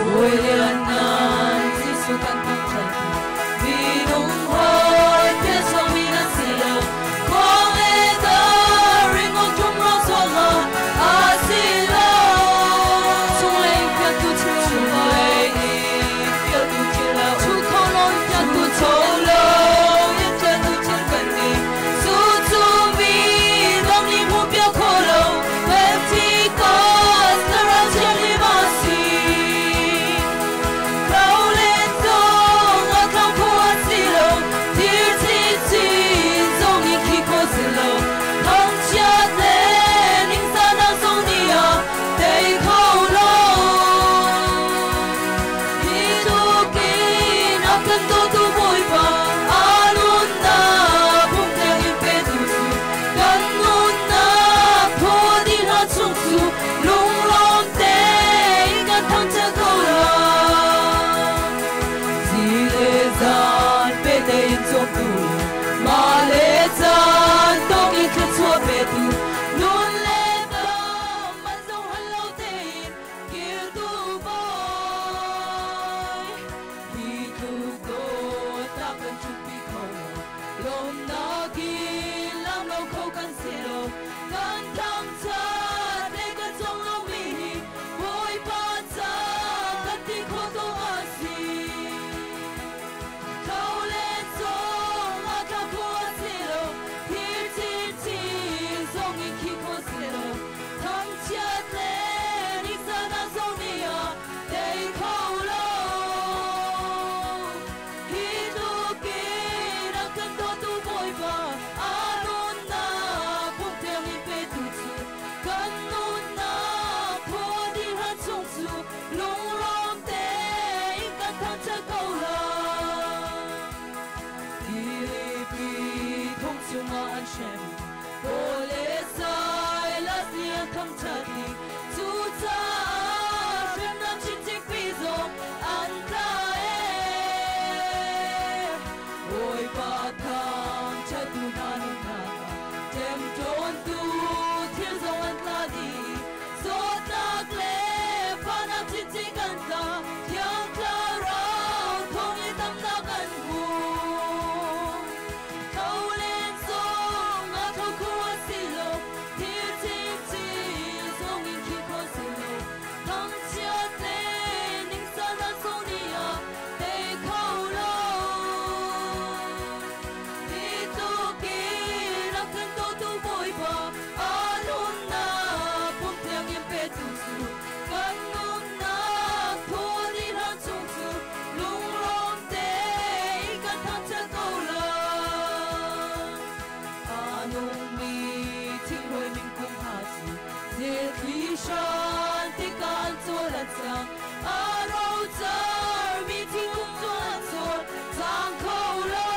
Bawi lianngan Jesuh kan thangṭhat. Minung hawi pialchuakmi nan si lo. Khuang le dar ringawn tum ruang zongah a si lo. Chunglei pialtu thil chunglei in pialtu thil a um. Thu kho lo in pialtu kho lo in pialtu thil kan ngei. Cucu mi dang nih hmu piak kho lo. Pentecost Thlarau Thianghlim a si. Tlau len zong a tlau kho a si lo. Thir chinchin zong in khi kho si lo. Thangchiat le ningzahnak zong nih a tei kho lo. Hi tukin a kan dawtu Bawipa a nunnak pumteng in petu cu kan nunnak thaw dih hna chung cu lunglawm tein kan thangṭhat ko lai. Zi le zan pehtlaih in cawmtu, mah le caan tawk in thluachuah petu, nun le dam man zong hal lo tein kiltu Bawi. Hi tluk dawtnak kan ṭhutpi kho lo, lawmhnak in lam lo kho kan si lo. Kan thangṭhat le kan cawng lomi hi Bawipa ca kan ti khawh dawh a si. Tho le cawng a tla kho a si lo, thir chinchin zong in khi kho si lo. Thangchiat le ningzahnak zong nih a tei kho lo. Hi tlukin a kan dawtu Bawipa a nunnak pumthiang in petu cu kan nunnak phaw dih hlan chung cu lunglawm tein kan thangṭhat ko lai. Filipi thong chungah an hrem, Paul le Silas nih an thangṭhat i cucaah hremnak chinchin zong an tla ee. Bawipa thangṭhattu hna nunnak ah ṭemṭawntu thil zong an tla dih. Zawtnak le fahnak chinchin kan tla, Thiang Thlarau thawng i damnak kan hmu. Tho len zong a tho kho a si lo, thil chinchin zong in khi kho si lo. Thangchiat le ningzahnak zong nih a tei kho lo. Hi tlukin a kan dawtu Bawipa a nunnak pumthiang in petu cu kan nunnak thaw dih hlan chung cu lunglawm tein kan thangṭhat ko lai. A nungmi thinghmui mingkung hna cu zilthli hran tikah an cawl an cang. A rocarmi thingkung cu an cawl cang kho lo.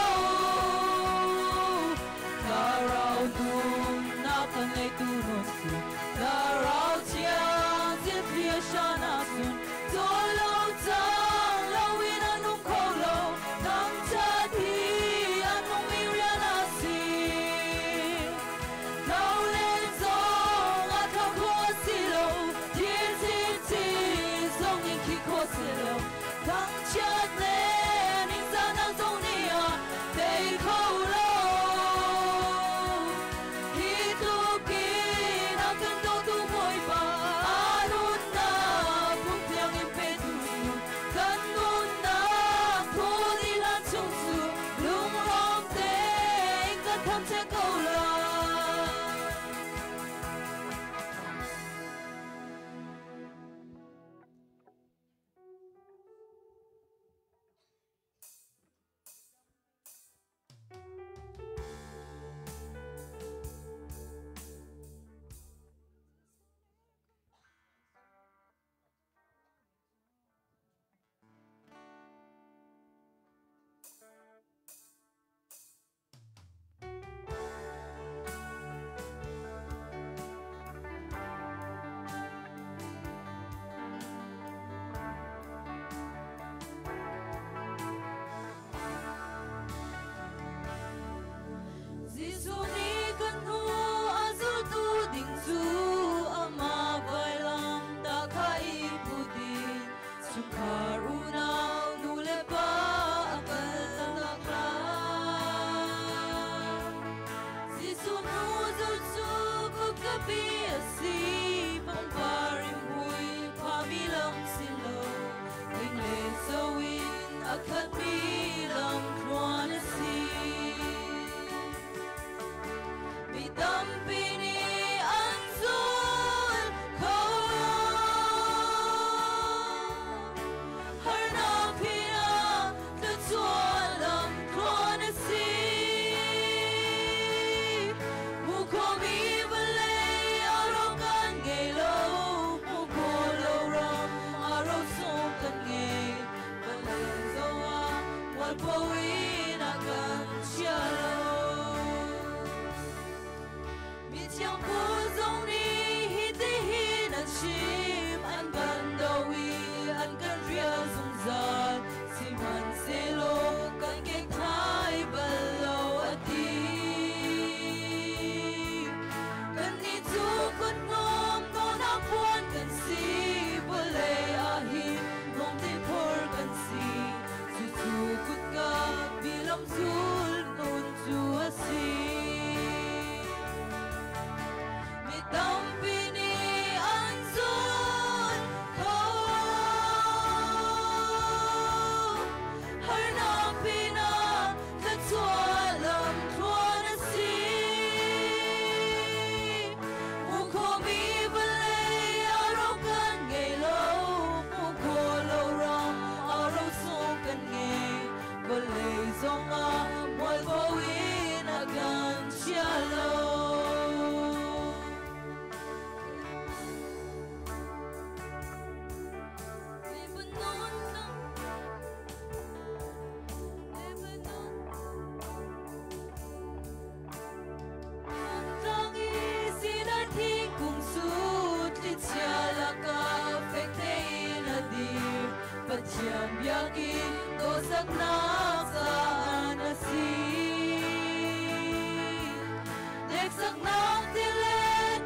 Thlarau nunnak kan ngeitu nawn cu Thlarau thiang zilthli a hran ahcun cawl lo cang loin a nung kho lo. Thangṭhat hi a nungmi rian a si. Tho le zong a tho kho a si lo, thil chinchin zong in khi kho si lo. Chungkhar unau nu le pa a kal tak lai. Jesuh hnu zulh cu kutkapi a si, pangpar in mui phami lam si lo, ling le zo in a khatmi lam tluan a si. Mi tampi nih an zul kho lo. Harnak pinah thluachuah lam tluan a si. Hmuh khawhmi vawlei a ro kan ngei lo, hmuh khawh lo ram a ro sung kan ngei. Vawlei zoh ah mualpho in a kan chia lo. Mithiang Paul zong nih hitihin an chim, an kan doh i an kan rial zungzal, sihmanhsehlaw kan kekthai bal lo a ti. Kannih cu kuthnawm nawnak puan kan si, vawlei ah hin hnawmte phor kan si, cucu kutka mi lamzul nun cu a si. Mi tampi nih an zul kho. Harnak pinah thluachuah lam tluan a si. Hmuh khawhmi vawlei a ro kan ngei lo, hmuh khawh lo ram a ro sung kan ngei. Vawlei zongah mualpho in a kan chia lo. Lebanon tlang, Lebanon tlang i Sinai thingkung cu thlichia lakah fek tein a dir. Pathian biakinn dawhsaknak caan a si. Hneksaknak ti le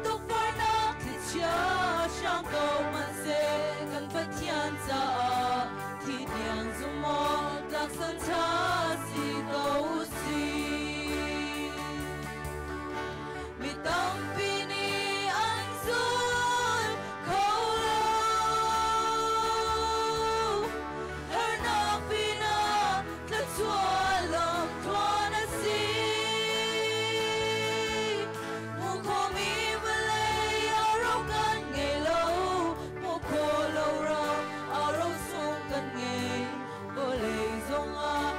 tukforhnak thlichia hrang ko hmanhseh kan Pathian caah thi tiang zumh awk tlak salṭha si ko u sih. Mi tampi nih an zul kho lo. Harnak pinah thluachuah lam tluan a si. Hmuh khawhmi vawlei a ro kan ngei lo, hmuh khawh lo ram a ro sung kan ngei. Vawlei zongah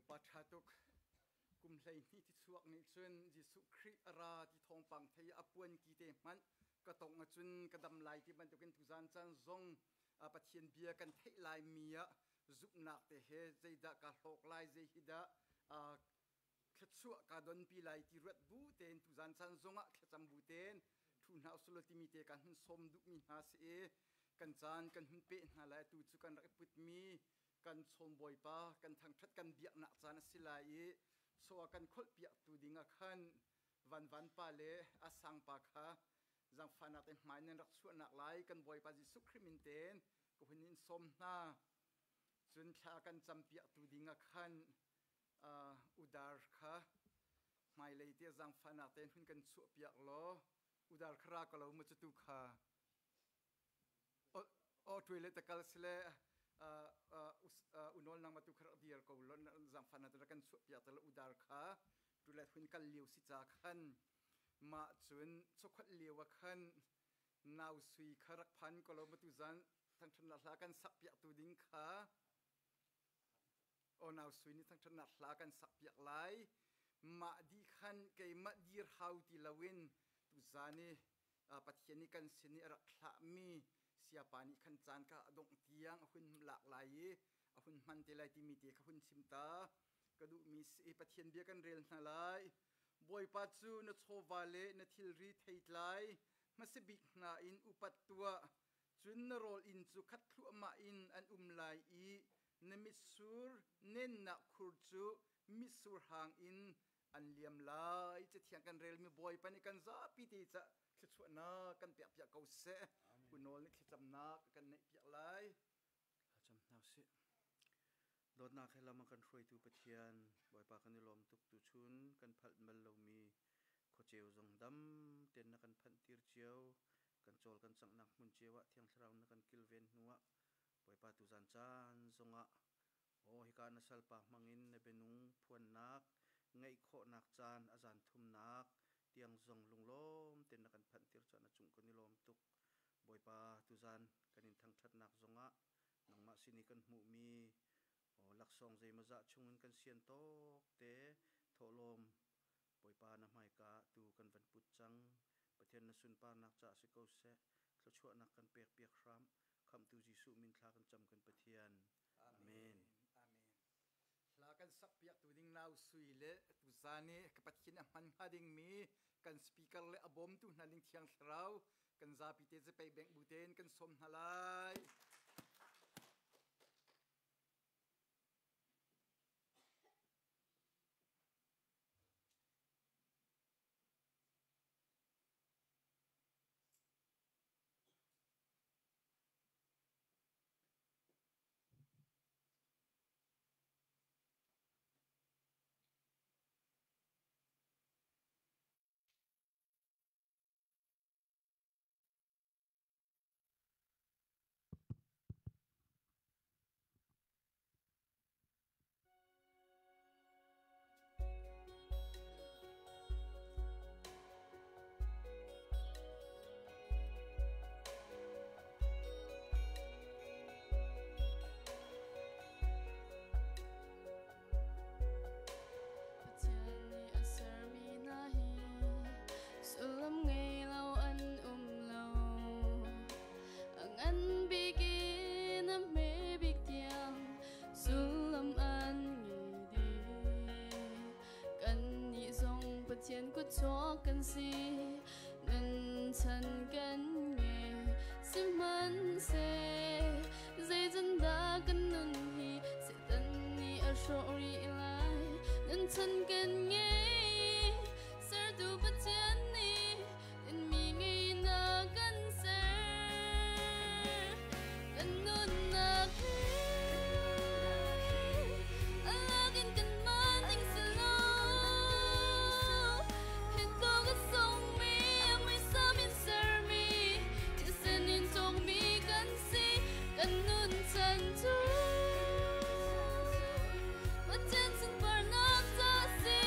Bawipa ṭha tuk. Kum 12 ti chuak nih cun Jesuh Khrih a ra ti thawngpang thei a puan ki te hmanh ka tongh ahcun ka dam lai ti bantukin tuzan caan zong Pathian bia kan theih lai mi ah zumhnak te he zeidah ka hlawk lai, zei hi dah thluachuah ka donpi lai ti ruat bu tein tuzan caan zongah thlacam bu tein thu hna usulaw timi te kan hun sawm duhmi hna si i kan caan kan hun peh hna lai. Atu cu kan rak i putmi kan chawn Bawipa kan thangṭhat kan biaknak caan a si lai i so a kan kholhpiaktu ding ah khan Van pa le a sang pa kha zaangfahnak te hmai nan rak chuahnak lai kan Bawipa Jesuh Khrih min tein ka hun in sawm hna. Cun thla kan campiaktu ding ah khan udar kha hmailei te zaangfahnak tein hun kan chuahpiak law udar kha ra ko lo mu cu tu kha o toilet te kal sile unol nang ma tu kha dir ko lo zaangfahnak te kan chuahpiak te udar kha toilet hun kal lio si ca khan mah cun chokhat lio ah khan nau sui kha rak phan ko lo ma tu zan thangthatnak hla kan sak piak tu ding kha Aw sui nih thangṭhatnak hla kan sakpiak lai. Mah dih khan keimah dir hau ti loin tuzan i Pathian nih kan sin i a rak thlahmi siapa nih khan caan ka a dongh tiang a hun lak lai i a hun hman te lai timi te kha hun chim ta ka duhmi si i Pathian bia kan rel hna lai. Bawipa cu na chawva le na thilri theitlai hmasabik hna in upat tuah. Cun na rawl inn cu khat thluahmah in an um lai i na mitsur nennak khur cu mitsur hang in an liam lai. Cathiang kan relmi Bawipa nih kan zapi te ca thluachuahnak kan pekpiak ko seh. Unawl nih thlacamnak kan neihpiak lai. Thlacam hna usih. Dawtnak he lam a kan hruaitu Pathian, Bawipa kan i lawm tuk tuchun kan phalh bal lomi khuaceu zong dam tein na kan phanh tir cio. Kan cawl kan canghnak hmun cio ah Thiang Thlarau na kan kilven hnuah Bawipa tuzan caan zongah aw hika na salpa hmangin na bianung phuannak ngeih khawhnak caan a zan thumnak tiang zong lunglawm tein na kan phanh tir caan a cung kan i lawm tuk. Bawipa tuzan kan in thangṭhatnak zongah nangmah sin i kan hmuhmi laksawng zeimawzah chungin kan sian tawk te thawhlawm Bawipa na hmaika ah tu kan van put cang. Pathian na sunparnak caah si ko seh. Thluachuahnak kan pek piak hram. Khamhtu Jesuh min thla kan cam kan Pathian. Amen. Amen. Hla kan sakpiak tu ding nau sui le tuzan i ka Pathian a hman hnga dingmi kan speaker le a bawmtu hna ding Thiang Thlarau kan zapi te zapei beng bu tein kan sawm hna lai. Pathian nih a sermi hna hi sullam ngei lo an um lo. A ngan bik in a hme bik tiang sullam an ngei dih. Kannih zong Pathian kutchuak kan si, nun chan kan ngei. Sihmanhseh zeitindah kan nun hi Satan nih a hrawh rih lai. Nun chan kan ngei, sertu Pathian nih tinhmi ngei na kan ser. Kan nunnak hi a lak in kanmah ning si lo. Hinko ka sungmi, a muisam in sermi, thisen in cawkmi kan si, kan nun chan cu. Pathian sunparnak ca si.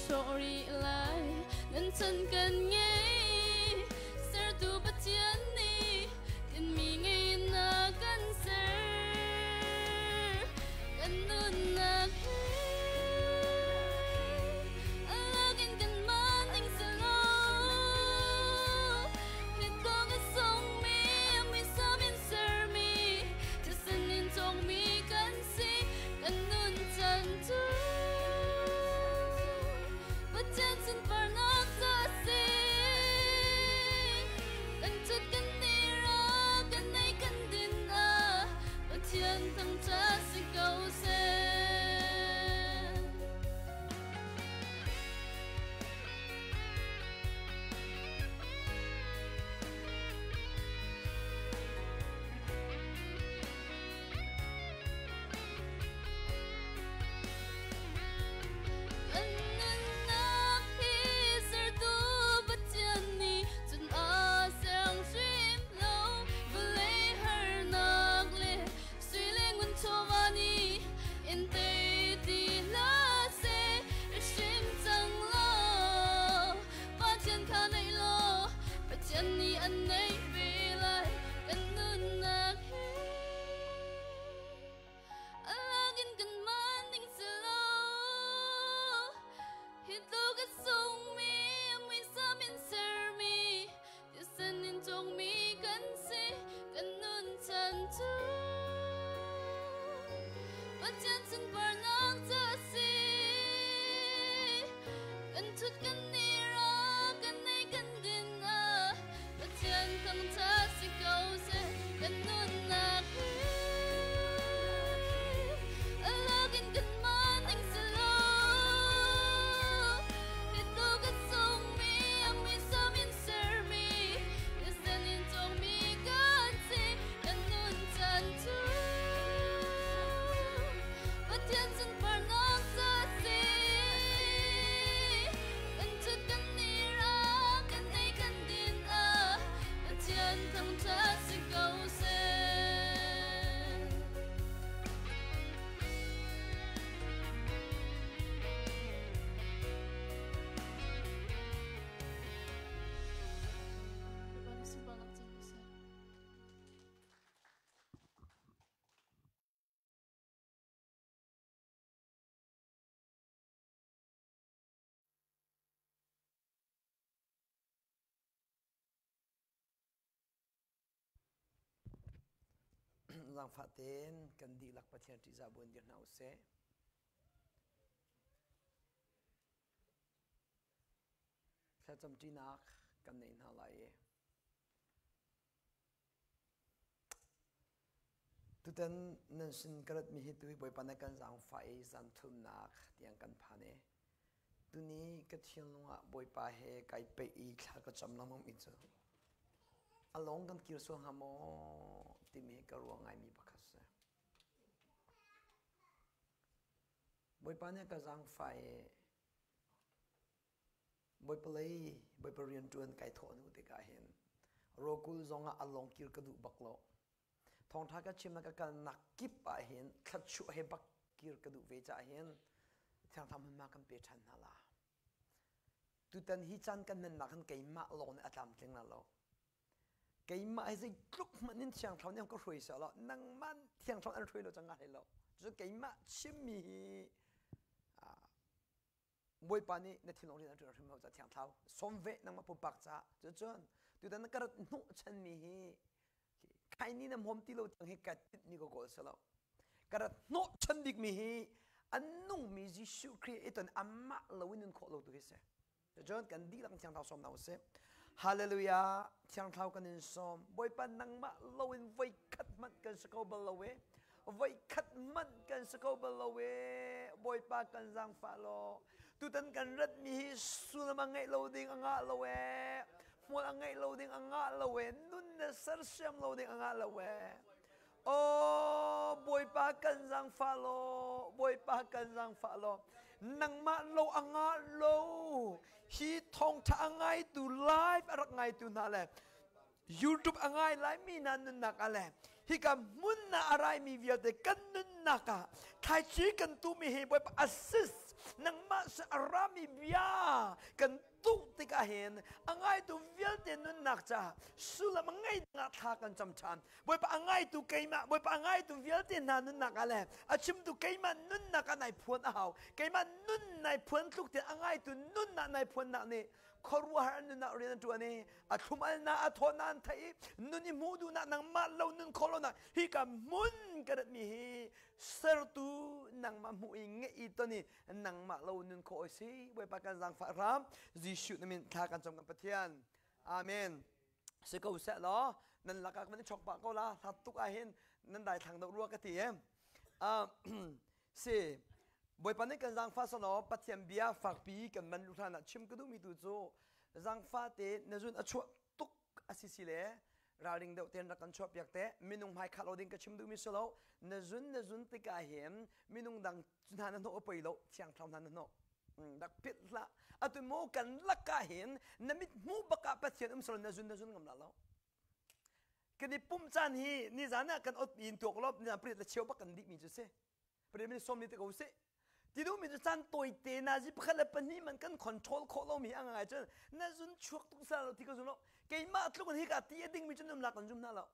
hrawh rih lai. Nan chan kan ngei, sertu Pathian nih tinhmi ngei in a kan ser. Kan nunnak hi a lak in kanmah ning si lo. Hitluk a sungmi muisam in sermi, thisen in cawkmi kan si. Kan nun chan cu Pathian sunparnak cu a si. Kan cut kan i ra, kan ei kan din ah Pathian thangṭhat si ko seh. Kan nunnak hi sertu Pathian nih cun aa siang hrim lo. Vawlei harnak le sui le ngun chawva nih in tei ti hlah seh. I hrim cang law Pathian kha naih law Pathian nih an neih ve lai. Kan nunnak hi a lak in kanmah ning si lo. Hi tluk a sungmi muisam in sermi thisen in cawkmi kan si. Kan nun chan cu Pathian sunparnak cu a si. Kan ṭhut kan i ra, kan ei kan din ah Pathian thangṭhat si ko seh. Kan nunnak hi a lak in kanmah ning si lo. Hi tluk a sungmi a muisam in sermi thisen in cawkmi kan si. Kan nun chan cu Pathian sunparnak cu a si. Kan ṭhut kan i ra, kan ei kan din ah Pathian thangṭhat si ko seh. Bawipa nih sunparnak cang ko seh. Zaangfah tein kan dihlak Pathian ṭihzah buin dir hna usih. Thlacamṭinak kan nei hna lai i Tutan nan sin ka ratmi hi tuhi Bawipa na kan zaangfah i zan thumnak tiang kan phan i tuni ka thinlung ah Bawipa he kai peih i thla ka cam lengmang mi cu a lawng kan kir sual hnga maw timi hi ka ruah ngaimi pakhat si. Bawipa nih ka zaangfah i Bawipa lei Bawipa rianṭuan kai thawh hnu tikah hin rawkul zongah a lawng kir ka duh bak lo. Thawngṭha ka chimnak ka kalnak kip ah hin thluachuah he bak kir ka duh ve caah hin Thiang Thlarau hmunhma kan pe ṭhan hna la. Tutan hi caan kan hmannak hin keimah lawng nih a tlamtling la lo. Keimah hi zeitluk hmanh in Thiang Thlarau nih ka hruai seh law nangmah Thiang Thlarau an hruai lo cang hnga lo. Cucu keimah chimmi hi Bawipa nih na thinlung rian a ṭuan hrim lo ca Thiang Thlarau sawm ve nangmah pumpak caah cucun tutan na ka rat hnuh chanmi hi khaini na hmawm ti lo tiang hi ka tinhmi ka kawl si lo ka rat hnawh chan bikmi hi an nungmi Jesuh Khrih i ton amah lo in nun khawh lo tu hi si cucun kan dihlak Thiang Thlarau sawm hna usih Hallelujah Thiang Thlarau kan in sawm Bawipa nangmah lo in voi khat hmanh kan si ko bal lo e Voikhat hmanh kan si ko bal lo e Bawipa kan zaangfah law tutan kan ratmi hi sullam a ngeih lo ding a ngah lo e hmual a ngeih lo ding a ngah lo e nun na sersiam lo ding a ngah lo e Oh Bawipa kan zaangfah law Bawipa kan zaangfah law nangmah lo a ngah lo hi thawngtha a ngaitu live a rak ngaitu hna le YouTube a ngai laimi hna nunnak ah le hika hmun na a raimi vialte kan nunnak ah thlaici kan tumi hi Bawipa assist. Nangmah sin a rami bia kan tuh tikah hin a ngaitu vialte nunnak caah sullam a ngei dingah thla kan cam ṭhan. Bawipa a ngaitu keimah, Bawipa a ngaitu vialte hna nunnak ah le a chimtu keimah nunnak ah nai phuan a hau. Keimah nun nai phuan tluk te a ngaitu nunnak nai phuannak nih khuaruahhar an nunnak rian an ṭuan i a thlum-alnak a thawtnak an theih i nun i hmuh duhnak nangmah lo nun khawh lonak hika hmun ka ratmi hi sertu nangmah hmuh i ngeih i ton i nangmah lo nun khawh a si. Bawipa kan zaangfah hram. Jesuh na min thla kan cam kan Pathian. Amen. Si ko seh law nan lakah kan i chok pah ko la hlat tuk ah hin nan daithlang deuh rua ka ti e. Si Bawipa nih kan zaangfah sanaw Pathian bia fakpi kan man lu hlan ah chim ka duhmi tu cu zaangfah te na zun a chuah tuk a si si le ralring deuh ten rak kan chuah piak te. Minung hmai khah lo ding ka chim duhmi si lo. Na zun na zun tikah hin minung dang hna na hnawh a poi lo, thiang thlarau hna na hnawh rak philh hlah. Atu mu kan lakah hin na mit hmuh bak ah Pathian um sal na zun na zun ngam la lo. Kan i pum caan hi nizan ah kan ot in tuak lo, nizan prit le cheu bak kan dih mi cu si prit mi som ni te ko si ti duh mi cu caan tawite nazi pakhat le pahnih man kan control khawh lo mi ang ngai cun na zun chuak tuk sal lo ti ka zum lo. Keimah tluk in hika ti a ding mi cu num lak kan zum hna lo.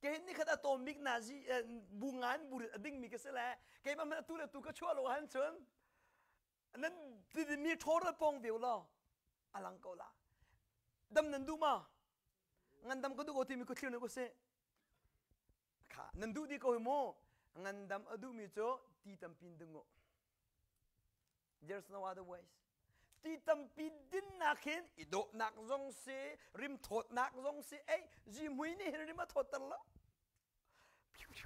Kei ni khat a tawm bik nazi bu ngan bu a ding mi ka si le keimah man atu le tu ka chuah lo han cun nan mi ṭhawr le pong veu law alang ko la. Dam nan duh ma? Ngandam ka duh ko timi ku thlir ku si kha nan duh di ko hi mu. Ngandam a duh mi cu ti tampi in ding u. There's no other ways. Ti tampi dinnak hin i dawhnak zong si, rim thawtnak zong si, ei zihmui nih hin rim a thawtter lo.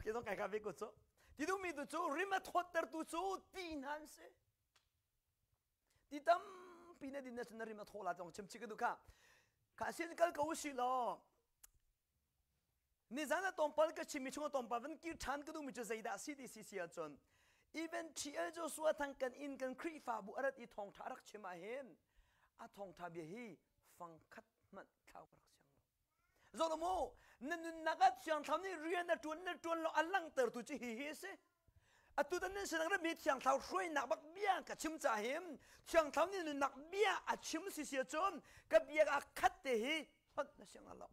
Ke zong kai ka ve ko cu. Ti duhmi tu cu rim a thawttertu cu ti hna an si. Ti tampi na din na cun na rim a thaw la zong chim chih ka duh kha. Kha sin kal ko usih law Nizan ah tlawmpal ka chimmi chungah tlawmpal van kir ṭhan ka duhmi cu zeidah si ti si si ahcun even T.L. Joshua Thang kan inn kan Khrihfabu a rat i thawngṭha a rak chim ahhin a thawngṭha bia hi fangkhat hmanh thlau ka rak siang lo. Zoh mu, na nunnak ah Thiang Thlarau nih rian a ṭuan na ṭuan lo a langhtertu cu hi hi a si. Atu tan nan sinang rami Thiang Thlarau hruainak bak bia ka chim ca hin Thiang Thlarau nih nunnak bia a chim si si ahcun ka bia ah khat te hi hlonh na siang lo.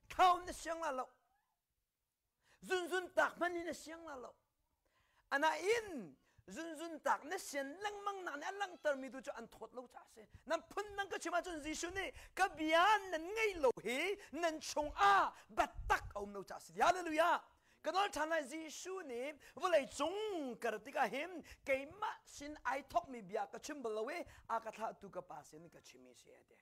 Thlau na siang la lo. Zunzun tak hmanh in na siang la lo. Anain zunzun tak na sian lengmang nak nih a langhtermi tu cu an thawt lo caah a si. Nan phun dang ka chim ahcun Jesuh nih ka bia nan ngei lo hi nan chungah biatak a um lo caah a si. Hallelujah! Ka nawl ṭhan lai. Jesuh nih vawlei cung ka rat tikah hin keimah sin ai thawkmi bia ka chim bal lo i a ka thlahtu ka pa sin ka chim i si a ti.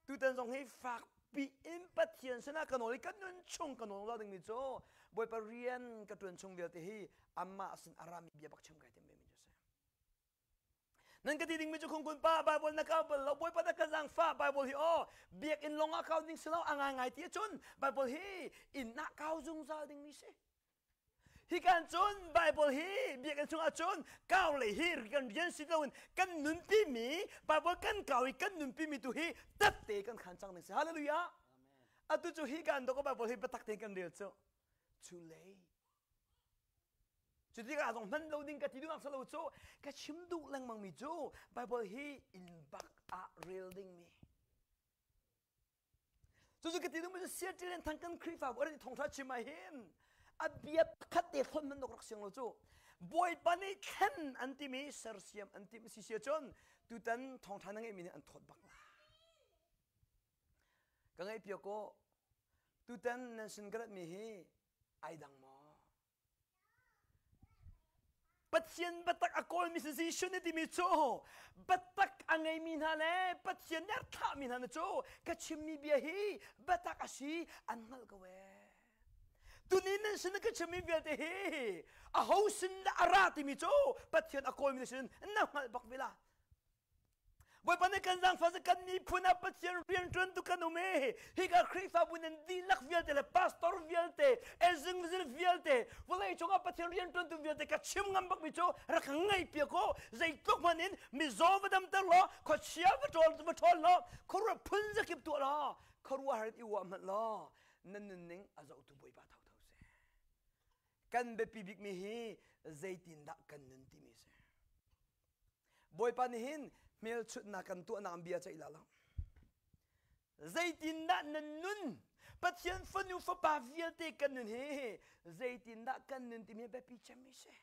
Tutan zong hi fakpi in Pathian sinah ka nawl i ka nun chung ka nawl lo dingmi cu Bawipa rian ka ṭuan chung vialte hi amah sin a rami bia bak chim kai tim mi cu si. Nan ka ti dingmi cu khungkun pa Bible na kau bal lo, Bawipa na ka zaangfah. Bible hi aw biakinn lawng ah kau ding si lo, a ngaingai ti ahcun Bible hi inn ah kau zungzal dingmi si. Hi kan cun Bible hi biakinn chungah cun kau lei hi kan rian si loin kan nunpi mi Bible kan kau i kan nunpi mi tu hi tatte kan khan cang ding si. Hallelujah. Atu cu hi kan dok Bible hi biatak tein kan rel cu. Cu lei. Cu tikah zong hman lo ding ka ti duhnak salo cu ka chim duh lengmang mi cu Bible hi inn bak ah rel ding mi. Cucu ka ti duhmi cu Seattle in thang kan Khrihfabu an i thawngṭha chim ah hin a bia pakhat te hlawn man rak siang lo cu. Bawipa nih thlen an timi sersiam an tim si si ahcun tutan thawngṭha na ngeihmi nih an thawt bak la. Ka ngaih piak ko tutan nan sin ka ratmi hi ai dang maw? Pathian biatak a kawlmi si Jesuh nih timi cu biatak a ngeimi hna le Pathian nih a thlahmi hna cu ka chimmi bia hi biatak a si an hngalh ko ee. Tuni nan sin ka chimmi vialte hi aho sin dah a ra timi cu Pathian a kawlmi sin na hngalh bak ve la. Bawipa nih kan zaangfah cu kan miphun ah Pathian rianṭuantu kan um i hika Khrihfabu nan dihlak vialte le pastor vialte, ezingzil vialte, vawlei cungah Pathian rianṭuantu vialte ka chim ngam bakmi cu rak ngaihpiak u. Zeitluk hmanh in mizaw va damter law, khuachia va ṭawl va ṭhawl law, khuaruah phun zakip tuah law, khuaruahhar in i uah hmanh law, nan nunning a zohtu Bawipa thotho seh. Kan biapi bikmi hi zeitindah kan nun timi si. Bawipa nih hin hmelchunhnak kan tuahnak bia ceih la lo. Zeitindah nan nun? Pathian fanu fapa vialte kan nun hi zeitindah kan nun timi biapi cemmi si.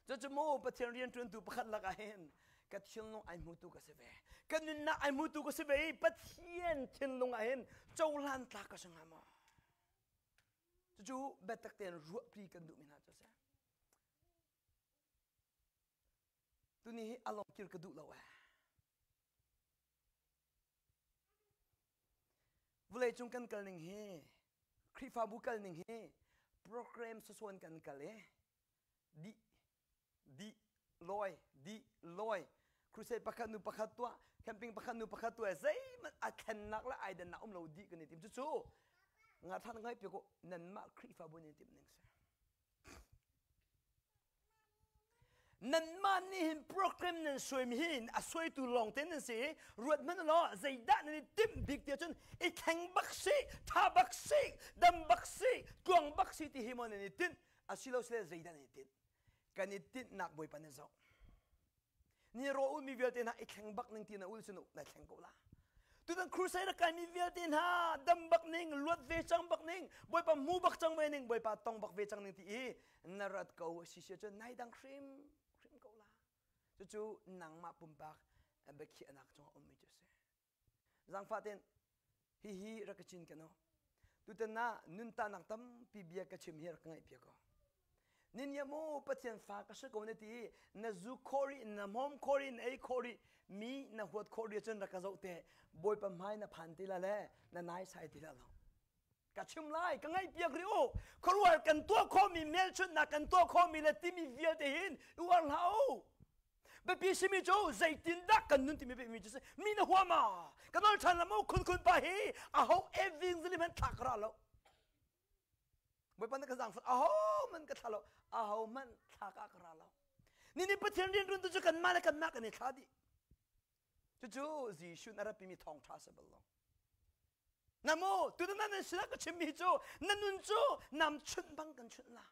Cucu mu Pathian rianṭuantu pakhat lakah hin ka thinlung ai hmutu ka si ve. Ka nunnak ai hmutu ka si ve i Pathian thinlung ah hin cohlan tlak ka si hnga maw? Cucu biatak tein ruahpi kan duhmi hna cu a si. Tuni hi a lawng kir ka duh lo ee. Vawleicung kan kal ning hi Khrihfabu kal ning hi program sasawn kan kal i dih dih lawi dih lawi crusade pakhat nu pakhat tuah camping pakhat nu pakhat tuah zeihmanh a thlennak le aidannak um lo dih kan i tim cucu nga than ngai pi ko nanmah Khrihfabu nih timh ning si Nanmah nih hin program nan suaimi hi a suaitu lawng te nan si i ruat hmanh law zeidah nan i timh bik ti ahcun i thleng bak si, tha bak si, dam bak si, tluang bak si ti hi maw nan i tinh asilo sile zeidah nan i tinh kan i tinhnak Bawipa nan zoh. Ni rawl ulmi vialte hna i thleng bak ning ti na ul cun na thleng ko la. Tutan crusade a kaimi vialte hna dam bak ning, luat ve cang bak ning, Bawipa hmu bak cang ve ning, Bawipa tong bak ve cang ning ti i na rat ko si si cun nai dang hrim hrim ko la. Cucu nangmah pumpak biakhiahnak cungah ummi cu si. Zaangfah tein hihi rak ka cin kan u. Tutan ah nuntanak tampi bia ka chim hi rak ka ngaihpiak ko. Nin ya mu Pathian fa ka si ko na ti na zu khawh rih na hmawm khawh rih na ei khawh rih mi na huat khawh rih cun rak ka zoh te Bawipa hmai na phan ti la le na nai sai ti la lo. Ka chim lai ka ngaihpiak rih u. Khuaruahhar kan tuah khawhmi hmelchunhnak kan tuah khawhmi le timi vialte hin i uar hlah u. Biapi simi cu zeitindah kan nun timi biapi cu si. Mi na huam ah ka nawl ṭhan la mu khun khun pa hi aho eving zali hmanh thla ka ra lo. Bawipa na ka zaangfah aho hmanh ka thla lo aho hmanh thla ka ka ra lo. Nini Pathian rianṭuan tu cu kanmah le kanmah kan i thla dih. Cucu Jesuh na ratpimi thawngṭha si bal lo. Na mu tutan nan sinah ka chimmi cu na nun cu nam chunh bang kan chunh la.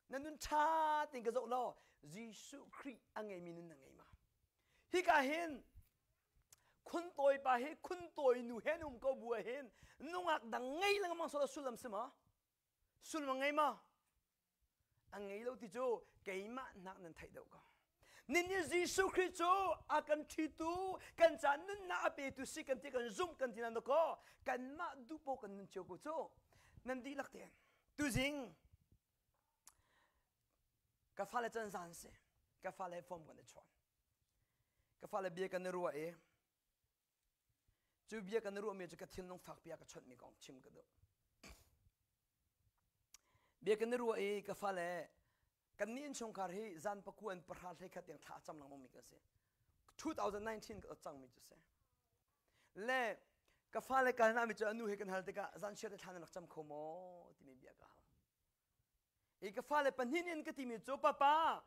Na nun ṭha tein ka zoh law Jesuh Khrih a ngeimi nun na ngei ma? Hika hin khuntawi pa hi khuntawi nu he um ko bu hin nungak dang ngei lengmang so sullam si ma? Sullam ngei ma? A ngei lo ti cu keimah nak nan theih deuh ko. Nin nih Jesuh Khrih cu a kan ṭhitu, kan ca nunnak a petu si kan ti kan zumh kan ti nan ko kanmah duhpo kan nun cio ko cu nan dihlak tein tuzing ka fale can zan si ka fale form kan i chawn ka fale bia kan i ruah i cu bia kan i ruahmi cu ka thinlung fakpi a ka chawnhmi kong chim ka duh bia kan i ruah i ka fale kan nih innchungkhar hi zan pakua in pahra hlei khat tiang thla a cam lengmang mi kan si 2019 ka cangmi cu si Le ka fale ka hna mi cu anu he kan hal tikah zan chiat thla nan rak cam kho maw timi bia ka hal. I ka fale pahnih in ka timi cu papa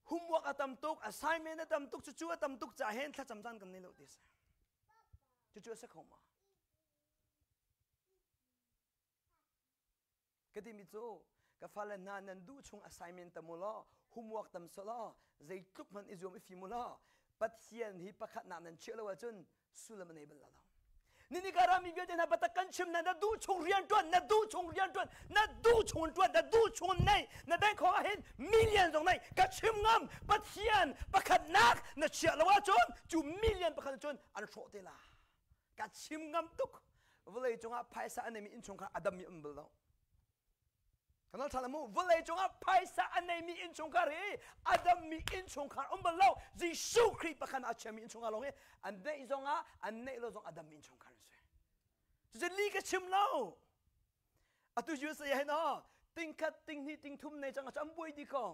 homework a tam tuk assignment a tam tuk cucu a tam tuk ca hen thlacam caan kan nei lo ti si. Cucu a si kho ma? Ka timi cu ka fale hna nan duh chung assignment tam u law homework tam seh law zeitluk hmanh i zuam i fim u law Pathian hi pakhatnak nan chiah lo ahcun sullam a nei bal lo. Ninika rami vialte hna biatak kan chim na na duh chung rian ṭuan na duh chung rian ṭuan na duh chung ṭuan na duh chung nei na bank khong ah hin million zong nei ka chim ngam Pathian pakhatnak na chiah lo ahcun cu million pakhat cun an hrawh te la ka chim ngam tuk vawlei cungah phaisa a neimi innchungkhar a dammi um bal lo kan ṭha mu vawlei cungah phaisa a neimi innchungkhar hi a dammi innchungkhar um bal lo Jesuh Khrih pakhat a chiami innchungkhar lawng hi an neih zongah an neih lo zong a dammi innchungkhar an si cucu li ka chim lo atu USA hin oh tingkhat tinghnih tingthum nei cang an buai di ko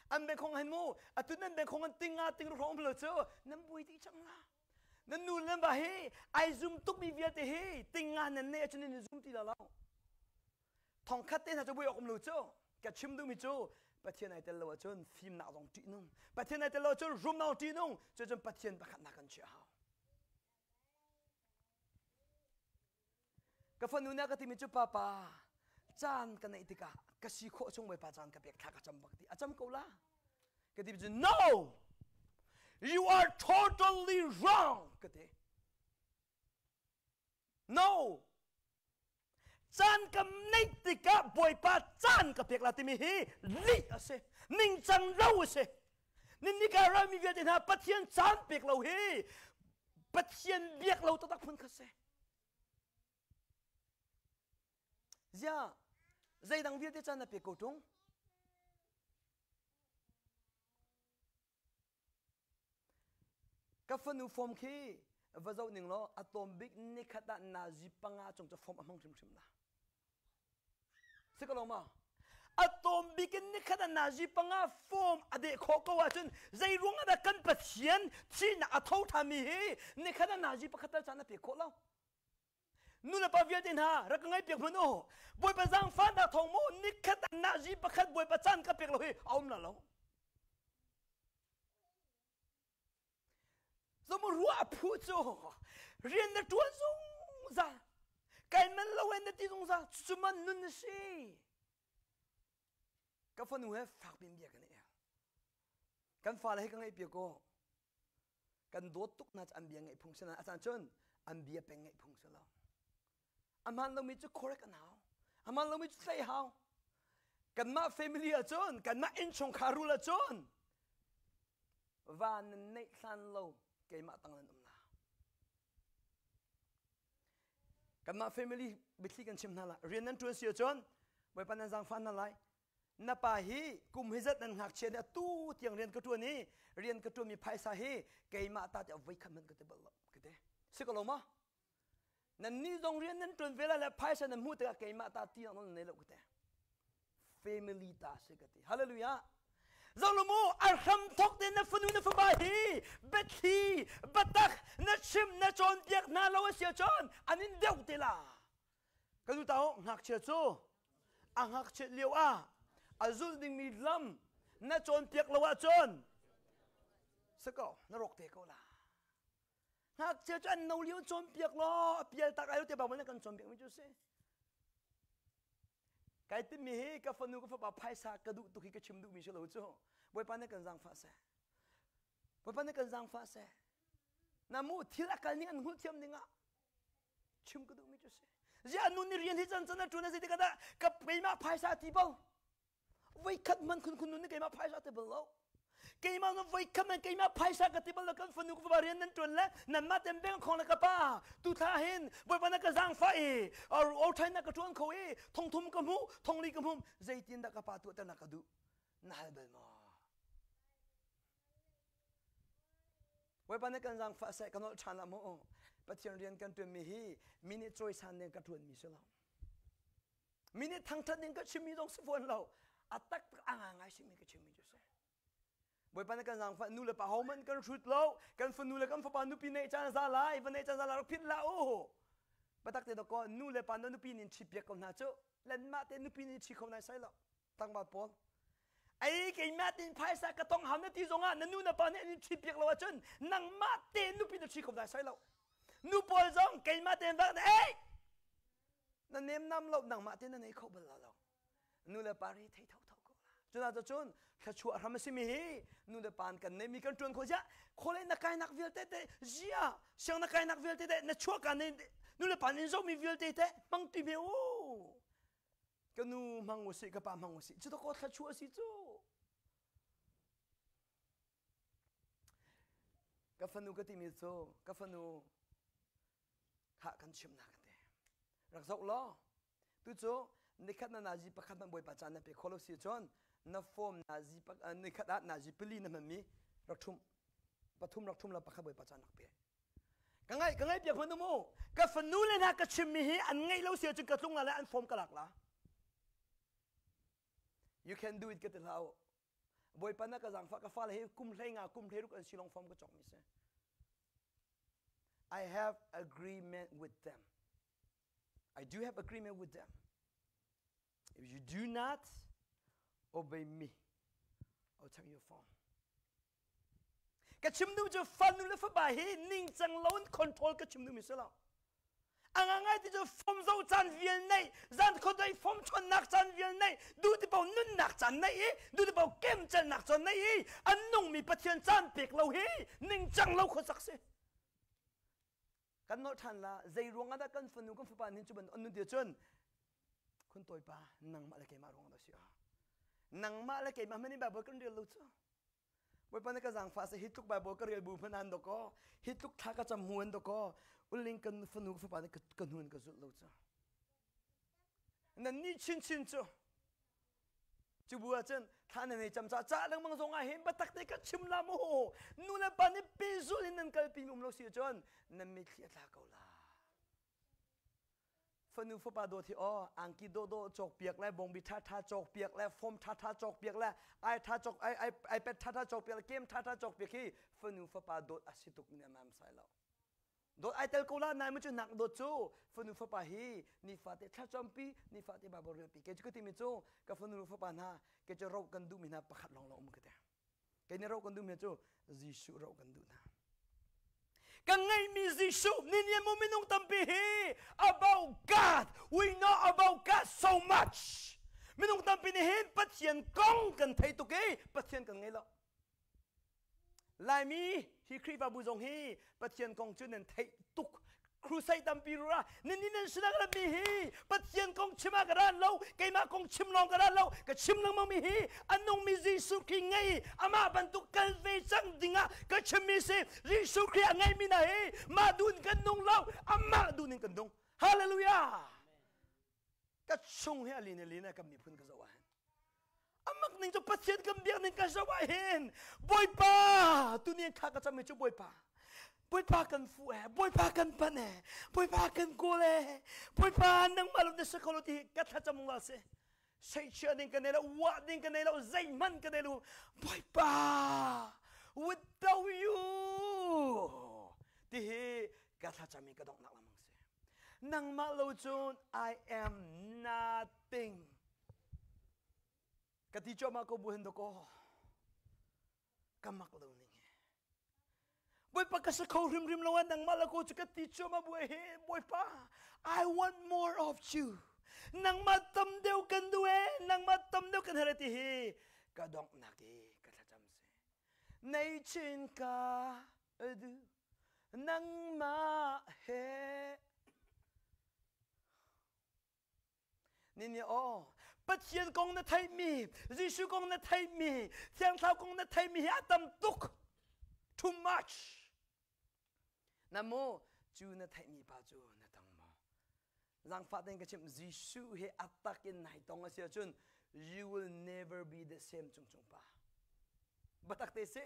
an bengkhong hin mu atu nan bengkhong an tinga ting ro um lo cu nan buai dih cang la nan nu nan va hi ai zum tukmi vialte hi tinga nan nei ahcun nan zum ti la lo thongkhat te hna cu buai awk um lo cu ka chim duhmi cu Pathian ai tel lo ahcun fimnak zong ṭihnung Pathian ai tel lo ahcun rumnak ṭihnung cucun Pathian pakhatnak kan chiah hau Ka fanu nih a ka timi cu papa. Caan ka neih tikah ka si khawh chung Bawipa caan ka pek thla ka cam bak ti a cam ko la. Ka ti cu no! You are totally wrong ka ti. No! Caan ka neih tikah Bawipa caan ka pek la timi hi lih a si. Ningcang lo a si. Ninnika rami vialte hna Pathian caan pek lo hi Pathian biak lo taktak phun kha si. Ziah zeidang vialte caan na pek ko ṭung? Ka fanu form khi va zoh ning law a tlawm bik nikhat ah nazi panga cung cu form a hmang hrimhrim la. Si ko lo ma? A tlawm bik in nikhat ah nazi panga form a deh khawh ko ahcun zei ruang ah dah kan Pathian thihnak a tho ṭhanmi hi nikhat ah nazi pakhat tal caan a pek khawh lo? Nulepa vialte hna rak ka ngaihpiak hmanh u. Bawipa zaangfahnak thawng mu nikhat ah nazi pakhat Bawipa caan ka pek lo hi a um la lo. Zomu ruah phu cu rian na ṭuan zungzal kai man lo in na ti zungzal cucu man nun na si. Ka fanu he fak bin bia kan i el. Kan fale he ka ngaihpiak ko. Kan dawt tuk hna cu an bia ngaih phung si nain a caan cun an bia peng ngaih phung si lo. A hmaan lomi cu correct an hau. A hmaan lomi cu tlaih hau. Kanmah family ahcun, kanmah innchungkhar rule ahcun va nan neih hlan lo keimah tang nan um la. Kanmah family biathli kan chim hna la. Rian nan ṭuan si ahcun Bawipa nan zaangfah hna lai. Na pa hi kum hi zat nan ngakchia nih atu tiang rian ka ṭuan i rian ka ṭuanmi phaisa hi keimah ta tiah voi khat hmanh ka ti bal lo ka ti. Si ko lo ma? Nannih zong rian nan ṭuan ve lai le phaisa nan hmuh tikah keimah ta ti nan nei lo ka ti. Family ta si ka ti. Hallelujah. Zong mu a hram thok te na fanu na fapa hi biathli biatak na chim na cawnpiak hna lo a si ahcun an in deuh te la. Ka nu ta ngakchia cu a ngakchiat lio ah a zulh dingmi lam na cawnpiak lo ahcun si ko na rawk te ko la. Ngakchia cu an no lio cawnpiak law a pial tak ai te bang na kan cawnpiak mi cu si. Kai timi hi ka fanu ka fapa phaisa ka duh tuk hi ka chim duh mi si lo cu. Bawipa nih kan zaangfah seh. Bawipa nih kan zaangfah seh. Na mu thil a kal ning an hmuh thiam ding ah chim ka duh mi cu si. Ziah nu nih rian hi can can a ṭuan a zei tikah dah ka keimah phaisa ti bo. Voikhat hmanh khun khun nun nih keimah phaisa ti bal lo. Keimah na voikhat man keimah phaisa ka ti bal lo kan fanu ka fapa rian nan ṭuan le nanmah ten beng khong le ka pa tu thla hin Bawipa na ka zaangfah i or ṭhain na ka ṭuan kho i thongthum ka hmuh thongli ka hmuh zeitin dah ka pa tuahter na ka duh na hal bal maw Bawipa nih kan zaangfah seh ka nolh ṭhan lah mu Pathian rian kan ṭuanmi hi mi nih cawisan ding ka ṭuanmi si lo Mi nih thangṭhat ding ka chimmi zong si fawn lo. A taktak a ngangai simi ka chimmi cu si. Bawipa nih kan zaangfah nu le pa hohmanh kan hrut lo. Kan fanu le kan fapa nupi neih caan za lai, va neih caan za lai rak phit hlah u. Biatak te dawkaw nu le pa na nupi nin ṭhi piak ko hna cu. Lanmah te nupi nin ṭhi kho nai sai lo. Tlangval pawl. Ei keimah tin phaisa ka tong hau na ti zongah na nu na pa nih an in ṭhi piak lo ahcun nangmah te nupi na ṭhi kho nai sai lo. Nu pawl zong keimah tein vak ei na nemnam lo nangmah te na nei kho bal lo nu le pa ri thei tho tho ko la cuna cun thluachuah hram a simi hi nu le pa kan neimi kan ṭuan kho zia khole na kainak vialte te zia siang na kainak vialte te na chuah ka ne nu le pa nin zohmi vialte te hmang ti me u ka nu hmang usih ka pa hmang usih cu ko thluachuah si cu ka fanu ka timi cu ka fanu Khah kan chimh hna ka ti. Rak zoh law tucu nikhat na nazi pakhat hmanh Bawipa caan na pe kho lo si cun na form nazi nikhat ah nazi pali na hmanmi rak ṭhum pathum rak ṭhum la pakhat Bawipa caan rak pe. Ka ngaih ka ngaih piak hmanh mu ka fanu le hna ka chimmi hi an ngaih lo si ahcun ka tlung la le an form ka lak la. You can do it ka ti hlah u. Bawipa na ka zaangfah ka fale hi kum hlei nga kum hlei ruk an si long form ka cawk mi si. I have agreement with them. I do have agreement with them. If you do not obey me, I'll take your phone. Ka chim duh cu fanu le fapa hi ningcang lo in control ka chim duhmi si lo. A ngangai ti cu fom zo caan vial nei, zan khuadei fom chonnak caan vial nei, duh ti paoh nunnak caan nei i, duh ti paoh kemcelnak caan nei i, an nungmi Pathian caan pek lo hi ningcang lo khuasak si. Kan nolh ṭhan la, zei ruang ah dah kan fanu kan fapa nih cu bantuk an nun ti ahcun, khun tawipa nangmah le keimah ruang ah si ah. Nangmah le keimah hmanh in Bible kan rel lo cu. Bawipa na ka zaangfah seh hi tluk Bible ka rel bu hmanh an dawkaw hi tluk thla ka cam mu an dawkaw ulling kan fanu ka fapa nih ka hnu in ka zulh lo cu nan nih chinchin cu cu bu ahcun thla nan ei cam ca ca lengmang zong ah hin biatak te ka chim la mu nu le pa nih pehzulh in nan kalpi mi um lo si ahcun nan mitthli a tla ko la Fanu fapa dawt hi aw angki dawhdawh cawkpiak le bawngbi ṭhaṭha cawkpiak le form ṭhaṭha cawkpiak le ai ṭha cawk ai ai iPad ṭhaṭha cawkpiak le game ṭhaṭha cawkpiak hi fanu fapa dawt a si tuk mi nam sai lo. Dawt ai tel ko la nai mu cu nak dawt cu fanu fapa hi nifate thlacampi nifate Bible relpi ke cu ka timi cu ka fanu fapa hna ke cu ro kan duhmi hna pakhat lawng lo um ka te. Kei nih ro kan duhmi cu Jesuh ro kan duh hna. Kan ngeihmi Jesuh ni mu minung tampi hi about God. We know about God so much. Minung tampi nih hin Pathian kong kan thei tuk i Pathian kan ngei lo. Laimi hi Khrihfabu zong hi Pathian kong cu nan theih tuk crusade tampi rura nan ni nan sinak mi hi Pathian kong chim ah ka ran lo keimah kong chim lawng ka ran lo ka chim lengmang mi hi a nungmi Jesuh Khrih ngei amah bantuk kal ve cang dingah ka chimmi si Jesuh Khrih a ngeimi na hi mah dun kan nung lo amah dun in kan nung hallelujah ka chung hi a lin a lin kan miphun ka zoh ah hin amak ning cu Pathian kan biak ning ka zoh ah hin Bawipa tuni kha ka cam cu Bawipa Bawipa kan fu e Bawipa kan pan e Bawipa kan kawl e Bawipa nangmah lo na si kho lo ti ka thlacam la si seihchia ding ka nei lo wah ding ka nei lo zeihmanh ka nei lo Bawipa without you ti hi ka thlacam i ka donghnak lamang si Nangmah lo cun I am nothing. Ka ti cuahmah ko bu hen dakaw. Ka mak lo ning he. Bawipa ka si kho hrimhrim lo ah nangmah lo ko cu ka ti cuahmah bu he Bawipa I want more of you. Nangmah tam deuh kan duh e nangmah tam deuh kan herh ti hi ka donghnak i ka thlacam si. Nei chin ka duh nangmah he Nini aw Pathian kong na theihmi Jesuh kong na theihmi Thiang Thlarau kong na theihmi hi a tam tuk too much na mu cu na theihmi pa cu na tong maw Zaangfah tein ka chimh Jesuh he a tak in nai tong a si ahcun you will never be the same cungcung pa. Batak te si.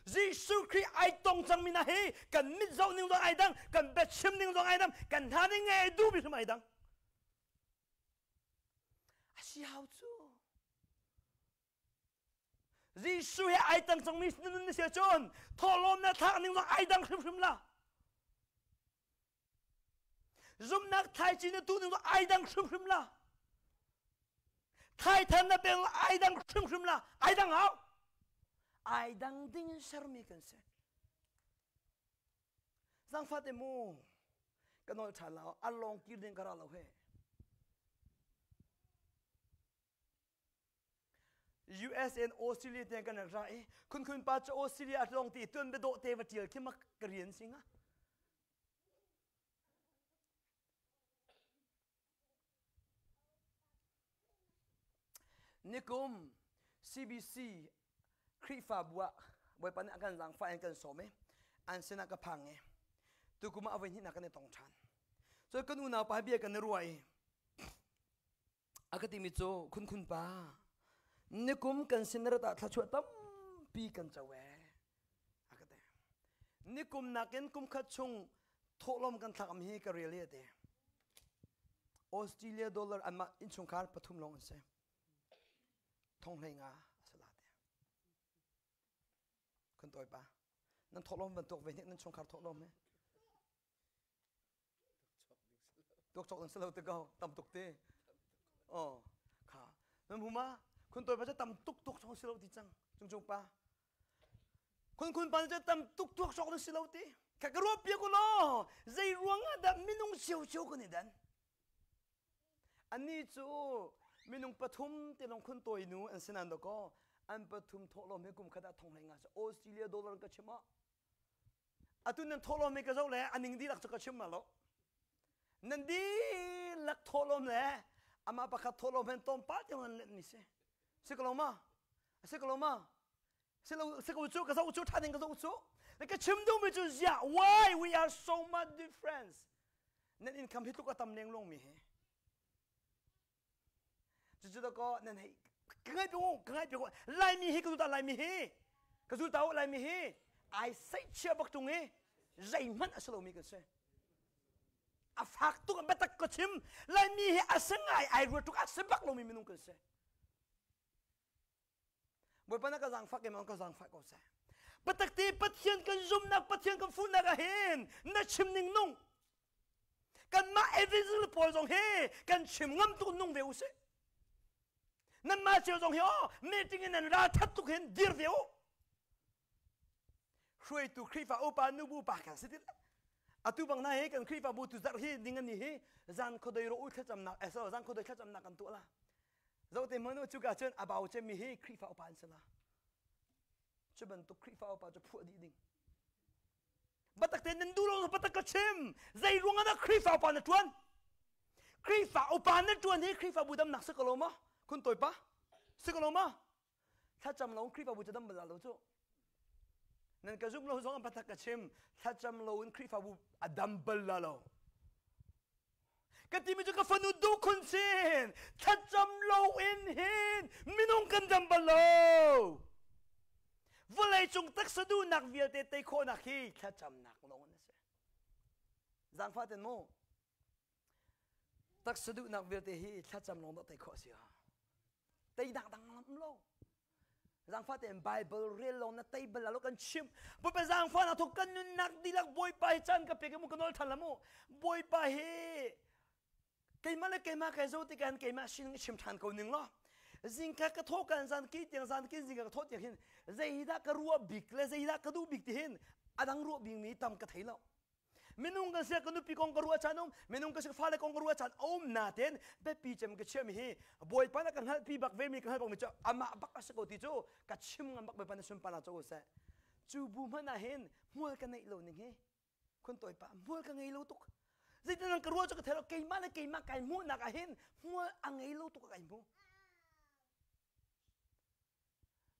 Jesuh Khrih ai tong cangmi na hi kan mit zoh ning zong ai dang, kan biachim ning zong ai dang, kan hna ning ngai duh mi hrim ai dang. A si hau cu. Jesuh he ai tang cangmi nun na si ahcun thawhlawm na thlak ning zong ai dang hrimhrim la. Zumhnak thlaici na tuh ning ai dang hrimhrim la. Thaithar na pek ai dang hrimhrim la. Ai dang hau. Ai dang ding in sermi kan si. Zangfat e mu. Ka nawl ṭhan la a lawng kir ding ka ra lo he. US and Australia tiang kan rak ra i khun khun pa cu Australia a tlawng ti tuan biadawh te va ṭial khi mak ka rian si nga. Nikum CBC Khrihfabu ah Bawipa nih a kan zaangfah in kan sawm i an sinah ka phang i tukum ah a voi hnihnak kan i tong ṭhan. Cun kan unau pa bia kan i ruah i a ka timi cu khun khun pa nikum kan sin rat ah thluachuah tampi kan co ee a ka ti. Nikum nakin kum khat chung thawhlawm kan thlak am hi ka rel i a ti. Australia dollar anmah innchungkhar pathum lawng an si. Thong hlei nga a si la te. Khun tawi pa. Nan thawhlawm bantuk ve hnik nan chungkhar thawhlawm he. Tuak cawk ding si lo te ko tam tuk te. Oh kha. Nan huma khun tawi pa cu tam tuk tuk cawk si lo ti cang. Cung cung pa. Khun khun pa cu tam tuk tuak cawk ding si lo ti. Ka ka ruah piak u law zei ruangah dah minung ciocio kan i dan? Annih cu minung pathum te lawng khun tawi nu an si nan dakaw an pathum thawhlawm hi kum khat ah thong hlei nga Australia dollar ka chim ah atu nan thawhlawm hi ka zoh le a ning dihlak cu ka chim ma lo nan dihlak thawhlawm le amah pakhat thawhlawm hen tlawmpal te an let mi si si ko lo ma si ko lo ma si lo si ko cu ka zoh cu tha ding ka zoh cu ka chim duh mi cu ziah why we are so much difference nan income hi tluk a tam leng long mi hi cucu da ko nan hei ka ngai pe ka ngai pe laimi hi ka zuta laimi hi ka zulta laimi hi ai sei chia bak tung i zeihmanh a si lomi kan si a fak tuk biatak ka chim laimi hi a si ngai ai ruat tuk a si bak lomi minung kan si Bawipa na ka zaangfak em ka zaangfah ko seh. Biatak te Pathian kan zumnak Pathian kan fuhnak ah hin na chim ning nung. Kanmah evangel pawl zong hi kan chim ngam tuk nung ve usih. Nanmah cio zong hi aw meeting in nan ral that tuk hin dir ve u. Hruaitu Khrihfa upa nubu pa kan si ti atu bang na hi kan Khrihfabu tu zarh hi ding ani hi zan khodoi ro u thlacamnak eh so zan khodoi thlacamnak kan tuah la Zote hmanh u cuka cun a bau cemmi hi Khrihfa upa an si la. Cu bantuk Khrihfa upa cu phuah dih ding. Batak te nan duh lo batak ka chim. Zei ruang ah dah Khrihfa upa na tuan? Khrihfa upa na tuan hi Khrihfa bu damnak si ko lo ma? Khun tawi pa? Si ko lo ma? Thlacam lo in Khrihfabu cu dam bal lo cu. Nan ka zum lo zong batak ka chim. Thlacam lo in Khrihfabu a dam bal la lo. Ka timi cu ka fanu duhkhun sin thlacam loin hin minung kan dam bal lo. Vawlei cung taksa duhnak vialte tei khawhnak hi thlacamnak lawng a si. Zaangfah ten mu. Taksa duhnak vialte hi thlacam lawng dah tei khawh a si. Teinak dang lam lo. Zaangfah tein Bible rel lawng na tei bal lo kan chimh. Bawipa zaangfah na thuk kan nunnak dihlak Bawipa hi caan ka pek mu ka nawl ṭhan la mu. Bawipa hi keimah le keimah kai zo tikah hin keimah sining i chim ṭhan ko ning law. Zingka ka thawh kan zan ki tiang zan ki zingka ka thawh tiang hin zeidah ka ruah bik le zeidah ka duh bik ti hin a dang ruah bik mi tam ka thei lo. Minung kan si ka nupi kong ka ruah caan um minung ka si ka fale kong ka ruah caan a um nain biapi cem ka chiahmi hi Bawipa na ka hngalhpi bak ve mi ka hngalh bak mi cu amah bak a si ko ti cu ka chim ngam bak Bawipa na sunparnak co seh cu bu hmanh ah hin hmual ka neih lo ning hi khun tawi pa hmual ka ngei lo tuk zeitin nan ka ruah cu ka thei lo keimah le keimah kai hmuhnak ah hin hmual a ngei lo tuk kai hmu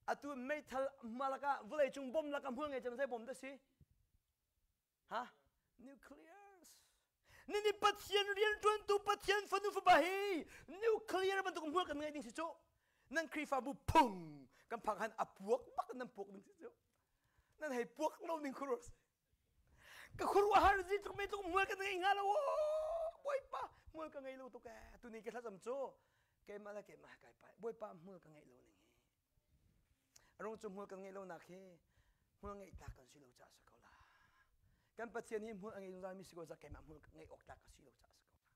atu meithal hmalak ah vawlei cung bom lakah hmual ngei cem zei bom dah si Ha? Nuclears. Nini Pathian rianṭuantu Pathian fanu fapa hi nuclear bantuk hmual kan ngeih ding si cu. Nan Khrihfabu phung kan phak han a puak bak nan puak ding si cu. Nan hei puak lo ning khur si. Ka khuaruahhar zi tluk me tluk hmual kan ngei hnga lo. Bawipa hmual ka ngei lo tuk ee. Tuni ka thlacam cu keimah le keimah kai pai. Bawipa hmual ka ngeih lo ning hi. Rung cu hmual kan ngeih lonak hi hmual ngeih tlak kan si lo caah a si ko la. Kan Pathian hi hmual a ngei zungzal mi si ko caah keimah hmual ngeih awk tlak ka si lo caah a si ko la.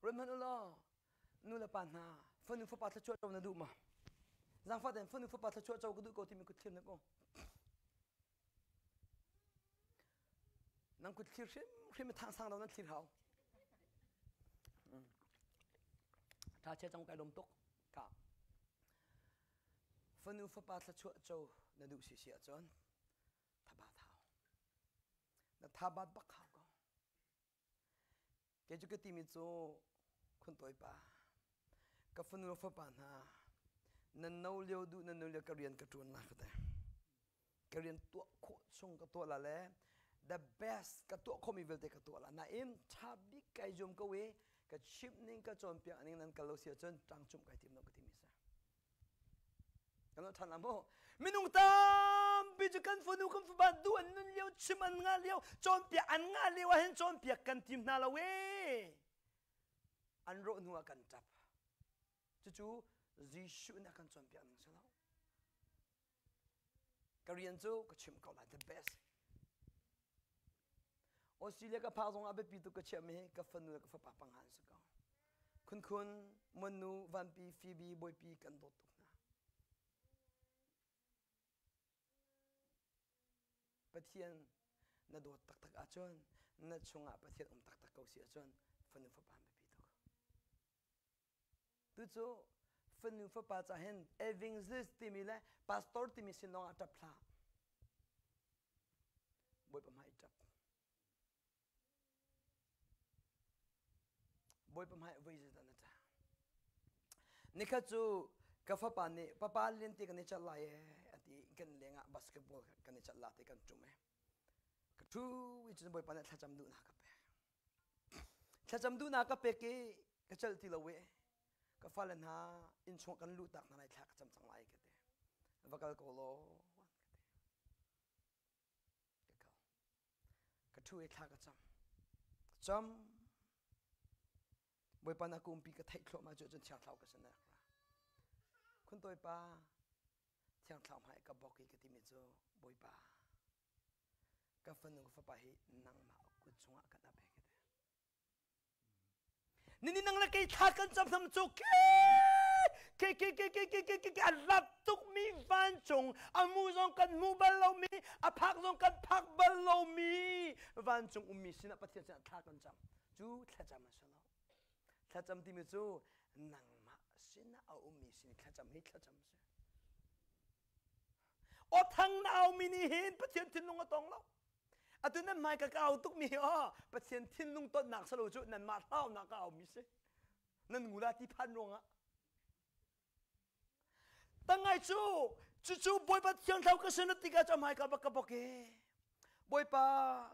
Ruat hmanh u law nu le pa hna fanu fapa thluachuah co na duh ma? Zaangfah tein fanu fapa thluachuah co ka duh ko timi kut thlir na ko. Nang kut thlir hrimhrim thang sang lo nan thlir hau. Tha chia cang kai lom tuk ka. Fanu fapa thluachuah co na duh si si ahcun thabat hau. Na thabat bak hau ko. Kei cu ka timi cu khun tawi pa ka fanu fapa hna nan no lio duh nan no lio ka rian ka ṭuan la ka ti. Ka rian tuah khawh chung ka tuah la le the best ka tuah khawhmi vialte ka tuah la. Nain ṭha bik kai zuam ko i ka chimh ning ka cawnpiak ning nan kal lo si ahcun ṭangcumh kai tim lo ka timi si. Kan lo ṭhan la mu. Minung tampi cu kan fanu kan fapa duh an nun lio chim an ngah lio cawnpiak an ngah lio ah hin cawnpiak kan tim hna lo ee. An rawh hnu ah kan ṭap. Cucu Jesuh nih a kan cawnpiak ning si lo. Ka rian cu ka chimh ko lai the best. Australia ka phak zongah biapi tuk ka chiahmi hi ka fanu le ka fapa panga an si ko. Khunkhun, Muannu, Vanpi, Phoebe, Bawipi kan dawt tuk hna. Pathian na dawt taktak ahcun na chungah Pathian um taktak ko si ahcun fanu fapa an biapi tuk. Tucu fanu fapa ca hin evangelist timi le pastor timi sin lawngah ṭap hlah. Bawipa hmai ṭap. Bawipa hmai voi zeidah na ṭah? Nikhat cu ka fapa nih papa lente kan i chat lai ee a ti kan leng ah basketball kan i chat la ti kan ṭum ee. Ka ṭhu i cun Bawipa nih thlacam duhnak ka pek. Thlacam duhnak ka pek i ka celh ti lo ee. Ka fale hna innchung kan luh tak hna lai thla ka cam cang lai ka ti. Va kal ko law ka ti. Ka kal. Ka ṭhu i thla ka cam. Ka cam. Bawipa na kumpi ka theih thluahmah cu cun Thiang Thlarau ka sin na rak ra. Khun tawipa Thiang Thlarau hmai ka bok i ka timi cu Bawipa ka fanu ka fapa hi nangmah kut chungah kan ap he ka ti. Nini nang le kei thla kan cam tham cu ke ke ke ke ke ke ke ke a lat tukmi vancung a mu zong kan hmu bal lomi a phak zong kan phak bal lomi vancung ummi sinah Pathian sinah thla kan cam cu thlacam a si lo thlacam timi cu nangmah sinah a ummi sin thlacam hi thlacam a si aw thang na aumi nih hin Pathian thinlung a tong lo Atu nan hmai ka kau tukmi hi aw Pathian thinlung tonnak salo cu nanmah hlaunak ka aumi si. Nan ngula ti phan ruangah. Tangai cu cucu Bawipa thiang thlau ka sin tikah cu hmai ka bak ka bok e. Bawipa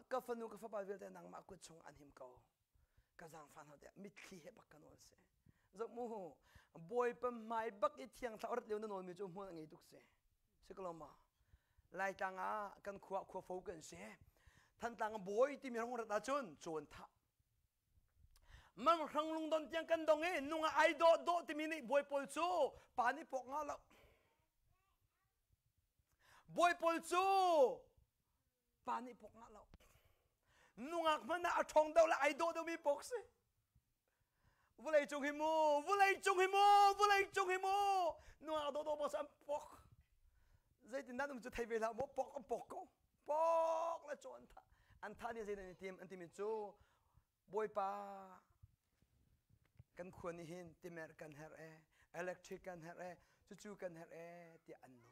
ka fanu ka fapa vialte nangmah kut chung an him ko. Ka zaangfah hna tiah mitthli he bak ka nawl si. Zoh mu Bawipa hmai bak i thiang thlau rat lio na nawlmi cu hmual a ngei tuk si. Si ko lo ma? Laitlang ah kan khua khuafo kan si. Thantlang bawi timi rong rat ahcun cawn thah. Mang hrang lungdon tiang kan dong i nunga ai dawh dawh timi nih bawi pawl cu pa nih pawk nga lo. Bawi pawl cu pa nih pawk nga lo. Nungak hmanh ah a ṭhawng deuh le ai dawh deuhmi pawk si. Vulei cung hi mu, vulei cung hi mu, vulei cung hi mu. Nungak dawh dawh bak an pok. Zeitin dah um cu thei ve hlah maw pok an pok ko. Pok le cu an thah. An thah nih zeitin an tim an timi cu Bawipa kan khua nih hin timer kan herh e, electric kan herh e, cucu kan herh e tiah an nawl.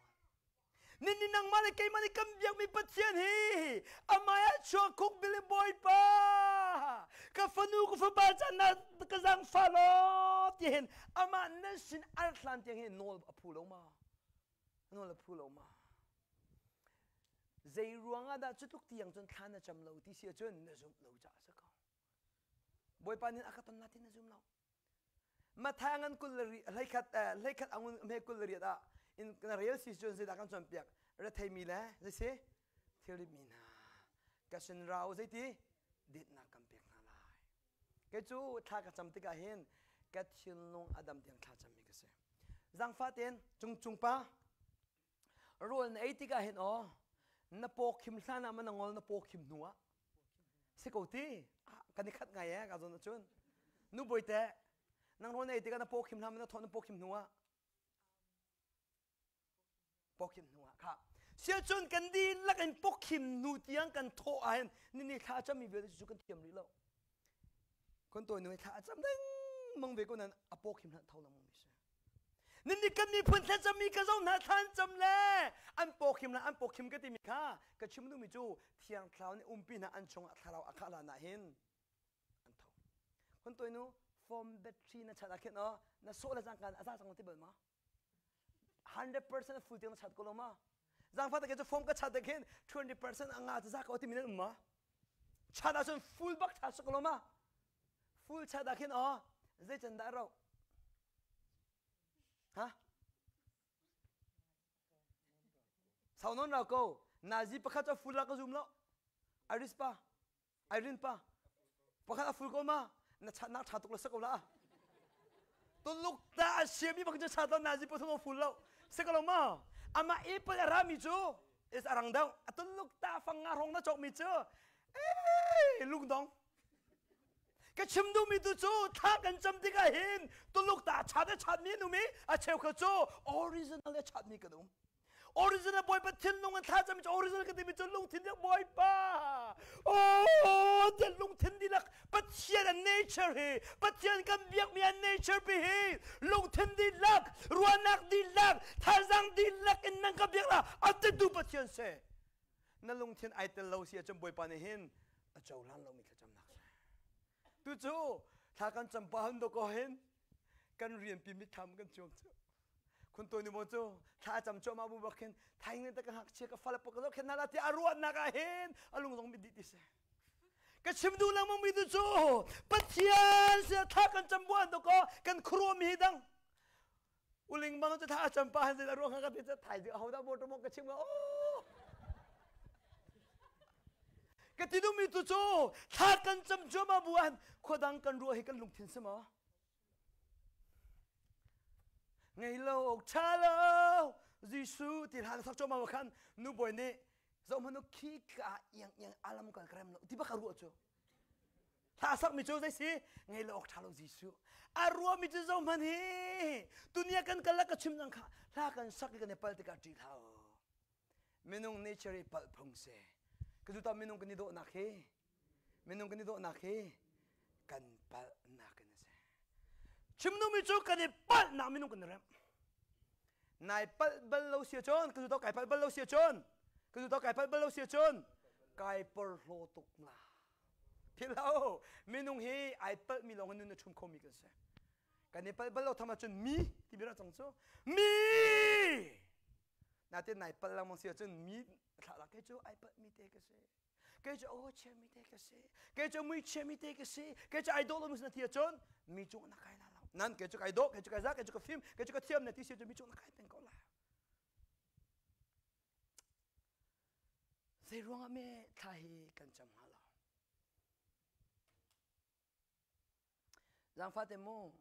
Nini nangmah le keimah nih kan biakmi Pathian hi amah ah chuak khuk bil Bawipa ka fanu ka fapa can na ka zangfah law ti hin amah nan sin al hlan tiang hi nawl a phu lo ma nawl a phu lo ma zei ruangah dah cutluk tiang cun thla na cam lo ti si ahcun na zumh lo caah a si ko Bawipa nih a ka ton la ti na zum lo Matthai ngan kul le hleikhat hleikhat angun hme kul le riat ah in na rel si cun zeidah kan cawnpiak retheimi le zei si thilrit mi hna ka sin rau zeiti dinhnak kan pek hna lai kei cu thla ka cam tikah hin ka thinlung a dam tiang thla cammi ka si zangfah tein cung cung pa rawl na ei tikah hin aw na paw khim hlan ah na ngol na paw khim hnu ah si ko ti kan i khat ngai eh ka zawn ahcun nu bawite nang rawl na ei tikah na paw khim hlan na thawh na paw khim hnu ah paw khim hnu ah kha siacun kan dihlak in paw khim hnu tiang kan thawh ah hin ni thla a cami vialte cu kan thiam rih lo Kon tawi nu thla a cam dengmang ve ko nan a paw khim hlah tho lengmang mi si. Nan nih kan miphun thlacammi ka zo hna thla an cam le an paw khim la an paw khim ka timi kha ka chim duhmi cu thiang thlarau nih umpi hna an chungah thlarau a khah hlan ah hin an tho. Kon tawi nu form battery na chat ah khin aw na sawh le cangka a za cang ti bal ma? 100% full tiang na chat ko lo ma? Zangfah tak cu form ka chat te khin 200% a nga cu za ko timi nan um ma? Chat ahcun full bak chat si ko lo ma? Full chat ah khin aw zei can dah rauh? Ha? Sau non rau ko. Nazi pakhat cu full la ka zum lo. Iris pa. Irene pa pakhat a ful ko ma na chatnak ṭha tuk lo si ko la Tuluk ta a siami bak cu chat lo nazi pathum a ful lo si ko lo ma amah apple a rami cu is a rang deuh a tuluk ta fang nga rong na cawkmi cu ee lungdong ka chim duhmi tu cu thla kan cam tikah hin tuluk ta a chat a chatmi an um i a cheukhat cu original a chatmi kan um. Original Bawipa thinlung in thlacam cu original ka timi cu lungthin dihlak Bawipa. Oh, tiah lungthin dihlak Pathian a nature hi Pathian kan biakmi a nature pi hi lungthin dihlak ruahnak dihlak thazaang dihlak in nan ka biak la a tu Pathian si. Na lungthin ai tel lo si ahcun Bawipa nih hin a cohlan lomi thlacamnak si. Tu cu thla kan cam pa hun dawkaw hin kan rianpi mitthlam kan cuang cu. Khun to ni mo cu thla cam cuahmah bu bak khin thaing ne ta ka ngakchia ka fale pa ka zohkhenh hna la tiah a ruahnak ah hin a lung zong mit dih ti si. Ka chim duh lengmang mi tu cu Pathian sia thla kan cam buan dawkaw kan khuaruah mi hi dang. Uling bang cu thla cam pa han a ruang ka ti cu thai ding ahodah motor mo ka chim nga oh ka ti duhmi tu cu thla kan cam cuahmah bu ah khuadang kan ruah hi kan lungthin si maw ngei lo awk ṭha lo Jesuh ti hla sak cuahmah khan nu bawi nih zoh hmanh u khi ka iang iang alam kal ka rem lo ti bak a ruah cu Hla sakmi cu zei si? Ngei lo awk ṭha lo Jesuh. A ruahmi cu zohhmanh hi dunia kan kal ka chim cang kha hla kan sak i kan i pal tikah ṭih hlah u. Minung nature i palh phung si. Ka cu minung kan i dawhnak hi minung kan i dawhnak hi kan palhnak in a si. Chim duhmi cu kan i palhnak minung kan i remh. Nai palh bal lo si ahcun ka cu kai palh bal lo si ahcun ka cu kai palh bal lo si ahcun kai porhlaw tuk la. Philh minung hi ai palhmi lawng in nun a ṭhum khomi kan si. Kan i palh bal lo tham ahcun mi timi rak cang cu. Mi! Natin nai palh lengmang si ahcun mi thlah la kei cu ai palhmi te ka si. Kei cu aw chiami te ka si. Kei cu mui chiami te ka si. Kei cu ai dawh lomi na ti ahcun mi cung na kai la lo. Nan kei cu kai dawh, kei cu kai za, kei cu ka fim, kei cu ka thiam na ti si ahcun mi cung na kai peng ko la. Zei ruangah me thla hi kan cam hnga lo? Zaangfah te mu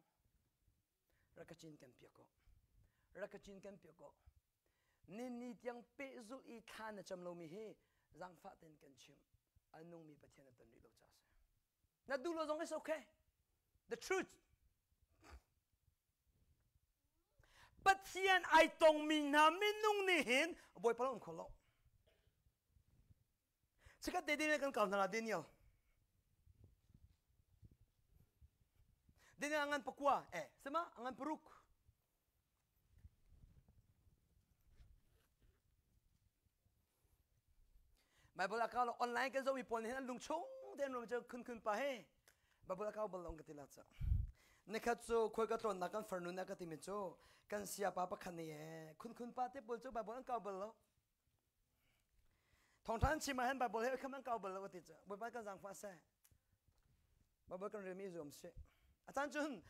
rak ka cin kan piak ko. Rak ka cin kan piak ko. Ni ni tiang pehzulh i thla na cam lomi hi zaangfah tein kan chimh. A nungmi Pathian na ton rih lo caah si. Na duh lo zong is okay. The truth. Pathian ai tongmi hna minung nih hin Bawipa lo um kho lo. Chikat te Daniel kan kau hna la Daniel. Daniel angan pakua eh sema angan paruk. Bible a kau lo online kan zohmi pawl nih hin an lung chung tein rum cu khun khun pa he Bible a kau bal lo ka ti la ca. Nikhat cu khuai ka tlawnnak kan farnu nih a ka timi cu kan siapa pakhat nih ee khun khun pa te pawl cu Bible an kau bal lo. Thawngṭha an chim ah hin Bible he kham an kau bal lo ka ti cu. Bawipa kan zaangfah seh. Bible kan relmi zuam sih. A caan cun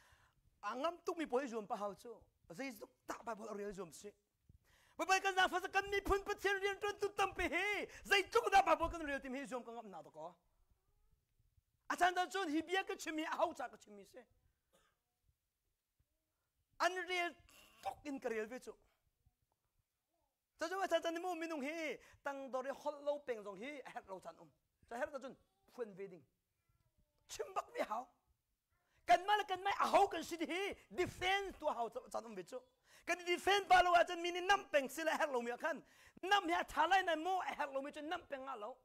a ngam tukmi pawl i zuam pa hau cu. Zeitluk tah Bible a rel zuam sih. Bawipa kan zaangfah kan miphun Pathian rianṭuantu tampi hi zeitluk dah Bible kan rel timi hi zuam ka ngamh hna dakaw. A caan caan cun hi bia ka chim hi aho ca ka chimmi si. An rel tuk in ka rel ve cu. Cucu a caan caan mu minung hi tangdor i holh lo peng zong hi a herh lo caan um. Cu herh cun phuan ve ding. Chim bak ve hau. Kanmah le kanmah aho kan si hi defense tuah hau caan um ve cu. Kan i defend pa lo ahcun mi nih nam peng si le a herh lomi ah khan nam hi a ṭha lai nan mu a herh lomi cu nam peng ah lo.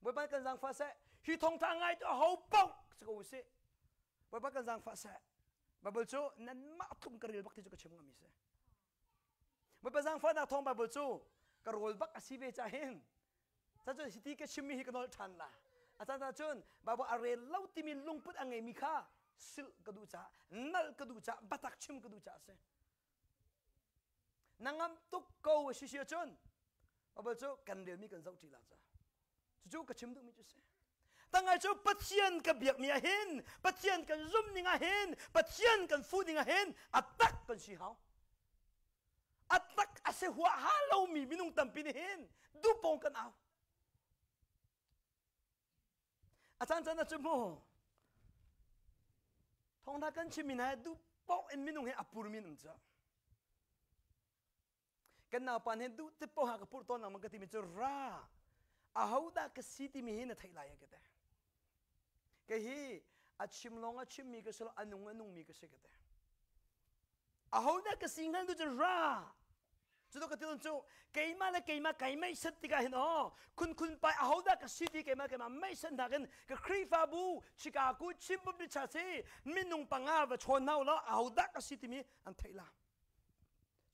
Bawipa kan zaangfah seh. Hi thawngṭha ngai tu aho paoh si ko usih. Bawipa kan zaangfah seh. Bible cu nanmah tlum ka rel bak ti cu ka chim ngami si. Bawipa zaangfahnak thawng Bible cu ka rawl bak a si ve ca hin Cacun hiti ka chimmi hi ka nolh ṭhan la. A caan ah cun Baibal a rel lo timi lungput a ngeimi kha silh ka duh caah, nalh ka duh caah, biatak chim ka duh caah a si. Na ngam tuk ko a si si ahcun Baibal cu kan relmi kan zoh ṭi la ca. Cucu ka chim duhmi cu si. Tangai cu Pathian ka biakmi ah hin, Pathian kan zumh ning ah hin, Pathian kan fuh ning ah hin a tak kan si hau. A tak a si huaha lomi minung tampi nih hin duhpawng kan au. A caan caan ah cu mu thawngtha kan chimmi hna hi duhpaoh in minung hi a purmi an um cu. Kan naupa nih duh te paoh ha ka purh tawn lengmang ka timi cu ra ahodah ka si timi hi na theih lai ka ti. Kei hi a chim lawng a chimmi ka si lo a nung a nungmi ka si ka ti. Ahodah ka si hngal tu cu ra. Cu ka ti cu keimah le keimah kai meihsat tikah hin aw khun khun pai ahodah ka si ti keimah keimah meihsat nakin ka Khrihfabu Chicago Chin Baptist Church hi minung panga va chawn hna ulaw ahodah ka si timi an theih la.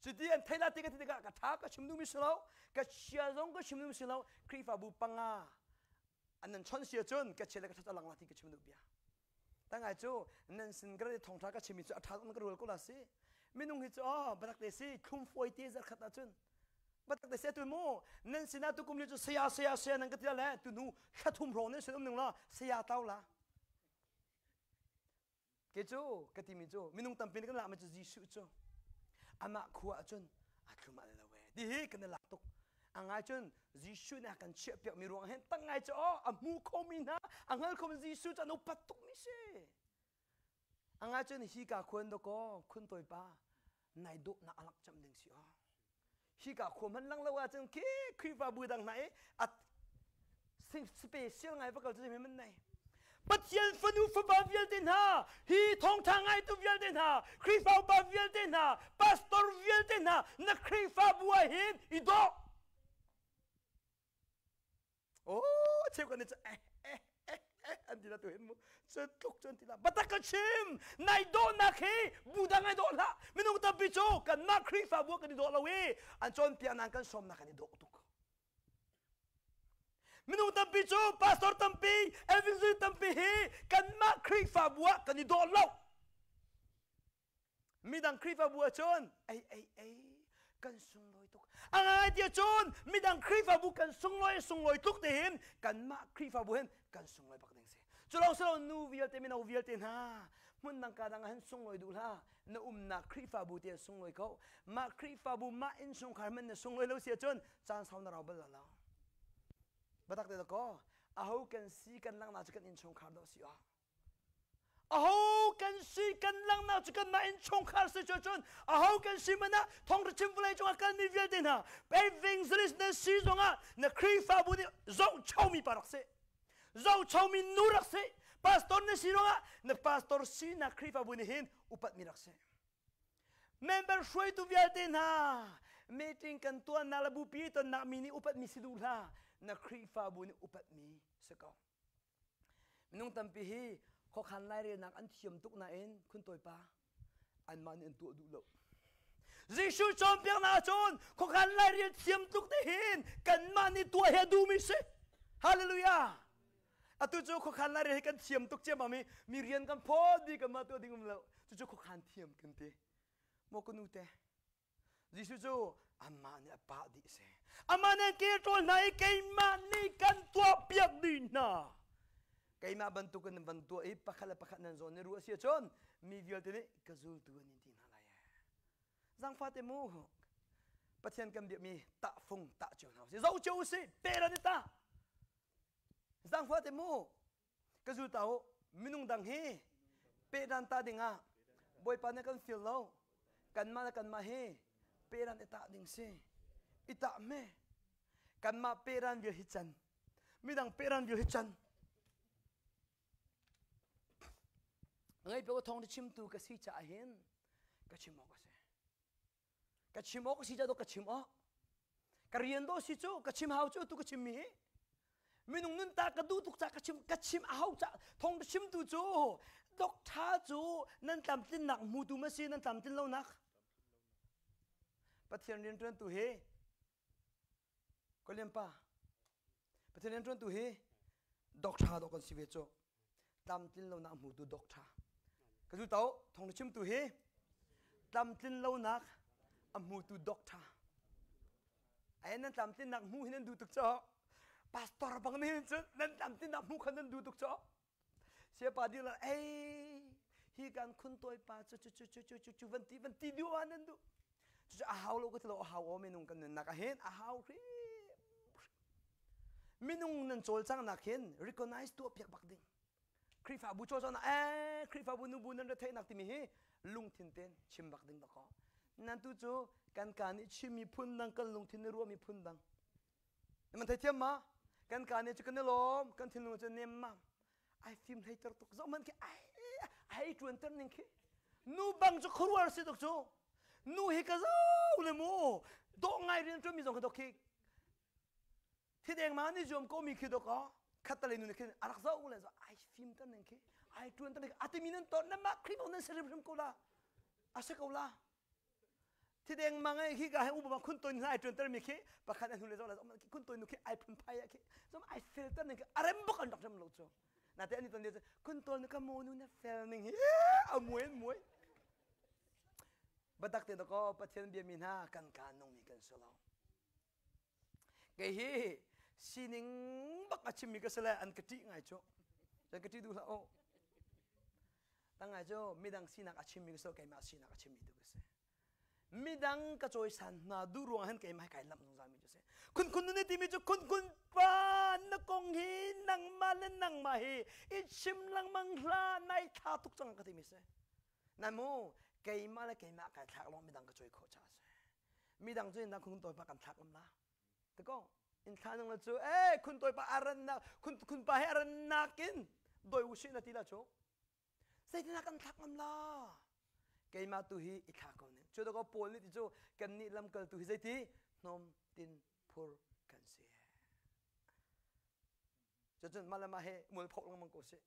Cuti an theih la ti ka ti tikah ka tha ka chim duhmi si lo, ka chia zong ka chim duhmi si lo, Khrihfabu panga an nan chawnh si ahcun ka chia le ka ṭhat a lang la ti ka chim duh bia. Tangai cu nan sin ka thawngṭha ka chimmi cu a ṭha ka rual ko la si. Minung hi cu oh batak te si thlum fawi te zarkhat ahcun batak te si tu mu nan sinah tu kum li cu saya saya saya nan ka ti le tu hnu thla thum hrawng nan sin um ning la saya tau la. Ke cu ka timi cu minung tampi nih kan lakmi cu Jesuh cu amah khua ahcun a thlum ah lo e ti hi kan i lak tuk. A ngai cun Jesuh nih a kan chiahpiak mi ruang hin tak ngai cu aw a hmu khomi hna a hngal khomi Jesuh cu an upat tukmi si. A ngai cun hi ka khuan dakaw khun tawi pa nai dawhnak a langh cem ding si aw. Hika khua hmanh lang lo ahcun khi Khrihfabu dang hna i a special ngai va kal cu man nei. Pathian fanu fapa vialte hna, hi thawngtha ngaitu vialte hna, Khrihfa upa vialte hna, pastor vialte hna, na Khrihfabu ah hin i dawh. Oh, cheu kan cu eh eh eh eh an ti la tu hin mu cu tluk cu an ti la batak ka chim nai dawhnak hi bu dang ai dawh hlah minung tampi cu kanmah Khrihfabu kan i dawh lo i an cawnpiak nan kan sawmnak kan i dawh tuk minung tampi cu pastor tampi evangelist tampi hi kanmah Khrihfabu ah kan i dawh lo Midang Khrihfabu ahcun ei ei ei kan sunglawi tuk. A ngai ti ahcun midang Khrihfabu kan sunglawi sunglawi tluk te hin kanmah Khrihfabu hin kan sunglawi bak ding si. Cu lawng si lo nu vialte mino vialte hna hmun dang ka dang ah hin sunglawi duh hlah. Na umnak Khrihfabu te sunglawi ko. Mah Khrihfabu mah innchungkhar hmanh na sunglawi lo si ahcun caan sau na rau bal lo. Batak te ko aho kan si kan langhnak cu kan innchungkhar dawh si ah. Aho kan si kan langhnak cu kanmah innchungkhar si cu cun aho kan si man ah thawngṭha chim vawlei cungah kalmi vialte hna evangelist na si zongah na Khrihfabu nih zohchomi pa rak si zohchomi nu rak si pastor na si zongah na pastor sinak Khrihfabu nih hin upatmi rak si member hruaitu vialte hna meeting kan tuahnak le bupi tonnak mi nih upatmi si duh hlah na Khrihfabu nih upatmi si ko Minung tampi hi khuakhan lairelnak an thiam tuk nain khuntawipa anmah nih an tuah duh lo. Jesuh cawnpiaknak ahcun khuakhan lairel thiam tuk te hin kanmah nih tuah hi a duhmi si. Hallelujah! Atu cu khuakhan lairel hi kan thiam tuk ciammam i mi rian kan phawt dih kanmah tuah ding um lo. Cucu khuakhan thiam kan ti. Maw ka nu te, Jesuh cu amah nih a pah dih si. Amah nih ke ṭawl hna i keimah nih kan tuahpiak dih hna. Keimah bantukin nan van tuah i pakhat le pakhat nan zawn i ruah si ahcun mi vialte nih ka zultu an in ti hna lai. Zangfate mu Pathian kan biakmi tahfung tah cio hna usih. Zoh cio usih, pe lan i tah. Zangfate mu ka zul ta u minung dang hi pehdan ta dingah bawipa nih kan fil lo kanmah le kanmah hi pehdan i tah ding si i tah hme kanmah pehdan vial hi can midang pehdan vial hi can ngai pe thong chimtu ka si caah hin ka chim awk a si ka chim awk si ca ka chim awk ka rian do si cu ka chim hau cu tu ka chim mi hi minung nun ta ka duh tuk ca ka chim ka chim a hau ca thong chim tu cu doctor cu nan tlamtlinnak hmutu ma si nan tlamtlin lo nak Pathian rian tuan tu hi Kolian pa Pathian rian tuan tu hi doctor do kan si ve cu tlamtlin lonak hmutu doctor ka zu to thong chimtu hi tlamtlin lonak a hmutu doctor ai nan tlamtlinnak hmu hi nan duh tuk cho pastor bang nih cun nan tlamtlinnak hmu kha nan duh tuk cho siapa dil ei hi kan khun toi pa cu cu cu cu cu cu van ti van ti duh ah nan duh cucu a hau lo ka ti lo a hau aw minung kan nunnak ah hin a hau hrim minung nan cawlcanghnak hin recognize tuah piak bak ding Khrihfabu cawlcanghnak eh Khrihfabu nubu nan retheihnak timi hi lungthin ten chim bak ding dakaw nan tu cu kan ka nih chimmi phun dang kan lungthin nih ruahmi phun dang man theithiam ma kan ka nih cu kan i lawm kan thinlung cu nem mam ai fim hleiter tuk zoh man khi ai ai tuanter ning khi nu bang cu khuaruar si tuk cu. Nu hi ka zo le mu dawh ngai rian ṭuan mi zong kha dok khi thideng ma ni zuam ko mi khi dok ah khat le nu nih khin a rak zoh le ai fim tan ning khi ai ṭuan tan ning atimi nan ton nan mah Khrihfa nan si hrimhrim ko la a si ko la thideng mang ai khi ka he upa khun toin hna ai ṭuan ter mi khi pakhat an hnu le zoh la khun toin nu khi ai phun phai khi zom ai fel tan ning khi arem bok an rak rem lo chu na te ani ton le khun tol nu ka mo nu na fel ning hi a muai muai batak te ko Pathian bia mi hna kan ka nung mi kan si lo Kei hi sining bak a chimmi ka si le an ka ṭih ngai cu. An ka ṭih duh hlah u. Tang ngai cu midang sinak a chimmi ka si lo, keimah sinak a chimmi tu ka si. Midang ka cawisan hna duh ruangah hin keimah hi kai lamh zungzal mi cu si. Khun khun nu nih timi cu khun khun pa na kong hi nangmah le nangmah hi i chim lengmang hlah nai thla tuk cang ka timi si. Na mu keimah le keimah kai thlak lawng midang ka cawi khawh caah a si. Midang cu in khun tawi pa kan thlak lam la. Tiko in thla nang la cu eh khun tawi pa aran na khun khun pa he aran nakin doi u na ti la chu. Zeitinah kan thlak ngam la. Keimah tu hi i thla ko ning. Cu ko Paul nih ti cu kan nih lamkal tu hi zeiti hnawm tin phur kan si. Cucun mah le mah he mual phoh lengmang ko sih.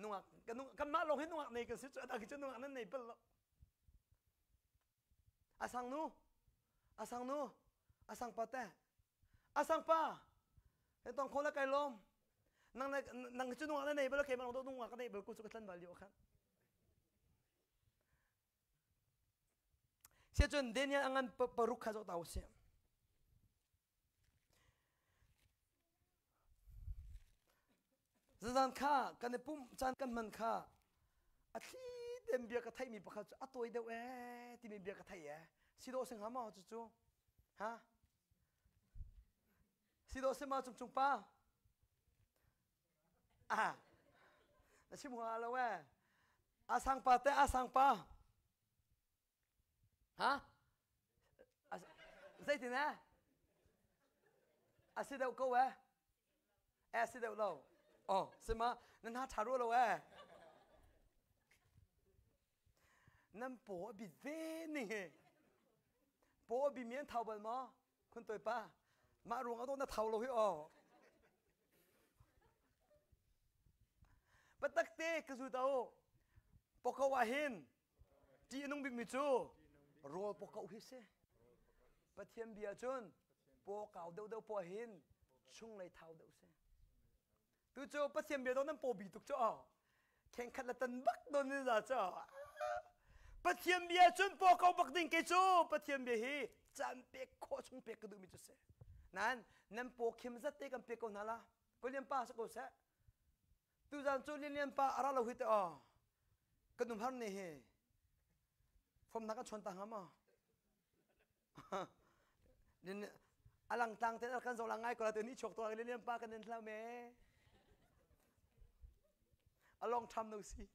Nungak kan kanmah lawng hi nungak nei kan si cu adang cu nungak nan nei bal lo. Asang nu, asang nu, asang pa te, asang pa, he tong kho la kai lom. Nang na nang cu nungak na nei bal lo keimah lawng nungak ka nei bal ko cu ka tlan bal lio khan. Sia cun Daniel angan paruk kha zoh ta usih. Zazan kha kan i pumh caan kan hman kha a thli tein bia ka theihmi pakhat cu a tawi deuh ee timi bia ka theih ee. Si dawh si hnga maw cucu? Ha? Si dawh si ma cung cung pa? Ah, na chim hnga lo ee. A sang pa te a sang pa. Ha? Zeitin eh? A si deuh ko eh? Eh si deuh lo. Oh, si ma nan ha ṭha rua lo eh. Nan paw a bit ve ning hi. Paw a bi mi an thau bal maw? Khun toi pa. Mah ruang ah na thau lo hi oh. Patak te ka zu tau. Poko ah hin Ṭih a nung bikmi cu rawl pawkauh hi si. Pathian bia cun pawkau deuhdeuh poah hin chunglei thau deuh si. Tu cu Pathian bia dawh nan paw bi tuk cu aw. Khengkhat le tan bak don ni za cu. Pathian bia cun pawkau bak ding ke cu Pathian bia hi caan pek khawh chung pek ka duhmi cu si. Nan nan paw khim zat te kan pek ko hna la. William pa sa ko seh. Tuzan cu Lian Lian pa a ra lo hi te aw. Kan um har ne hi. Fom na kan chon ta hnga maw? Alang tlang ten kan zo la ngai ko la te ni chok to Lian Lian pa kan nen hla me. A long time no see.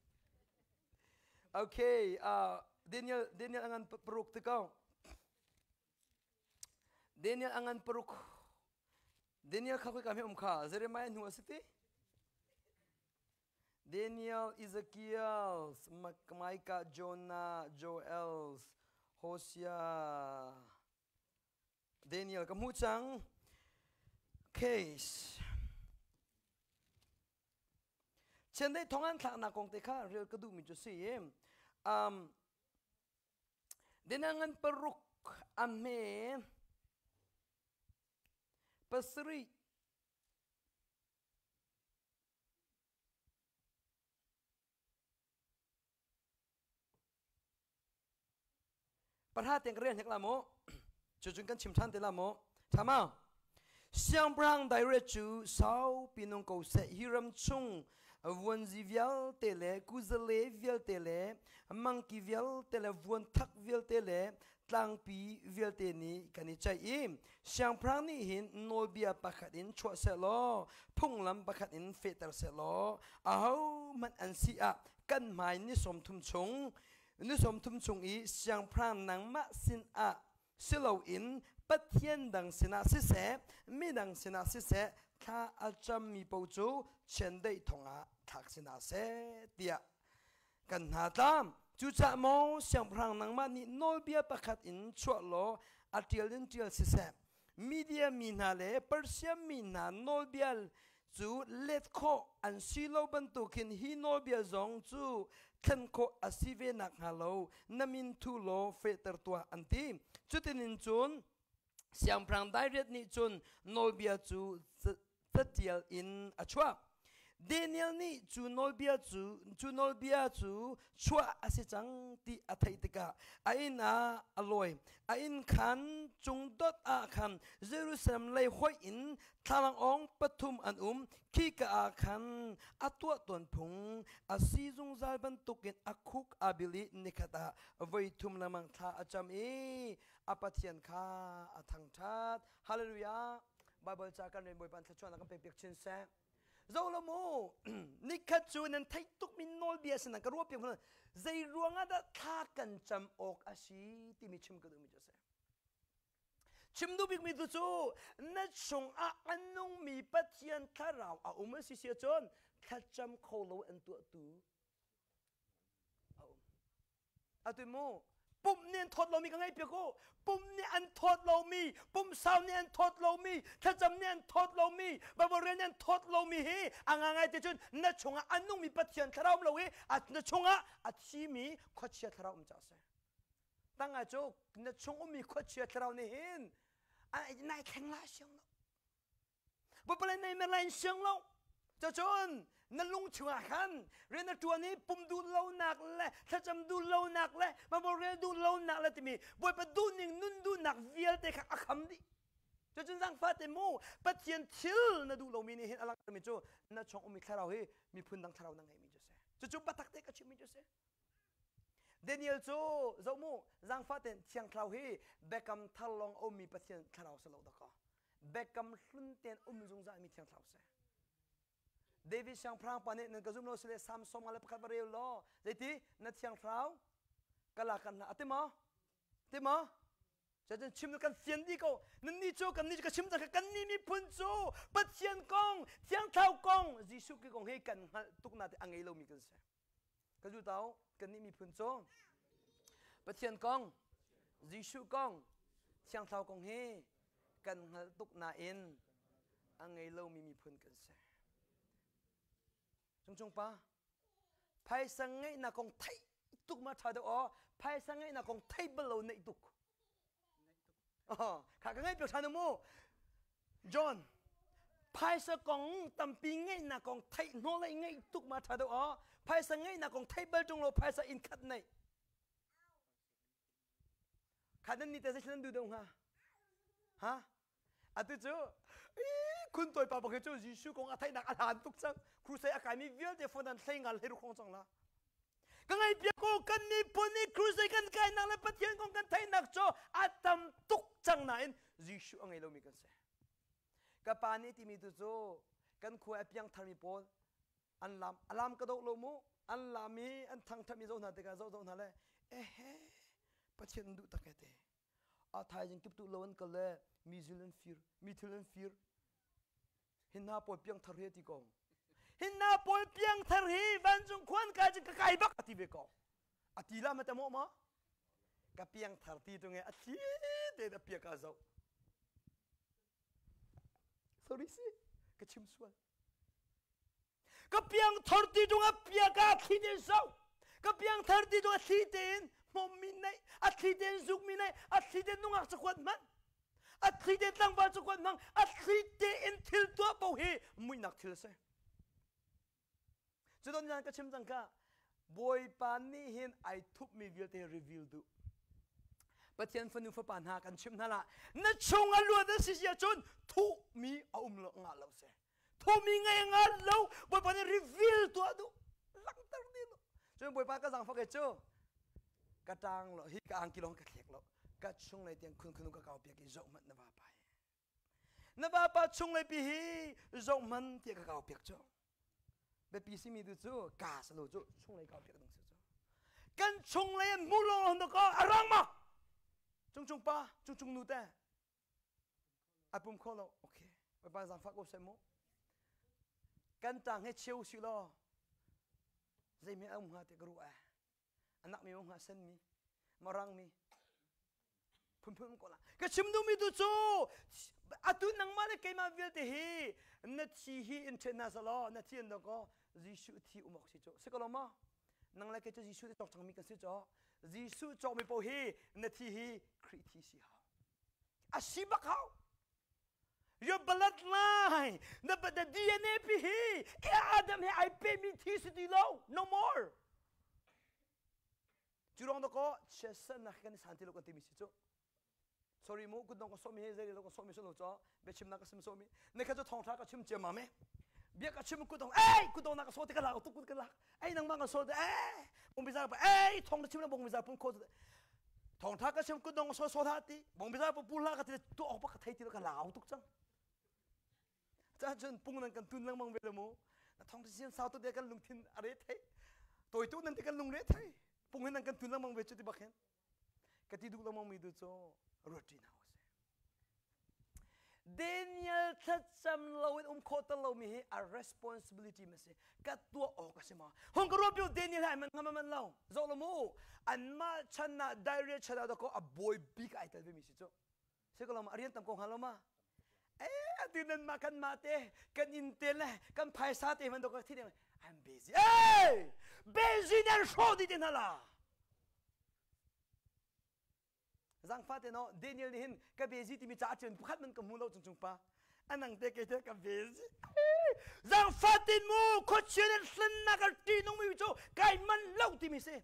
Okay, uh, Daniel Daniel angan paruk te ko. Daniel angan paruk. Daniel kha khoi kam um kha Jeremiah hnu a si ti Daniel, Ezekiel, Micah, Jonah, Joel, Hosea, Daniel ka hmuh cang. Case. Chiandeih thong an thlaknak kong te kha rel ka duhmi cu si i um, Daniel ngan paruk a hme pasarih Pahra tiang ka rel hnek la mu. Cucun kan chim ṭhan te la mu. Ṭha ma? Siangpahrang Daire cu saupi nung ko seh hi ram chung vuanzi vialte le kuzale vialte le mangki vialte le vuanthak vialte le tlangpi vialte nih kan i ceih i siangpahrang nih hin nawlbia pakhat in chuah seh law phunglam pakhat in fehter seh law ahohmanh an si ah kan hmai ni 30 chung ni 30 chung i siangpahrang nangmah sinah si loin Pathian dang sinah siseh midang sinah siseh thla a cammi paoh cu chiandeih thongah thlak si hna seh tiah kan hna tlam. Cucaah maw siangpahrang nangmah nih nawlbia pakhat in chuah law a ṭial in ṭial siseh, Media mi hna le Persia mi hna nawlbia cu let khawh an si lo bantukin hi nawlbia zong cu thlen khawh a si ve nakhnga lo na min thu law fehter tuah an ti. Cutin in cun siangpahrang Darius nih cun nawlbia cu catial in a chuah. Daniel nih cu nawlbia cu cu nawlbia cu chuah a si cang ti a theih tikah a inn ah a lawi. A inn khan cung dot ah khan Jerusalem lei hoih in thlalangawng pathum an um. Khika ah khan a tuah tawn phung a si zungzal bantukin a khuk aa bil i nikhat ah voi thum lengmang thla a cam i a Pathian kha a thangṭhat. Hallelujah! Bible ca kan rel Bawipa thluachuahnak kan pek piak chin seh. Zo lo mu nikhat cu nan theih tukmi nawlbia sin ka ruah piak hna zei ruangah dah thla kan cam awk a si timi chim ka duhmi cu a si. Chim duh bikmi tu cu na chungah a nungmi Pathian thlarau a um a si si ahcun thlacam kho lo an tuahtu a um. Atu mu pumh nih an thawt lomi ka ngaih piak u. Pumh nih an thawt lomi, pumsau nih an thawt lomi, thlacam nih an thawt lomi, Bible rel nih an thawt lomi hi a ngangai te cun na chungah a nungmi Pathian thlarau um lo i na chungah a thimi khuachia thlarau um caah a si. Tangah cu na chung ummi khuachia thlarau nih hin nai thleng la siang lo. Bapale nei mer lai in siang lo. Cacun na lung chungah khan rian na ṭuan i pum duh lonak le thlacam duh lonak le Bible rel duh lonak le timi Bawipa duhning nun duhnak vialte kha a kham dih. Cucun zaangfah te mu Pathian thil na duh lomi nih hin a langhtermi cu na chung ummi thlarau hi miphun dang thlarau na ngeihmi cu a si. Cucu biatak te ka chimmi cu a si. Daniel cu zoh mu zaangfah tein Thiang Thlarau hi biakam thar lawng a ummi Pathian thlarau si lo dakaw. Biakam hlun tein um zungzal mi Thiang Thlarau si. David siangpahrang pa nih nan ka zum lo sile Psalm 121 va rel law zeiti na Thiang Thlarau ka la kan hna ati maw? Ti maw? Cun chim kan fian dih ko. Nannih cu kannih cu ka chim cang kannih miphun cu Pathian kong, Thiang Thlarau kong, Jesuh Khrih kong hi kan hngalh tuk na te a ngei lomi kan si. Ka zultau kannih miphun cu Pathian kong, Jesuh kong, Thiang Thlarau kong hi kan hngalh tuk nain a ngei lomi miphun kan si. Cungcung pa, phaisa ngeihnak kong theih tuk ma ṭha deuh aw, phaisa ngeihnak kong theih bal lo neih tuk. Oh, kha ka ngaih piak ṭhan mu. John, phaisa kong tampi ngeihnak kong theih hnawl i ngeih tuk ma ṭha deuh aw. Phaisa ngeihnak kong theih bal ṭung lo phaisa inn khat neih. Kha nan ni te zei nan duh deuh hnga? Ha? Atu cu khun tawi pa bak hi cu Jesuh kong a theihnak a hlan tuk cang. Crusade a kaimi vialte phone an hlei ngal hlei rukhong cang la. Ka ngai piak ko kan miphun nih crusade kan kainak le Pathian kong kan theihnak cu a tam tuk cang nain Jesuh a ngei lomi kan si. Ka pa nih timi tu cu kan khua a piang tharmi pawl an lam a lam ka doh lo mu an lam i an thangthatmi zoh hna tikah zoh zoh hna le ehe Pathian duh tak te a thaizing kip tu lo an kal le mi zil an fir mi thil an fir Hinna pawl piangthar hi ti ko. Hinna pawl piangthar hi vancung khuan kai cun ka kai bak a ti ve ko. A ti la ma te maw ma? Ka piangthar ti tu nge a thli te a piak a zoh. Sorry si, ka chim sual. Ka piangthar ti tung a piak a thli te zoh. Ka piangthar ti tung a thli tein hmawm mi nei, a thli tein zuk mi nei, a thli tein nungak cakuat hmanh. A thli tein tlangval cakuat hmang, a thli tein thil tuah paoh hi muihnak thil a si. Cu don ka chim cang ka Bawipa nih hin ai thupmi vialte reveal duh. Pathian fanu fapa hna kan chimh hna lah na chung a luat a si sia cun thuhmi a um lo ngah lo seh. Thumi ngei ngal lo Bawipa nih reveal tuah duh langhter dih lo cun Bawipa ka zaangfak e cu ka ṭang lo hi ka angki lawng ka thlek lo ka chunglei tiang khun khun ka kau piak i zoh hmanh na vapa hi na vapa chunglei pi hi zoh hmanh tiah ka kau piak cu biapi simi tu cu ka sa lo cu chunglei kau piak ding si cu kan chunglei an hmu lawng lo ko a rang ma cung cung pa cung cung nu te A pum kho lo. Okay. Bawipa zaangfah ko seh mu. Kan tang he cheu si law zeihme a um hnga ti ka ruah. Anak mi mo sen mi, marang mi, phunphun ko la. Ka chim duhmi tu cu atu nangmah le keimah vialte hi na thi hi in ṭhen hna selaw na thi in dawkaw Jesuh thi um awk si cu. Si ko lo maw? Nang le kei cu Jesuh te cawk cangmi kan si cu. Jesuh cawkmi paoh hi na thi hi Khrih thi si hau. A si bak hau. Your bloodline, the DNA pi hi Adam he ai pemi thi si ti lo. No more. Cu ruang dakaw chiatsernak kan i san ti lo kan timi si cu. Sorry mu kutdong ka sawhmi he zei lo ka sawhmi si lo caw biachimnak ka sim sawhmi. Ne kha cu thawngtha ka chim ciammam e. Bia ka chim kutdong ei kutdong na ka sawh ti ka lak tuk kut ka lak. Ei nangmah ka sawh ti ei bongbiza pa ei thong na chim na bongbiza pun kho thawngtha ka chim kutdong ka sawh sawh hlah ti bongbiza pa pu hlah ka ti tu awk pa ka thei ti lo ka lau tuk cang. Cah cun pung nan kan tun lengmang ve lo mu. Na thong sian sau tu te kan lungthin a re thei. Toi tu nan te kan lung re thei. Pung hin nan kan tun lengmang ve cu ti bak hin. Ka ti duh lengmang mi tu cu ruat ṭi hna usih. Daniel thlacam lo in um khawh tal lomi hi a responsibility ma si. Ka tuah awk a si ma. Hong ka ruat piu Daniel hai man ngam man lo. Zoh lo mu. Anmah chan ah diarrhea chan ah ko a bawi bik ai tel ve mi si cu. Si ko lo ma a rian tam ko hnga lo ma. Eh atu nan mah kan mah te kan inn te le kan phaisa te man dok thi ding I'm busy. Hey! Busy nan hrawh dih te hna la. Zangfa te no Daniel nih hin ka busy timi ca a pakhat man ka hmu lo cung cung pa. Anang te ke te ka busy. Zangfa tin mu khuachia nan hlennak a ṭi nung mi cu kai man lo timi si.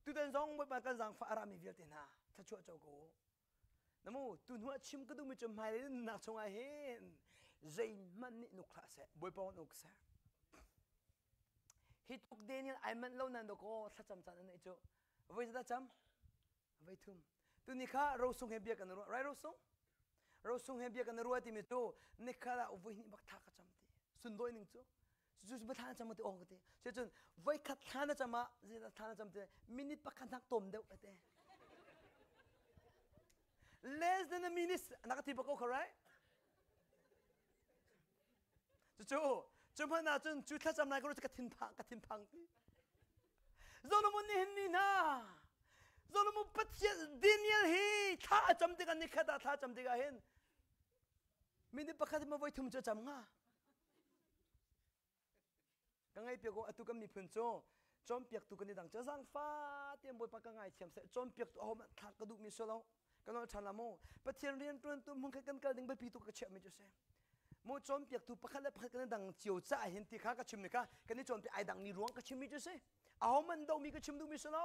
Tutan zong Bawipa kan zangfa a rami vialte hna thluachuah co ko. Namu tu hnu ah chim ka duhmi cu hmailei nunnak chungah hin zeihmanh nih nuk hlah seh Bawipa nih uk seh. Hi tuk Daniel ai manh lo nan dawkaw thlacam caan an neih cu voi zedah cam voi thum tuni kha rosung he bia kan ruah rai rosung rosung he bia kan ruah timi cu nikhat ah voi hnih bak tha ka cam ti sundawi ning cu cu cu thla na cam ti aw ka ti cun voi khat thla na cam ah zeidah thla na cam ti minute pakhat hnak tom deuh ate less than a minute na ka ti bak ko kha right cucu cu hmanh ah cun cu thlacam lai ka thinphang ka thinphang ti Solomon nih hin ni hna Solomon Pathian Daniel hi thla a cam tikah nikhat ah thla cam tikah hin minute pakhat ma voi thum cu cam hnga ka ngai piak atu kan miphun cu cawnpiaktu kan i dang cu zangfa tian bawipa ka ngaithiam seh cawnpiaktu aho hmanh thlak ka duhmi si lo ka nawl ṭhan la mu pathian rianṭuantu hmun khat kan kal ding biapi tu ka chiahmi cu si mu cawnpiaktu pakhat le pakhat kan i dang cio caah hin ti kha ka chim ni kha kan i cawnpiak ai dangmi ruang ka chimmi cu si aho man domi ka chim duhmi si lo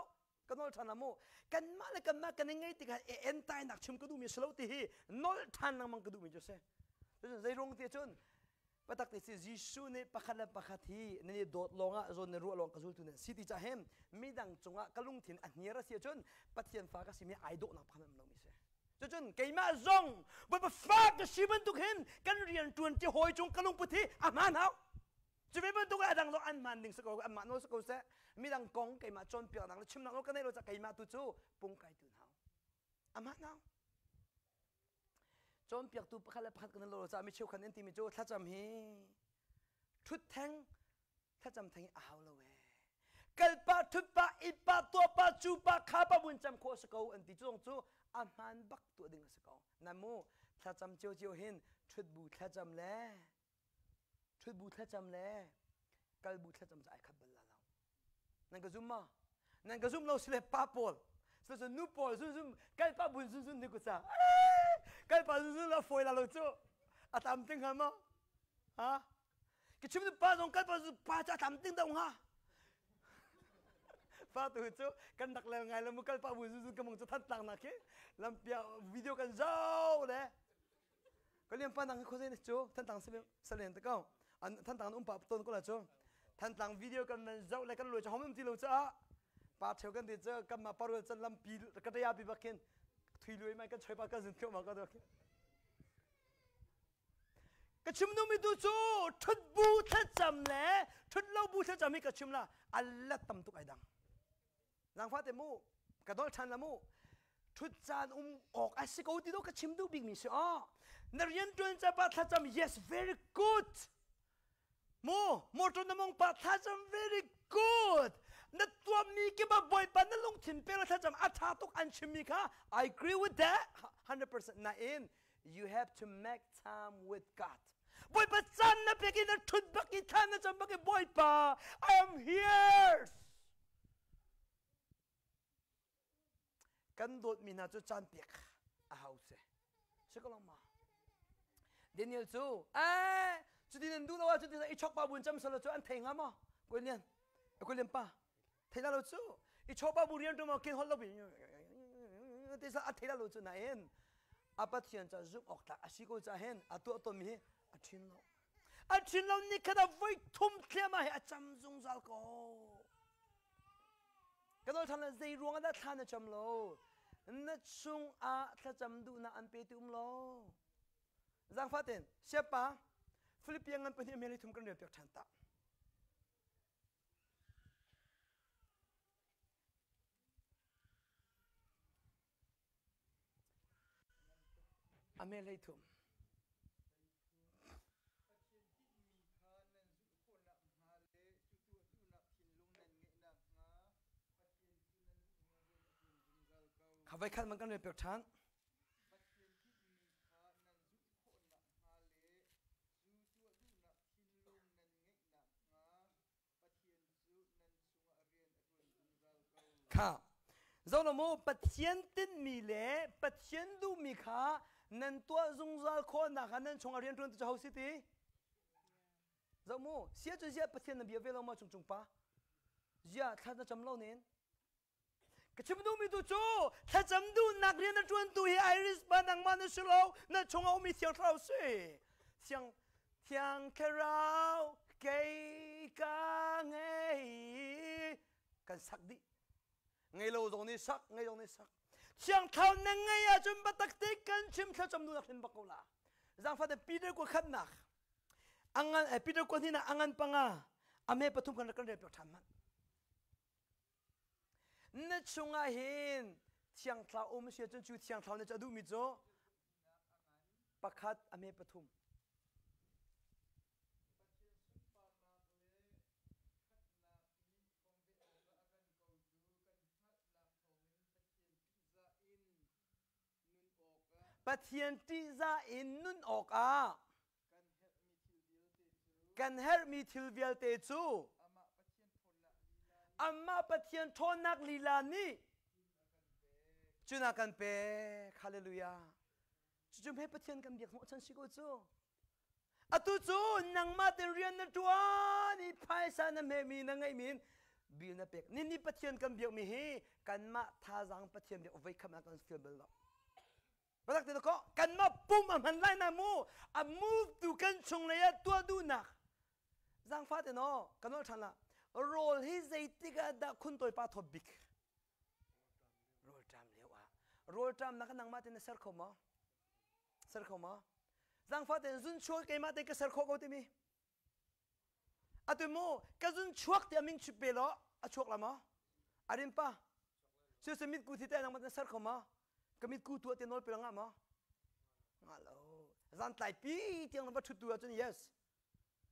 ka nawl ṭhan la mu kanmah le kanmah kan i ngei tikah e entainak chim ka duhmi si lo ti hi nolh ṭhan lengmang ka duhmi cu si zei ruang ti cun patak ti si Jesuh nih pakhat le pakhat hi nan i dawt lawngah zawn nan ruah lawng ka zultu nan si ti cah hin midang cungah ka lungthin a hniar a si ahcun Pathian fa ka simi ai dawhnak pakhat um lomi si cucun keimah zong Bawipa fa ka si bantuk hin kan rian ṭuan ti hawi cung ka lungput hi a hmaan hau cu ve bantuk a dang zong an hmaan ding si ko anmah nawl si ko seh midang kong keimah cawnpiaknak le chimnak nawl ka neih lo caah keimah tu cu pungkai tu hau a hmaan hau cawnpiaktu pakhat le pakhat kan lo caah mi cheukhat an timi cu thlacam hi ṭhut theng thlacam theng hi a hau lo ee kalpa ṭhutpa itpa tuahpa cupa khapa vun cam khawh si ko an ti cu zong cu a hmaan bak tuah ding a si ko nan mu thlacam ciocio hin ṭhut bu thlacam le ṭhut bu thlacam le kal bu thlacam cu ai khat bal la lo Nan ka zum ma? Nan ka zum lo sile pa pawl sile nu pawl zun zum kal pa bun zun zun ni ku ca kal pa zun zun la foi la lo cu a tam ting ha ma ha ki chim pa zong kal pa zun pa cha tam ting dong ha fa tu cu kan dak le ngai lo mu kal pa bun zun zun ka mong cu than tlang na khi lampia video kan zau le Ka liam pa nang hi khuazei na cu Thantlang salen te ko an Thantlang um pa ton ko la cu Thantlang video kan man zoh le kan luai cu hom um ti lo caah pa theu kan ti cu kan ma parul chan lampi ka taya pi bak khin thui luai mai kan choi pa kan zin thio ma ka do ka chim nu mi tu cu thut bu thlacam le thut lo bu thlacam hi ka chim la alla tam tuk ai dang Zaangfah te mu, ka dol ṭhan la mu. Ṭhut caan um awk a si ko ti do ka chim duh bikmi si aw. Na rian ṭuan ca pa thlacam yes very good. Mu motor na mong pa thlacam very good. Na tuammi kibak Bawipa na lungthin pe la thlacam a ṭha tuk an chimmi kha I agree with that 100% nain you have to make time with God. Bawipa caan na pek i na ṭhut bak i thla na cam bak i Bawipa I am here. Kan dawtmi hna cu caan pek a hau si. Si ko lo ma? Daniel cu eh cutin an duh lo ah cutin i chok pa bun cam salo cu an thei hnga maw? Koi lian koi lian pa thei la lo cu i chok pa bu rian ṭum ah kin holh lo bi ti sa a thei la lo cu nain a Pathian ca zumh awk tlak a si ko ca hin a tuah tawnmi hi a ṭhin lo. A ṭhin lo ni khat ah voi thum thliahmah hi a cam zungzal ko. Ka nawl ṭhan zei ruang ah dah thla na cam lo? Na chungah thlacam duhnak an pe ti um lo. Zaangfah tein, siapa, Philippian ngan pahnih mel thum kan rel piak ṭhan ta. A mel hlei thum. Kha voi khat man kan rel piak ṭhan. Kha zoh mu Pathian tinhmi le Pathian duhmi kha nan tuah zungzal khawhnak ah nan chungah rian ṭuan tu cu ho si ti? Zoh mu sia cu ziah Pathian na bia ve lo ma cung cung pa? Ziah thla na cam lo nen? Ka chim duhmi tu cu thlacam duhnak rian na ṭuantu hi Irish pa nangmah na si lo na chungah ummi Thiang Thlarau si. Thiang Thiang Thlarau kei ka ngei kan sak dih. Ngei lo zong nih sak, ngei zong nih sak. Thiang Thlarau na ngei ahcun biatak te kan chim thlacam duhnak hrim bak ko la. Zaangfah te Peter kua khatnak angan eh, Peter kua hnihnak angan panga ame pathum kan kan rel piak ṭhan hmanh. Na chungah hin Thiang Thlarau um si ahcun cu Thiang Thlarau nih cu a duhmi cu pakhat a hme pathum. Pathian ṭihzah in nun awkah kan herhmi thil vialte cu amah Pathian ṭhawnnak lila nih cun a kan pek. Hallelujah. Cucu hme Pathian kan biak hnawhchan si ko cu. Atu cu nangmah te rian na ṭuan i phaisa na hmehmi na ngeihmi in bil na pek. Ni ni Pathian kan biakmi hi kanmah thazaang Pathian biak voi khat kan feel bal lo. Batak te ko kanmah pum a hman lai na mu a move tu kan chung lei ah tuah duhnak zaangfa te no kan ol ṭhan la rawl hi zeitik ah dah khun tawi pa thawt bik rawlṭam lio ah rawlṭamnak nangmah te na ser kho maw Ser kho maw? Zaangfah tein zun chuak keimah te ka ser khawh ko timi. Atu mu ka zun chuak ti aming chip pe law a chuak la maw? Arin pa. Sio se mit ku thi te nangmah na ser kho maw? Ka mit ku tu te nawl pe nga maw? Nga lo. Zan tlai pi tiang na va thut tu ahcun yes.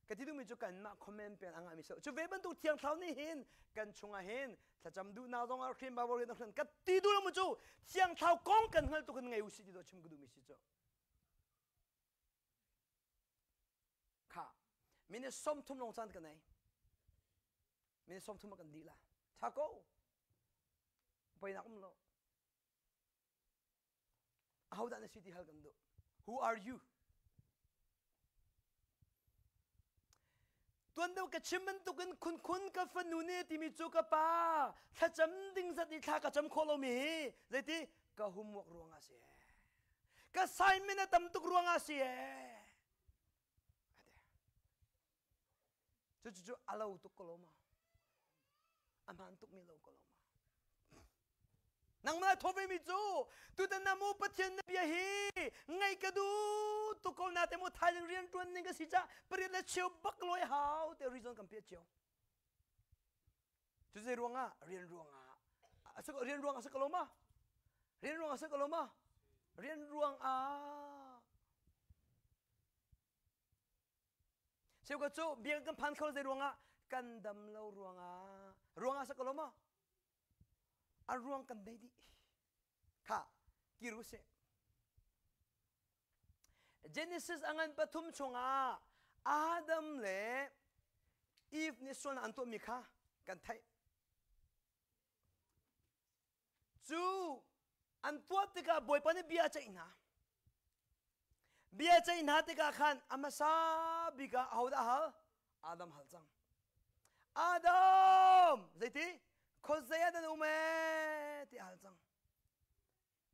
Ka ti duhmi cu kanmah comment pen a ngahmi si. Cu ve bantuk thiang thlarau nih hin kan chungah hin thlacam duhnak zong ah hrim Bible rian hrim ka ti duh lo mu cu thiang thlarau kong kan hngal tuk in ngei usih ti dawh chim ka duhmi si cu. Kha minute 30 long caan ka nei. Minute 30 kan dih la. Tha ko. Poinak um lo. Ahodah na si ti hal kan duh. Who are you? Tuan deuh ka chim bantukin khunkhun ka fanu nih timi cu ka pa thlacam ding zat i thla ka cam khawh lomi hi zeiti ka homework ruangah si ka assignment a tam tuk ruangah si Cu cu a lo tuk ko lo ma? A hmaan tukmi lo ko lo ma? Nangmah thaw ve mi cu tutan na mu Pathian na bia hi ngaih ka duh tuk ko na te mu thaizing rian tuan ning ka si ca pariat le cheu bak loi hau te reason kan pia cio. Cu zei ruangah rian ruangah rian ruang a si ko lo ma? Rian ruang a si ko lo ma? Rian ruangah Cheukhat cu biakinn kan phan kho zei ruangah kan dam lo ruangah ruangah sa ko lo maw? A ruang kan nei dih. Kha kir usih. Genesis a ngan pathum chungah Adam le Eve nih sualnak an tuahmi kha kan theih. Cu an tuah tikah Bawipa nih bia a ceih hna. Bia ceih hna tikah khan a hmasa bik ah ahodah a hal? Adam hal cang. Adam! Zeiti? Khuazei ah nan um ee ti a hal cang.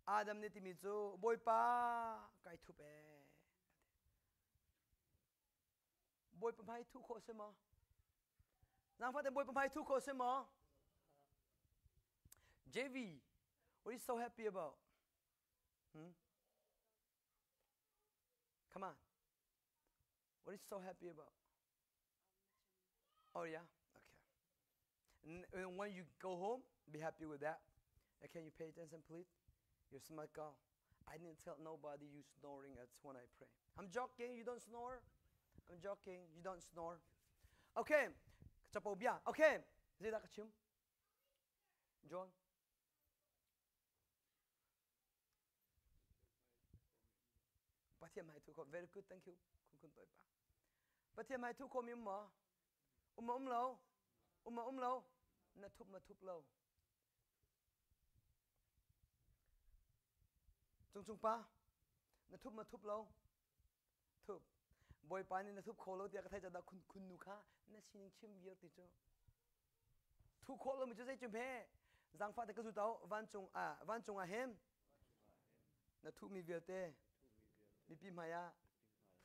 Adam nih timi cu Bawipa kai thup ee. Bawipa hmai thuh khawh si maw? Zaangfah tein Bawipa hmai thuh khawh si maw? JV, what are you so happy about? Hmm? Come on. What are you so happy about? Oh yeah? Okay. And when you go home, be happy with that. And can you pay attention, please? You're smart girl. I didn't tell nobody you snoring at when I pray. I'm joking, you don't snore. I'm joking, you don't snore. Okay, capo bia. Okay, zeidah ka chim? John. Pathian hmai thu kho. Very good, thank you. Kun kun toi pa. Pathian hmai thu kho mi um maw? Um ma um lo? Um ma um lo? Na thup ma thup lo. Cung cung pa, na thup ma thup lo? Thup. Bawipa nih na thup kho lo tiah ka theih caah khun khun nu kha na sining chim viar ti cu. Thu khawh lomi cu zei cu hme? Zaangfah te ka zu tau vancung ah vancung ah hin na thuhmi vialte mipi hmai ah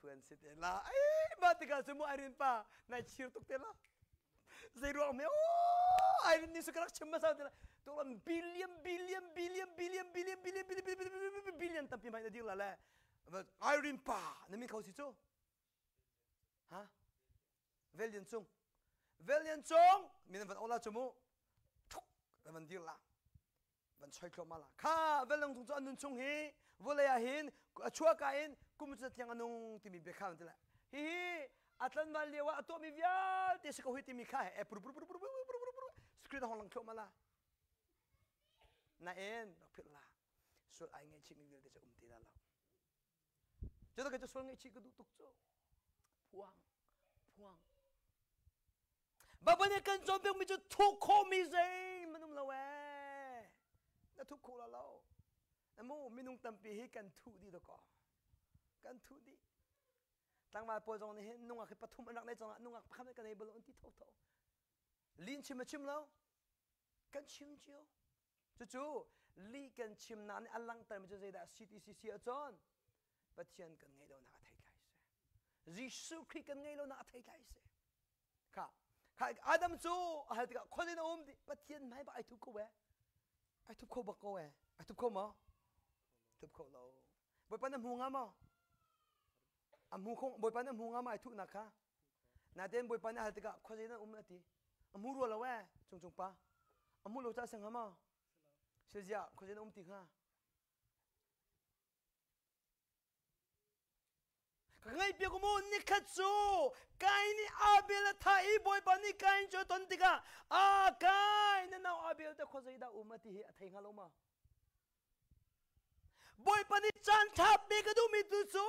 phuan si te la. Ai mah tikah cu mu Irene pa nai chir tuk te la. Zei ruang me oh Irene nih su ka rak chim hmasa te la. Tuk billion billion billion billion billion billion billion billion billion tampi hmai na dir la le. Irene pa na min kho si cu. Ha? Vel Lian Cung. Vel Lian Cung min van ola chu mu. Thuk na van dir la. Van choi thluahmah la. Kha Vel Lian Cung cu an nun chung hi vulei ah hin a chuahka in kum cu tiang a nung timi bia kha an ti la. Hihi a tlanval lio ah a tuahmi vialte si ko hi timi kha he pur pur pur pur pur pur pur screen hong lang thluahmah la. Nain rak philh la. Sual ai ngaihchihmi vialte cu um ti la lo. Cu ka cu sual ngaihchih ka duh tuk cu. Phuang, phuang. Baibal nih kan cawnpiakmi cu thuh khawhmi zeihmanh um lo ee. Na thup kho la lo. Amu minung tampi hi kan thuh dih dakaw. Kan thuh dih. Tlangval pawl zong nih hin nungak hi pathum an rak nei cangah nungak pakhat kan nei bal an ti tho tho. Lin chim a chim lo. Kan chim cio. Cucu lih kan chimnak nih a langhtermi cu zeidah a si ti si ahcun Pathian kan ngeih lonak a theitlai si. Jesuh Khrih kan ngeih lonak a theitlai si. Kha, kha Adam cu a hal tikah khuazei na um ti Pathian hmai bak ai thup ko eh. Ai thup kho bak ko eh. Ai thup kho maw? Thup kho lo. Bawipa na hmu nga maw? A hmu kho Bawipa na hmu nga maw ai thuhnak kha? Natein Bawipa nih a hal tikah khuazei na um a ti. A hmu rua lo eh, cungcung pa. A hmu lo caah si hnga maw? Si ziah khuazei na um ti hnga? Ka ngaihpiak mu nikhat cu Kain nih Abel a thah i Bawipa nih Kain cu a ton tikah a Kain na nau Abel te khuazei dah um a ti hi a thei hnga lo ma? Bawipa nih caan ṭha pe ka duhmi tu cu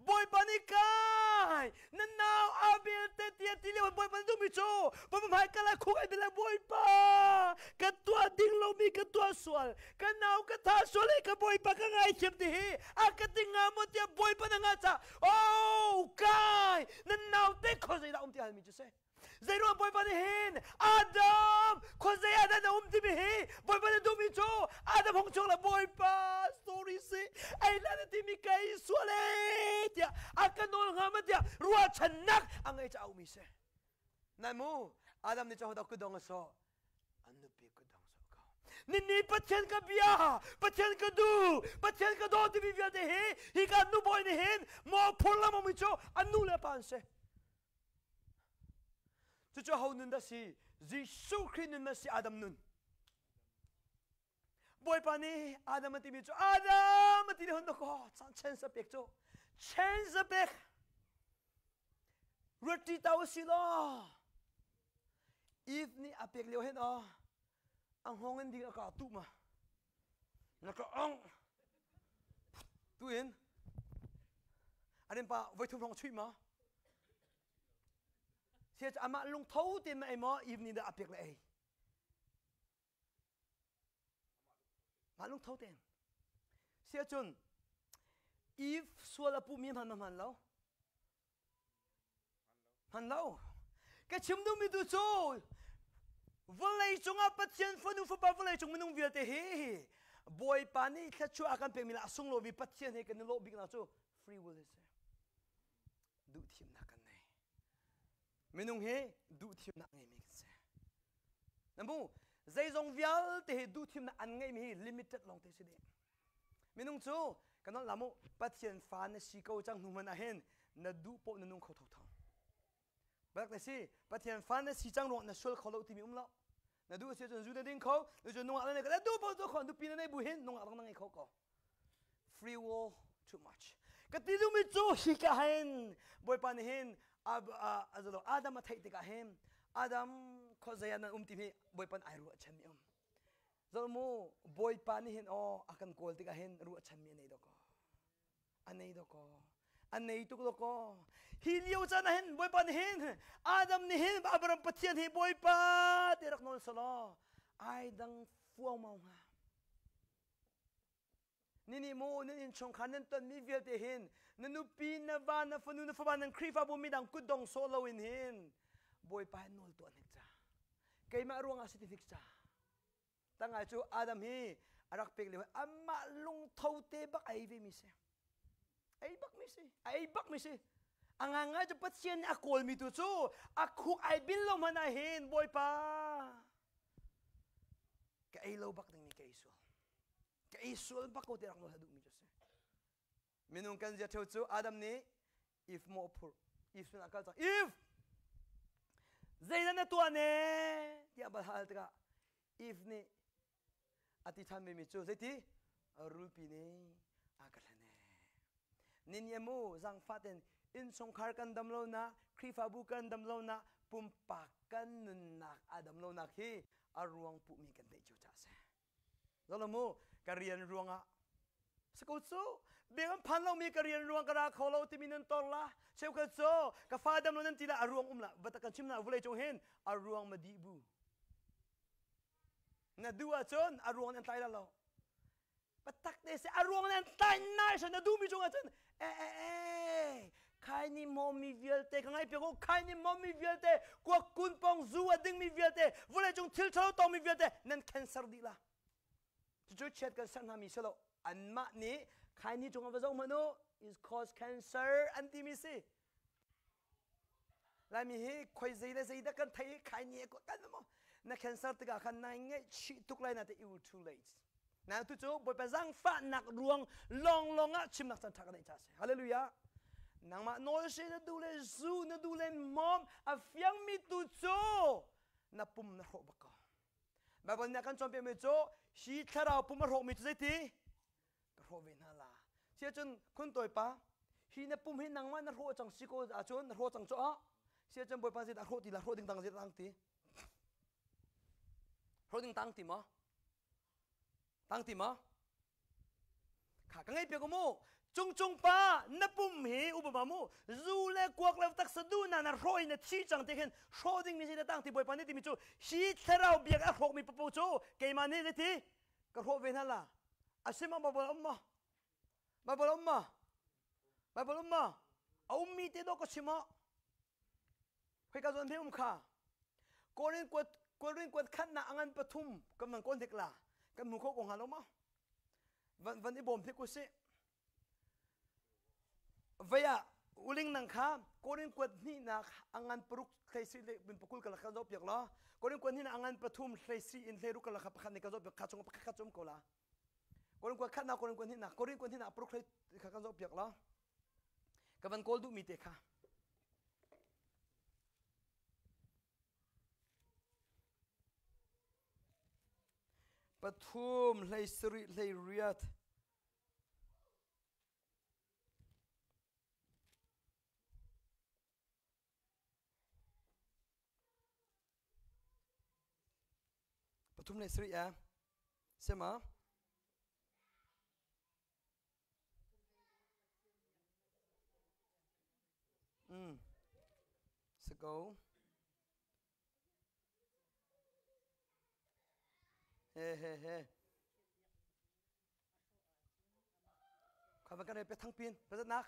Bawipa nih kai na nau Abel te tiah ti lio Bawipa nih duhmi cu Bawipa hmai ka lai khuk ai bia Bawipa ka tuah ding lomi ka tuah sual ka nau ka tha sual i ka Bawipa ka ngaithiam ti hi a ka ti nga maw tiah Bawipa na nga ca oh kai na nau te khuazei dah um ti halmi cu si Zeiruang Bawipa nih hin Adam khuazei ah dah na um timi hi Bawipa na duhmi cu Adam hung chung le Bawipa sorry si ei la na timi kai sual e tiah a ka nawl hnga ma tiah ruahchannak a ngei ca umi si. Nai mu Adam nih cu hodah kudong a sawh an nupi kudong sawh ko. Nini Pathian ka bia Pathian ka duh Pathian ka daw timi vialte hi hi ka nu bawi nih hin maw phur lam mi cu an nu le pa an si. Cucu ho nun dah si? Jesuh Khrih nun ma si Adam nun? Bawipa nih Adam a timi cu Adam a ti hon ko chance a pek cu chance a pek ruat ṭi tau si law Eve nih a pek lio hin aw. A hngawng in ding a ka tuh ma? Na ka ong. Tu in arin pa voi thum hrawng chuih ma? Sia amah lungtho te ma ei maw evening dah a pek le ei. Mah lungtho tein. Sia cun Eve sual a puhmi hman ma hman lo? Hman lo. Ka chim duhmi tu cu vawlei cungah Pathian fanu fapa vawlei cung minung vialte hi Bawipa nih thluachuah a kan pekmi le a sunglawi Pathian he kan i lawh biknak cu free will hi si. Duhthimnak kan nei. Minung hi duhthimnak ngeimi kan si. Na mu zeizong vialte hi duhthimnak an ngeimi hi limited lawng te si dih. Minung cu kan nolh la mu Pathian fa na si ko cang hnu hmanh ah hin na duh poh na nung kho thotho. Bak na si Pathian fa na si cang ruang na sual kho lo timi um lo. Na duh si cun zu na ding kho, na cu nungak na nei na duh poh tu kho nupi na nei bu hin nungak dang na ngei kho ko. Free will too much. Ka ti duhmi cu hi ka hin Bawipa nih hin Adam a theih tikah hin Adam khuazei ah nan um timi Bawipa nih ai ruahchanmi um. Zoh mu Bawipa nih hin aw a kan kawl tikah hin ruahchanmi a nei dawkaw. A nei dawkaw. A nei tuk dawkaw. Hi lio caan ah hin Bawipa nih hin Adam nih hin Abraham Pathian hi Bawipa ti rak nawl selaw ai dang fuangmau hnga. Nini mu nan innchungkhar nan tonmi vialte hin na nupi na va na fanu na fapa nan Khrihfabu midang kutdong sawh loin hin Bawipa hin nawl tuah hnik ca. Keimah ruangah si ti hnik ca. Tangai cu Adam hi a rak pek lio amah lungtho te bak ei ve mi si. Ei bak mi si. A ei bak mi si. A ngangai cu Pathian nih a kawlmi tu cu a khuk ai bil lo hmanh ah hin Bawipa ka ei lo bak dingmi ka ei sual. Ka ei sual bak ko ti rak nawl duhmi cu si. Minung kan zia theo cu Adam nih if maw phurh if sinah kal cang if zeidah na tuah ne tiah bal hal tikah if nih a ti ṭhan mi cu zeiti rulpi nih a ka hlen e nin mu zangfah ten innchungkhar kan dam lonak Khrihfabu kan dam lonak pumpak kan nunnak a dam lonak hi a ruang puhmi kan theih cio ca a si Zolo mu ka rian ruangah si ko cu bia kan phan lomi ka rian ruang ka ra kho lo timi nan tor la cheukhat cu ka fa dam lo nan ti la a ruang um la va kan chim na vulei cung hin a ruang ma dih bu na duh ahcun a ruang nan tlai la lo patak te se a ruang nan tlai nai sa na duh mi cung ahcun e e e khai ni maw mi vialte ka ngai piak u khai ni maw mi vialte kuak kun pong zu a ding mi vialte vulei cung thil thalo tong mi vialte nan cancer dih la cucu chiat kan ser hna mi si lo anmah nih khai ni cung ah va zoh hmanh u is cause cancer an ti mi si Laimi hi khoi zei le zei dah kan thei khai ni kan mo na cancer tikah khan nai ngaihchih tuk lai na te you too late na tu cu Bawipa zaangfahnak ruang lawng lawng ah chimnak caan ṭha ka neih ca si hallelujah nangmah nawl she na duh le zu na duh le mom a fiangmi tu cu na pum na hrawh bak ko Bible nih a kan cawnpiakmi cu hi thlarau pum a hrawhmi cu zeiti ka hrawh ve hna la si cun khun tawi pa hi na pum hi nangmah na hrawh cang si ko ahcun na hrawh cang cu ah si cun bawipa zit a hrawh ti la hrawh ding tang zit tang ti hrawh ding tang ti ma tang ti ma kha ka ngei pe ko mu cung cung pa na pum hi upa mu zu le kuak le taksa du na na hrawh in na thi cang te khin hrawh ding mi si na tang ti bawipa nih timi cu hi thlarau biak a hrawk mi papo cu keimah nih zeiti ka hrawh ve hna la a si ma Bible um ma Bible um ma Bible um ma a ummi te dawh ka chim ah hoi ka zawn hme um kha Korin kuat Korin kuat khat na angan pathum kan van kawl hnik la kan hmu kho ko hnga lo ma van van i bawm hnik usih Vei ah uling nang kha Korin kuat hnihnak a ngan paruk hlei si le bin pakul ka lakha zoh piak law Korin kuat hnihnak a ngan pathum hlei si in hlei ruk ka lakha pakhat nih ka zoh piak kha chung pakhat kha cum ko la Korin kuat khatnak Korin kuat hnihnak Korin kuat hnihnak paruk hlei kha kan zoh piak law ka van kawl duhmi te kha pathum hlei sarih hlei riat Pathum le sarih a sema. Mm. Si ko. He he he. Kha kan pe thang pin pazatnak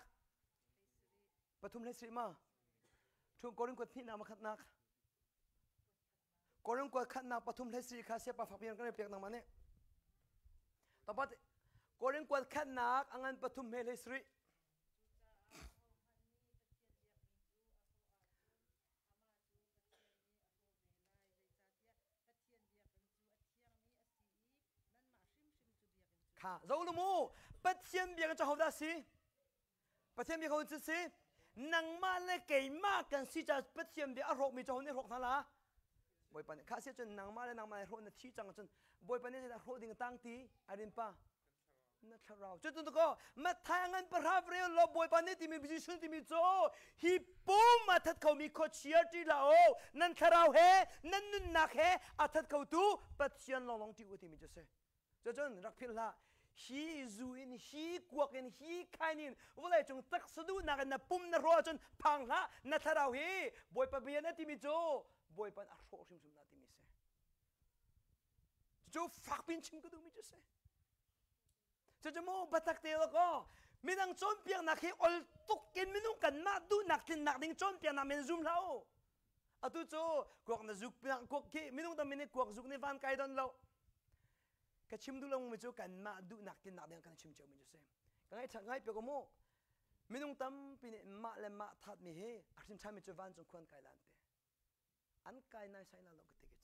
pathum le sri ma thung korin kuat hnih na makhat nak korin kuat khat nak pathum le sri kha siapa fak pian kan pek nang ma ne tapat korin kuat khat nak angan pathum he le sri Kha zo lu mu Pathian biakinn cu hodah si? Pathian biakinn cu si? Nangmah le keimah kan si caah Pathian bia a hrawkmi cu ho nih hrawk hna la? Bawipa nih kha si cun nangmah le nangmah hrawh na thi cang cun Bawipa nih zeidah hrawh ding tang ti arin pa na thlarau cu tu ko Matthai ngan pahra vrel lo Bawipa nih timi Jesuh timi cu hi pum a that khomi khuachia ṭi hlah u nan thlarau he nan nunnak he a that khotu Pathian lawnglawng ṭih u timi cu si cucun rak philh hlah hi zu in hi kuak in hi khain in vawlei cung taksa duhnak in na pum na hrawh ahcun phang hlah na thlarau hi Bawipa bia na timi cu Bawipa a hrawh hrimhrim la timi si cucu fakpin chim ka duhmi cu si Cucu mu biatak te lo kaw midang cawnpiaknak hi ol tuk in minung kanmah duhnak tlinnak ding cawnpiaknak men zum hlah u. Atu cu kuak na zuk kuak khi minung tam nih kuak zuk nih van kai don lo. Ka chim duh lo mi cu kanmah duhnak tlinnak ding kan chim cio mi cu si. Ka ngai ngai pe ko mu. Minung tampi nih mah le mah that mi hi a hrin ṭhan mi cu vancung khuan kai lan te. An kai nai sai na lo ka ti ke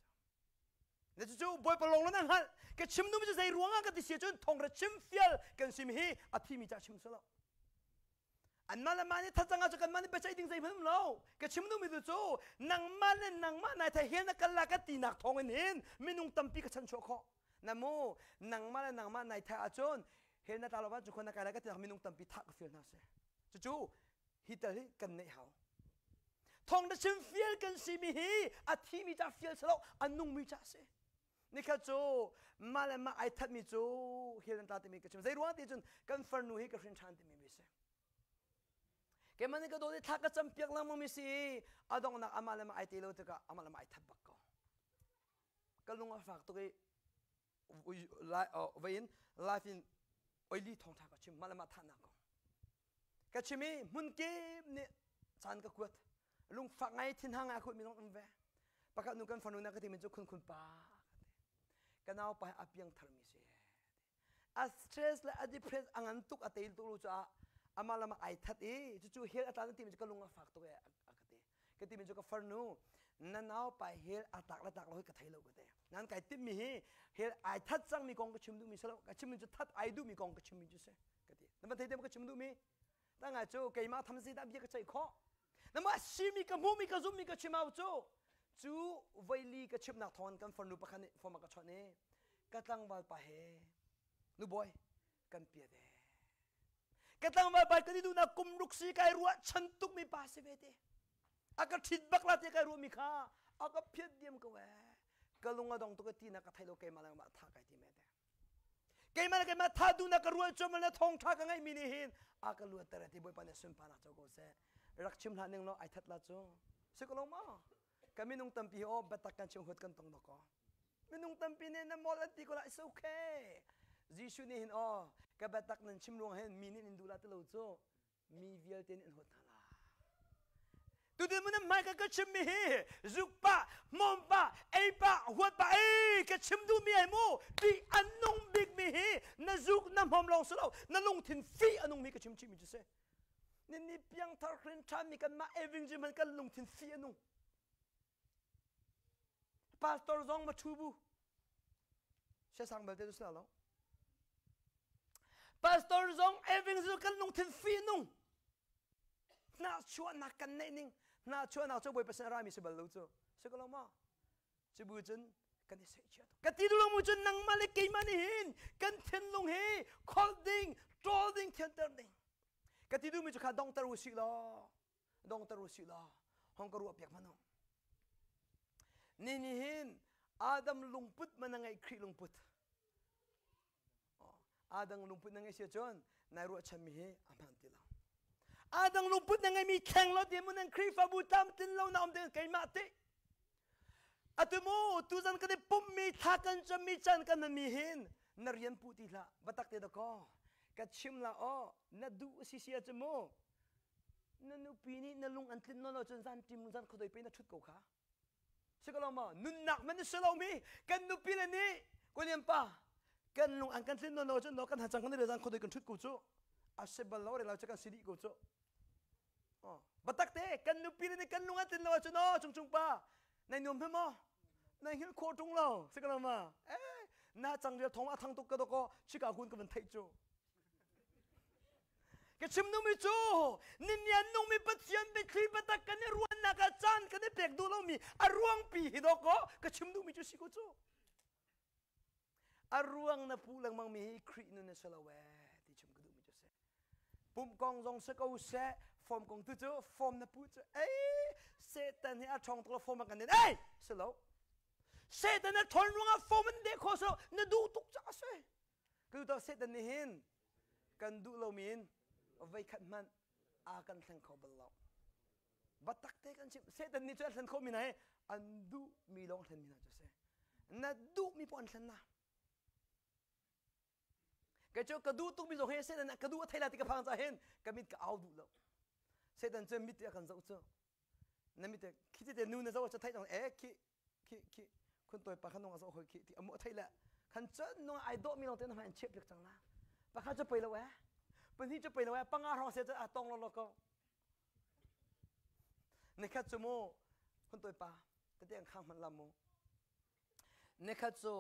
na cucu bawipa lawng nan hngalh ka chim duhmi cu zei ruangah ka ti si cun thawng ra chim fial kan sim hi a thimi ca chim silo anmah le mah nih thacang ah cu kanmah nih biaceih ding zeihmanh um lo ka chim duhmi tu cu nangmah le nangmah nai thai hel na kal la ka tinak thawng in hin minung tampi ka chanchuah khawh na mu nangmah le nangmah nai thai ahcun hel na tla lo cu khon na kai lai ka tinak minung tampi thah ka fial hna si cucu hi tal hi kan neih hau thong na chim fial kan simi hi a thimi ca fial si lo a nungmi ca si nikhat cu mah le mah ai thatmi cu hil nan tla timi ka chim zei ruang ti cun kan farnu hi ka hrin ṭhan timi mi si keimah nih ka dawt i thla ka cam piak lengmang mi si a donghnak amah le mah ai te lo tikah amah le mah ai that bak ko ka lung a fak tuk i vein life in oili thawngṭha ka chim mah le mah thahnak kong ka chim i hmun kip nih caan ka kuat lungfak ngai thinhang ngai a khut mi zong um ve pakhat nu kan fanu na ka timi cu khun khun pa ka nau pa a piang thar mi si a stress le a depress a ngan tuk a teil tuk lu caah amah lama ai that i cucu hel a tlan timi cu ka lung a fak tuk e a ka ti ka timi cu ka farnu na nau pa hel a tlak le tlak lo hi ka thei lo ka te nan kai timh mi hi hel ai that cang mi kong ka chim duh mi si lo ka chim mi cu that ai duh mi kong ka chim mi cu si ka ti na van thei te ka chim duh mi ta ngai cu keimah tham si dah bia ka ceih khawh na mah simi ka hmuh mi ka zum mi ka chim au cu cu voili ka chimnak thawng kan farnu pakhat nih form a ka chawnh i ka tlangval pa he nu bawi kan piat e ka tlangval pa kan i duhnak kum ruk si kai ruah chan tuk mi pa si ve te a ka ṭhit bak la te kai ruah mi kha a ka phiat diam ko e ka lung a dong tuk ti na ka thei lo keimah le mah tha kai ti me te keimah le keimah tha duhnak ka rual cuam le thong tha ka ngeih mi nih hin a ka luatter ti bawipa nih sunparnak co ko seh rak chim hlah ning law ai that la cu si ko lo ma ka minung tampi aw biatak kan chim huat kan tong dok aw minung tampi nih na mol an ti ko la it's okay Jesuh nih hin aw ka biatak nan chim ruang hin mi nih in duh la ti lo cu mi vialte nih an huat hna la tutin mun hmai ka ka chim mi hi zuk pa hmawm pa ei pa huat pa ei ka chim duh mi ai mu ti an nung bik mi hi na zuk na hmawm lawng si lo na lungthin fi a nung mi ka chim chih mi cu si nin ni piangthar hrin ṭhan mi kanmah evangel man kan lungthin fi a nung pastor zong ma ṭhu bu siasang belte cu si lo pastor zong evangel kan lungthin fi nung hna chuahnak kan neih ning hna chuahnak cu bawipa sin a rami si bal lo cu si ko lo maw Cubu cun kan i seihchiah tuk. Ka ti duh lo mu cun nangmah le keimah nih hin kan thinlung hi kholh ding, ṭawl ding, thianter ding. Ka ti duhmi cu kha dongter u sih law, dongter u sih law, hong ka ruah piak hmanh u. Ni nih hin Adam lungput man a ngeih Khrih lungput. Adam lungput na ngeih si ahcun nai ruahchanmi hi a hmaan ti lo. Adam lungput na ngeihmi thleng lo ti mun nan Khrihfabu tlamtlin lo na um te keimah te. Atu mu tuzan kan i pummi thla kan cammi caan kan hmanmi hin na rian pu ti hlah batak te dakaw ka chim la aw na duh si si ahcun mu na nupi nih na lung an tlin lo cun zan ṭim zan khuadoi pe na ṭhut ko kha si ko lo maw nunnak man si lo mi kan nupi le nih kawlian pa kan lung an kan tlin lo cun no kan hacang kan le zan khuadoi kan ṭhut ko cu a si bal lo re lo cu kan si dih ko cu batak te kan nupi le nih kan lung an tlin lo ahcun aw cung cung pa nai nuam hme maw nai hngilh khawh ṭung lo si ko lo ma eh na cangrial thong a thang tuk ka doko chika kun ka van theih cu Ka chim duhmi cu ninian nungmi Pathian biathli biatak kan i ruahnak ah caan kan i pek duh lomi a ruangpi hi dawkaw ka chim duhmi cu si ko cu. A ruang na puh lengmang mi hi Khrih nun a si lo ee ti chim ka duhmi cu si. Pumh kong zong si ko seh, form kong tu cu form na puh cu ei Satan hi a ṭhawng tuk lo form a kan din ei si lo. Satan a ṭhawn ruangah form an deh kho si lo na duh tuk caah a si. Ka Satan nih hin kan duh lomi in voikhat hmanh a kan thleng kho bal lo. Batak te kan chim. Satan nih cu a thlen khawhmi hna hi an duhmi lawng thlenmi hna cu si. Na duhmi poh an thlen na. Kei cu ka duh tukmi zong hi Satan ka duh a thei la ti ka phang caah hin ka mit ka au duh lo. Satan cu mit a kan zoh cu. Na mit khi te nu na zoh cu theih dong e khi khi khi khun toi pa khan nung a zoh hoi khi ti amu thei le khan cun nung ai dawh mi lawng te na hmai chiah piak cang la pakhat cu pei lo eh pahnih cu pei lo eh panga hrawng se cu a tong lo lo ko nikhat cu mu khun toi pa tete ang khang hman lam mu nikhat cu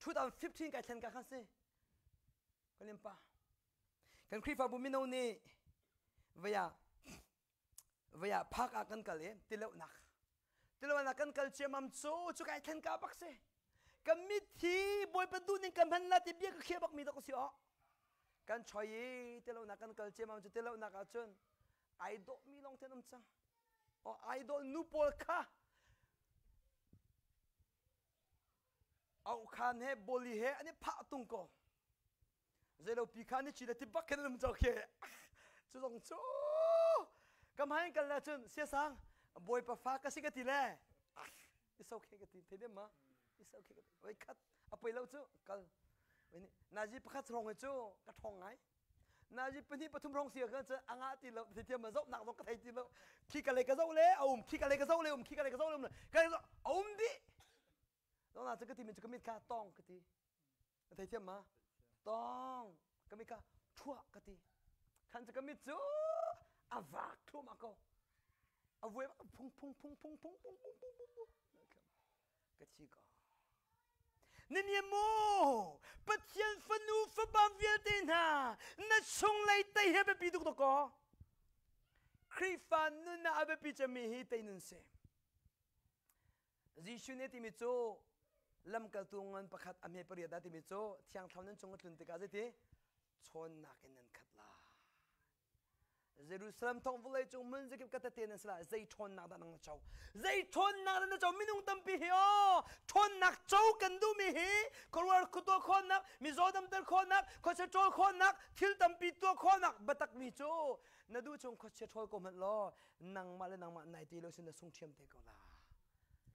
2015 kai thlen ka khan si kan pa kan Khrihfabu mino nih vaya vaya phak ah kan kal i tileuhnak tileuhnak kan kal ciamam cu cu kai thlen ka bak si kan mithi bawipa duh ning kan hman la ti bia ka khia bak mi dok si o kan choi i tileuhnak kan kal ciamam cu tileuhnak ah cun ai dawh mi lawng ten um cang o ai dawh nu pawl kha au khan he boli he an i phah tung ko Zeilo pi kha ni chi le ti bak khin an um cau khi. Cu zong cu ka hmain kal le cun siasang bawipa fa ka si ka ti le it's okay ka ti thei dem ma it's okay ka ti oi khat a poi lo cu kal nazi pakhat rong hi cu ka ṭhawng ngai nazi pahnih pathum rong si ka cu anga ti lo thei thiam ma zoh nak zong ka thei ti lo khi ka lei ka zoh le a um khi ka lei ka zoh le um khi ka lei ka zoh le um ka a um dih Zong cu ka ti mi cu ka mit kha tong ka ti Na thei thiam ma? Tong ka mit kha ṭhuah ka ti. Khan cu ka mit cu a vak thluahmah ko. A vuai phung phung phung phung phung phung phung phung phung phung. Ka thi ko. Nini mu Pathian fanu fapa vialte hna na chunglei tei he biapi tuk ko. Khrihfa nun ah a biapi cemmi hi tei nun si. Jesuh nih timi cu lamkaltu ngan pakhat a hme pariat dah timi cu thiang thlarau nan cung a tlun tikah zeiti chawnnak in nan khat lai. Jerusalem thong vawlei cung hmun zakip ka tete nan si lai zei ṭhawnnak dah nang na co zei ṭhawnnak dah na co minung tampi hi aw ṭhawnnak co kan duhmi hi khuaruahhar khuatuah khawhnak mizaw damter khawhnak khuachia ṭawl khawhnak thil tampi tuah khawhnak biatak mi cu na duh chung khuachia ṭhawl ko hmanh law nangmah le nangmah nai ti lo sin na sung ṭhiam te ko la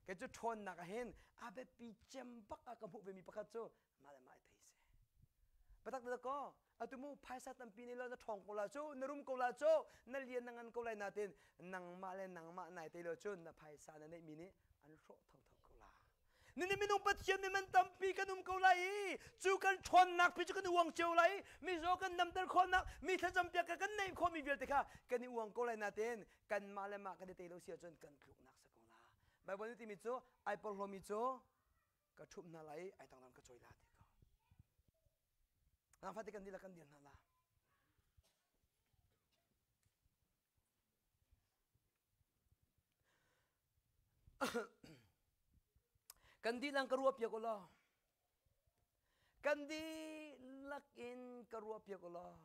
kei cu ṭhawnnak ah hin a biapi cem bak ah ka hmuh ve mi pakhat cu mah le mah i thei si biatak tak ko atu mu phaisa tampi nei lo na ṭhawng ko la cu na rum ko la cu na lian na ngan ko lai natin nangmah le nangmah nai te lo cun na phaisa na neih mi nih an hrawh thotho ko la Nini minung Pathian mi man tampi kan um ko lai i cu kan ṭhawnnak pi cu kan i uang cio lai i mizaw kan damter khawhnak mi thlacam piak kan neih khawhmi vialte kha kan i uang ko lai nain kanmah le mah kan i tei lo si ahcun kan tluknak si ko la Baibal nih timi cu ai porhlawmi cu ka ṭhumh hna lai i ai tangdang ka cawi la ti ko Nangfate kan dihlak kan dir hna la Kan dihlak ka ruah piak u law. Kan dihlak in ka ruah piak u law.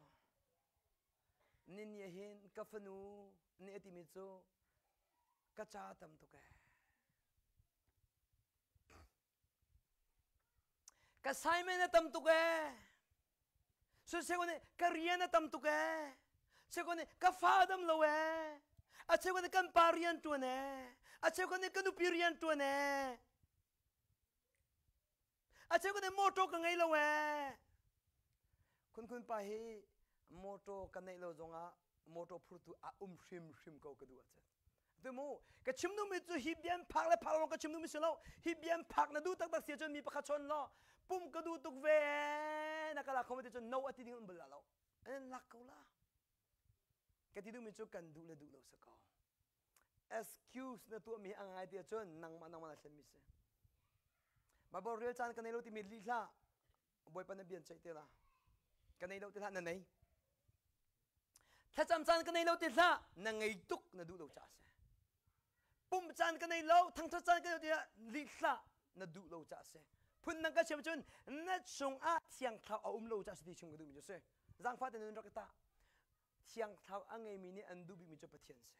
Nin nih hin ka fanu nih a timi cu ka ca tam tuk ee. Ka assignment a tam tuk ee. Siseh nih ka rian a tam tuk ee. Cheu nih ka fa dam lo ee. A cheu nih kan pa rian ṭuan ee. A cheu nih ka nupi rian ṭuan ee. A cheu nih motor ka ngei lo ee. Khun khun pa hi motor ka neih lo zongah motor phurtu a um hrimhrim ko ka duh ahcun. Tu mu ka chim duhmi cu hi bian phak le phak lo ka chim duhmi si lo. Hi bian phak na duh taktak si ahcun mi pakhat chawn law pum ka duh tuk ve na ka lak kho ti cun no a ti ding an bul la lo. An lak ko la. Ka ti duhmi cu kan duh le duh lo si ko. Excuse na tuahmi a ngai ti ahcun nangmah nangmah na thlenmi si. Bible rel caan ka nei lo timi lih hlah. Bawipa na bian ceih te la. Ka nei lo ti hlah na nei. Thlacam caan ka nei lo ti hlah na ngei tuk na duh lo caah a si. Pumh caan ka nei lo, thangṭhat caan ka nei lo ti hlah lih hlah na duh lo caah a si. Phundang ka chim cun na chungah thiang thlarau a um lo caah a si ti chim ka duhmi cu a si. Zaangfah tein nun rak i tah. Thiang thlarau a ngeimi nih an duh bikmi cu Pathian si.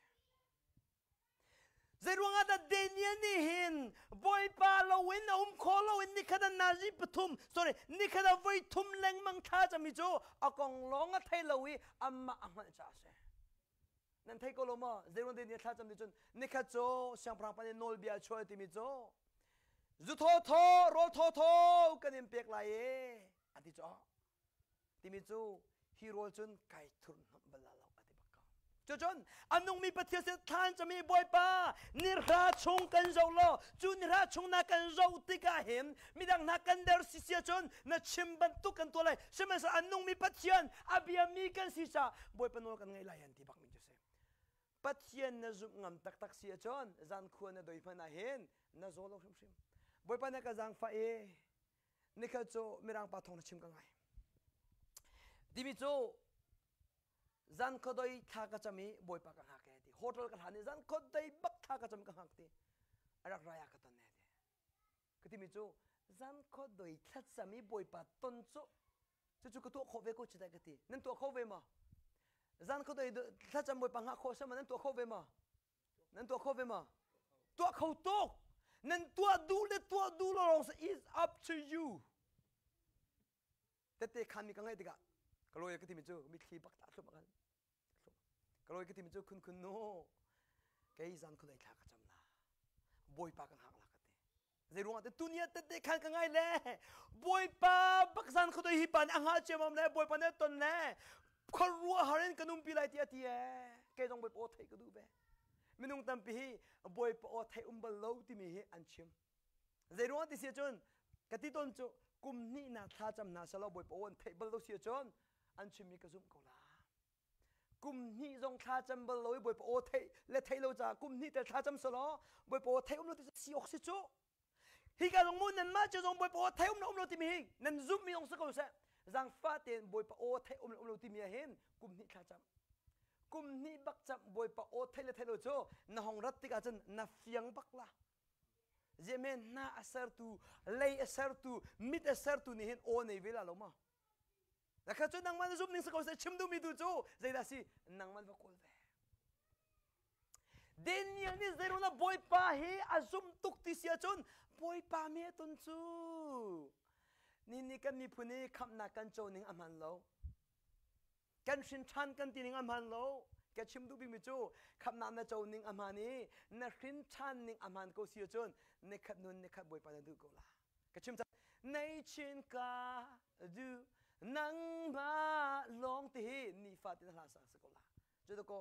Zeiruangah dah Daniel nih hin Bawipa loin a um kho loin nikhat ah nazi pathum sorry nikhat ah voi thum lengmang thla cami cu a kong lawng a thei lo i amah a hngalh caah a si. Nan thei ko lo maw? Zeiruang Daniel thla cam ti cun nikhat cu siangpahrang pa nih nawlbia a chuah timi cu zu thaw thaw rawl thaw thaw kan in pek lai e a ti cu timi cu hi rawl cun kai thurhnomh bal la lo a ti bak ko. Cucun a nungmi Pathian sin thlan cami Bawipa nihra chung kan zoh law cu nihra chung na kan zoh tikah hin midang hna kan der si sia cun na chim bantuk kan tuah lai sihmanhsehlaw a nungmi Pathian a biami kan si caah Bawipa nawl kan ngaih lai an ti bak mi cu si. Pathian na zumh ngam taktak si ahcun zan khua na doi hmanh ah hin na zaw lo hrimhrim. Bawipa na ka zaangfah i nikhat cu mirang pa thawng na chim ka ngai timi cu zan khuadoi thla ka cam i bawipa ka hngak e ti hotel ka hlan i zan khuadoi bak thla ka cam ka hngak ti a rak raya ka ton e ti ka timi cu zan khuadoi thlacam i bawipa ton cu cucu ka tuah khawh ve ko ci dai ka ti nan tuah kho ve ma zan khuadoi thlacam bawipa hngah khawh sama nan tuah kho ve ma Nan tuah kho ve ma? Tuah kho tuk. Nan tuah duh le tuah duh lo lawng is up to you. Tette khan mi ka ngaih tikah ka lawi ka timi cu mitthli bak ta thlum akan. Ka lawi ka timi cu khun khun no. Kei zan khun ei thla ka cam la. Bawipa ka hngak la ka ti. Zei ruangah te tunia tette khan ka ngai le Bawipa bak zan khuadoi hi pa nih a hngah ciamam le Bawipa nih a ton le khuaruah har in kan umpi lai ti a ti ee kei zong Bawipa aw theih ka duh ve minung tampi hi Bawipa aw theih um bal lo timi hi an chim zei ruangah ti si ahcun ka ti tawn cu kum hnihnak thla cam hna selaw Bawipa aw an theih bal lo si ahcun an chimmi ka zumh ko la kum hnih zong thla cam bal lo i Bawipa aw theih le theih lo caah kum hnih tel thla cam selaw Bawipa aw theih um lo ti si awk si cu hi ka zong mu nanmah cu zong Bawipa aw theih um lo um lo timi hi nan zumhmi zong si ko seh zaangfah tein Bawipa aw theih um lo um lo timi ah hin kum hnih thla cam kum hnih bak cam Bawipa aw theih le theih lo cu na hong rat tikah cun na fiang bak la Zemen hna a sertu lei a sertu mit a sertu nih hin aw nei ve la lo ma Na kha cu nangmah na zumh ning si ko seh chim duhmi tu cu zeidah si nangmah va kawl ve. Daniel nih zeiruangah Bawipa hi a zumh tuk ti si ahcun Bawipa mi a tun cu. Ni ni kan miphun i khamhnak kan co ning a hman lo. Kan hrin ṭhan kan ti ning a hman lo. Ka chim duh bikmi cu khamhnak na co ning a hman i na hrin ṭhan ning a hman ko si ahcun nikhat nun nikhat Bawipa na duh ko la. Ka chim cang. Nei chin ka du nangmah lawng ti hi nifa tin hla sa si ko la. Cu ko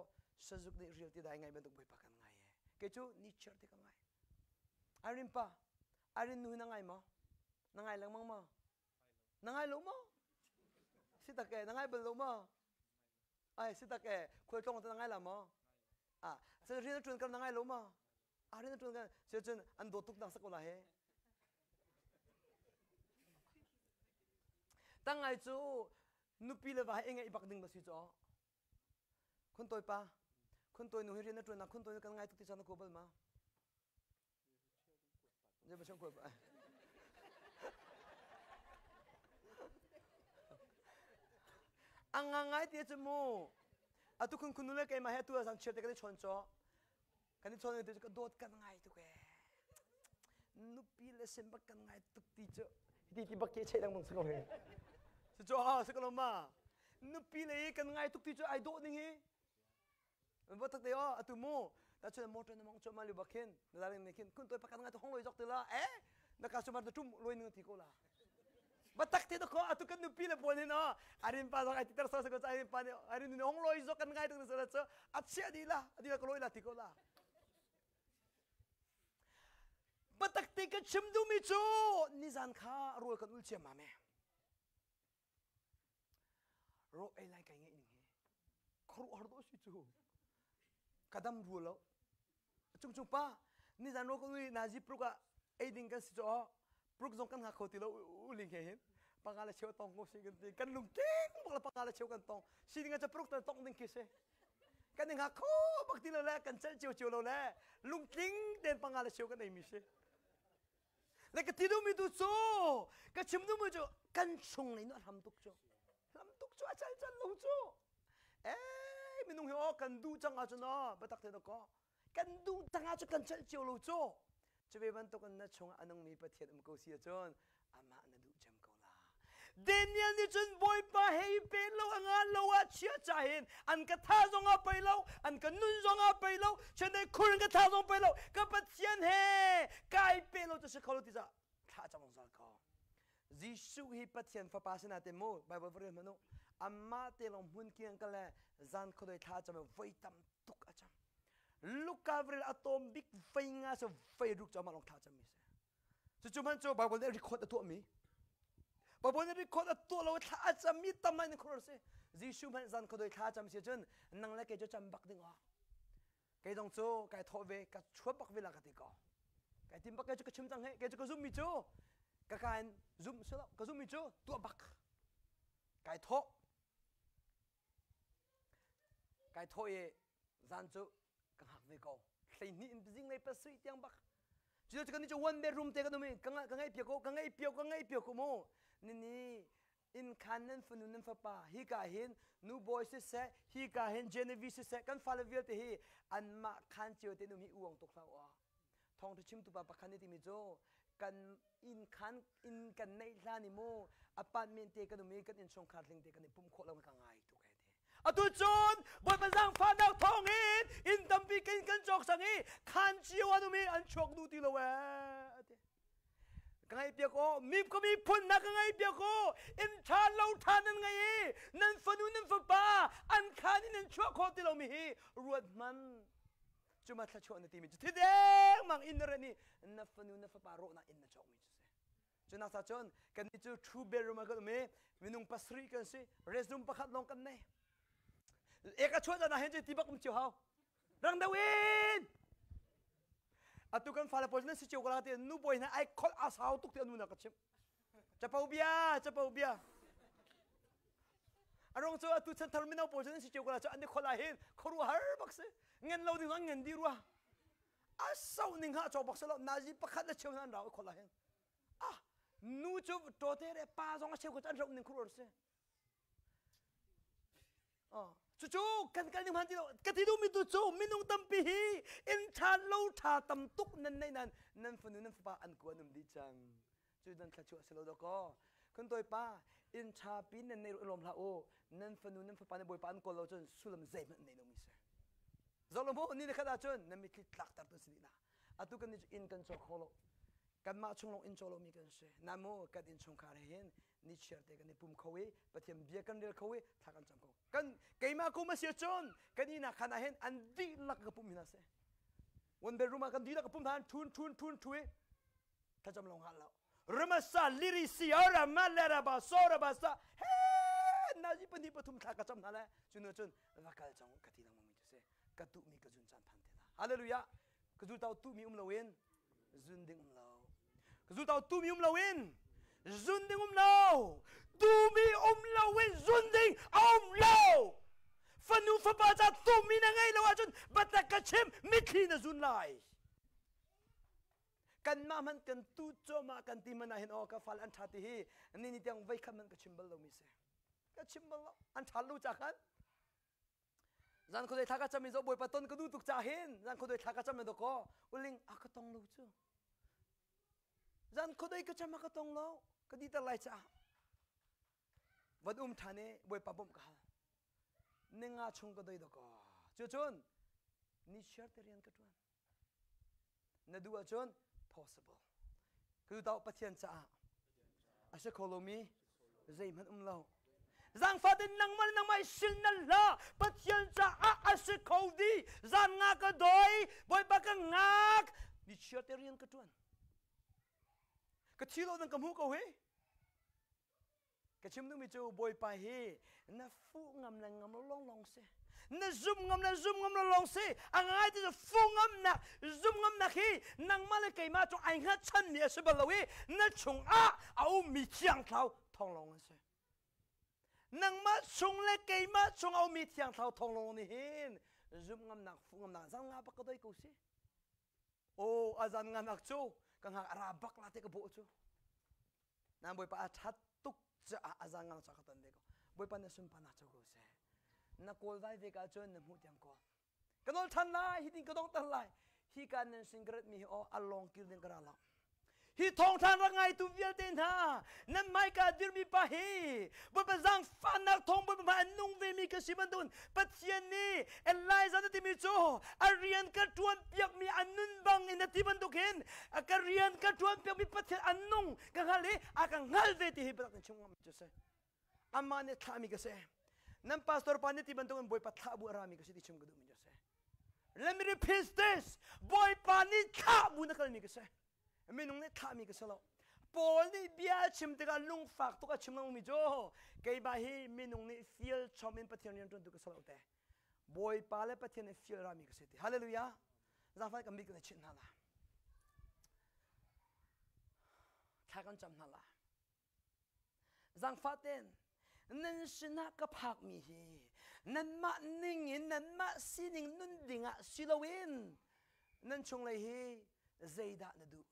sazuk nih rial ti dai ngai bantuk Bawipa kan ngai e. Kei cu ni chiar ti ka ngai. Arin pa, arin nu hi na ngai maw? Na ngai lengmang maw? Na ngai lo maw? Si tak e, na ngai bal lo maw? Ai si tak e, khual tlong te na ngai la maw? Ah, rian a ṭuan kar na ngai lo maw? Ah rian a ṭuan kan si cun an dawt tuk nak sak ko la he. Tang ngai cu nupi le va he ngeih bak ding ba si cu. Khun toi pa, khun toi nu hi rian a ṭuan nak khun toi kan ngai tuk ti chan na ko bal ma? A ngangai ti cu mu atu khun khun nu le keimah he atu zang chiar te kan i chawn caw kan i chawn ti cu ka dawt kan ngai tuk ee nupi le sem bak kan ngai tuk ti cu Ti ti bak ke chei lengmang si ko he. Cu ah si ko lo ma. Nupi le kan ngai tuk ti cu ai dawh ning hi. Va tak te o atu mu ta chun motor na mong choma lu bakhin na daring ne khin kun toi pakat ngai to hong loi jok te la eh na ka sumar to tum loi ning ti ko la. Batak te ko atu kan nupi le pawl hin o arin pa zong ai ti ter so ko arin pa ne arin ni hong loi jok kan ngai tuk sa cho a chia di la adi la ko loi la ti ko la. Batak te ka chim duhmi cu nizan kha rawl kan ul ciammam e. Raw ei lai kai ngeih ning hi khuaruahhar dawh si cu. Ka dam rua lo. Cung cung pa nizan rawl kan ul nazi pruk ah ei ding kan si cu aw pruk zong kan hngak kho ti lo uling he hin panga le cheu tong ko si kan ti kan lung tling bak le panga le cheu kan tong si ding ah pruk tan tong ding khi si kan i hngak kho bak ti lo le kan celh cio cio lo le lungtling ten panga le cheu kan ei mi si le ka ti duhmi tu cu ka chim duhmi cu kan chung lei nu a hlam tuk cu hlam tuk cu a cal cal lo cu eh minung hi aw kan duh cang ahcun aw biatak te ko kan duh cang ahcun kan celh cio lo cu cu ve bantukin na chungah a nungmi Pathian um ko si ahcun amah na duh cem ko la. Daniel nih cun Bawipa hei pe lo a ngan lo ah chia ca hin an ka tha zong ah pei lo an ka nun zong ah pei lo chandai khur in ka tha zong pei lo ka Pathian he kai pe lo cu si kho lo ti ca thla cam zungzal ko. Jesuh hi Pathian fapa si nain mu Bible va rel hmanh u amah te lawng hmun kiang ka le zan khuadei thla cam voi tam tuk a cam. Luka vril a tom bik vei nga so vei ruk cu amah lawng thla cam mi si. Cucu hmanh cu Bible nih record a tuahmi. Bible nih record a tuah lo thla a cammi tam ngai in khuaruah si. Jesuh hmanh zan khuadoi thla a cam si cun nang le kei cu cam bak ding ah. Kei dong cu kai thawh ve ka chuah bak ve la ka ti ko. Kai tim bak kei cu ka chim cang he kei cu ka zummi cu ka ka in zum si lo ka zummi cu tuah bak. Kai thawh. Kai thawh i zan cu ka hngak ve ko. 12 in zinglei pasarih tiang bak Cucu kan nih cu one bedroom te kan um i ka ngaih piak ko ka ngaih piak ka ngaih piak ko mu nini inn khan nan fanu nan fapa hika hin nu bawi siseh hika hin Genevieve siseh kan fale vialte hi anmah khan cio te num hi uang tuk hlah u thawngtha chimtu pa pakhat nih timi cu kan inn khan inn kan neih hlan i mu apartment te kan um i kan innchungkhar tling te kan i pumh khawh lo ka ngai tuk he ti Atu cun Bawipa zaangfahnak thawngin inn tampi kan kan cawk cang i khaan cio an um i an chuak duh ti lo ee ati. Ka ngaihpiak aw, mi ka miphun hna ka ngaihpiak aw, inn ṭha lo ṭha nan ngei i nan fanu nan fapa an khaan in nan chuah khawh ti lomi hi ruat hmanh. Cuma thluachuah na timi cu thi dengmang inn na ren i na fanu na fapa rawhnak inn na cawkmi cu si. Cunak ca cun kannih cu two bedroom ah kan um i minung pasarih kan si restroom pakhat lawng kan nei. Ek a chuah caan ah hin cu ti bak um cio hau. Rang deuh in! Atu kan fale pawl nan si cio ko la ti nu bawi hna ai kholh a sau tuk ti anu na ka chimh. Capo bia, capo bia. A rong cu atu chanthar mino pawl cu nan si cio ko la cu an i kholh ah hin khuaruahhar bak si. Ngen lo ding an ngen dih rua. A sau ning ha cawk bak si lo nazi pakhat le cheu an rau khol ah hin ah nu cu tawte re pa zong a cheu ko an rauh ning khur si cucu kan kal ning hman ti lo ka ti duhmi tu cu minung tampi hi inn ṭha lo ṭha tam tuk nan nei nan nan fanu nan fapa an kuan um dih cang cu nan thluachuah si lo dawkaw kun tawi pa inn ṭha pi nan nei lawm hlah u nan fanu nan fapa nan bawipa an kawl lo cun sullam zeihmanh nei lomi si Zolo mu ni khat ahcun na mitthli tlakter tu si dih na. Atu kan nih cu inn kan caw kho lo. Kanmah chung lawng inn caw lomi kan si. Na mu kan inn chungkhar he hin ni chiar te kan i pum kho i Pathian bia kan rel kho i thla kan cam kho. Kan keimah kum a si ahcun kan ihnak khan ah hin an dihlak ka pum hna si. One bedroom ah kan dihlak ka pum hna thun thun thun thu i thlacam lo ngah lo. Ramasa lirisi ora malera ba sora ba sa he nazi pahnih pathum thla ka cam hna le cu nu cun va kal cang ka ti lengmang mi cu si ka tuhmi ka zun caan phan te la hallelujah ka zultau tuhmi um loin zun ding um lo ka zultau tuhmi um loin zun ding um lo tuhmi um loin zun ding a um lo fanu fapa ca tuhmi na ngei lo ahcun batak ka chim mitthli na zun lai Kanmah hmanh kan tu cuahmah kan ti hmanh ah hin aw ka fal an ṭha ti hi ni ni tiang voi khat hmanh ka chim bal lomi si. Ka chim bal lo. An ṭha lo ca khan. Zan khuadei thla ka cam in zo Bawipa ton ka duh tuk ca hin zan khuadei thla ka cam in dawkaw uling a ka tong lo cu. Zan khuadei ka cam a ka tong lo. Ka diter lai caah van um ṭhan i Bawipa bawmh ka hal. Ninga chung ka doi dawkaw. Cucun ni chiar te rian ka ṭuan. Na duh ahcun possible. Ka duh tau Pathian caah a si kho lomi zeihmanh um lo. Zaangfah nangmah le nangmah i sil na hlah. Pathian caah a si kho dih. Zan nga ka doi, Bawipa ka ngak. Ni chiar te rian ka ṭuan. Ka thi lo nang ka hmuh ko hi. Ka chim duhmi cu Bawipa hi na fuh ngam le ngam lo lawnglawng si. Na zum ngam le zum ngam lo lawng si. A ngai ti cu fuh ngamnak, zum ngamnak hi nangmah le keimah cung ai hngatchanmi a si bal lo i na chungah a ummi Thiang Thlarau thawng lawng an si. Nangmah chung le keimah chung a ummi Thiang Thlarau thawng lawng nih hin zum ngamnak, fuh ngamnak zan nga bak ka doi ko si. Aw a zan nganak cu ka ngak a ra bak la te ka bawh cu. Nan Bawipa a ṭhat tuk caah a zan ngang ca ka ton ve ko. Bawipa na sunparnak co ko seh. Na kawl vai ve ka cun na hmuh tiang kawl. Ka nawl ṭhan lai, hi tin ka dongter lai. Hi ka nan sin ka rat mi hi aw a lawng kir ding ka ra lo. Hi thawngṭha rak ngaitu vialte hna, nan hmaika dirmi pa hi Bawipa zaangfahnak thawng Bawipa hmai a nung vemi ka si bantukin Pathian nih Elijah na timi cu a rian ka ṭuan piakmi a nun bang in a ti bantuk hin ka rian ka ṭuan piakmi Pathian a nung ka hngal i a ka hngal ve ti hi biatak in chim ngam cu si. Amah nih thlahmi ka si. Nan pastor pa nih ti bantukin Bawipa thlah bu a rami ka si ti chim ka duhmi cu si. Let me repeat this. Bawipa nih thlah bu na kalmi ka si. Minung nih thlahmi ka si lo. Paul nih bia a chim tikah lungfak tuk a chim lengmangmi cu keimah hi minung nih fial chom in Pathian rian ṭuantu ka si lo te. Bawipa le Pathian nih fial rami ka si ti. Hallelujah. Zaangfah kan mit kan i chinh hna la. Thla kan cam hna la. Zaangfah ten nan sinah ka phakmi hi nanmah ning in nanmah sining nun dingah si loin nan chunglei hi zeidah na duh?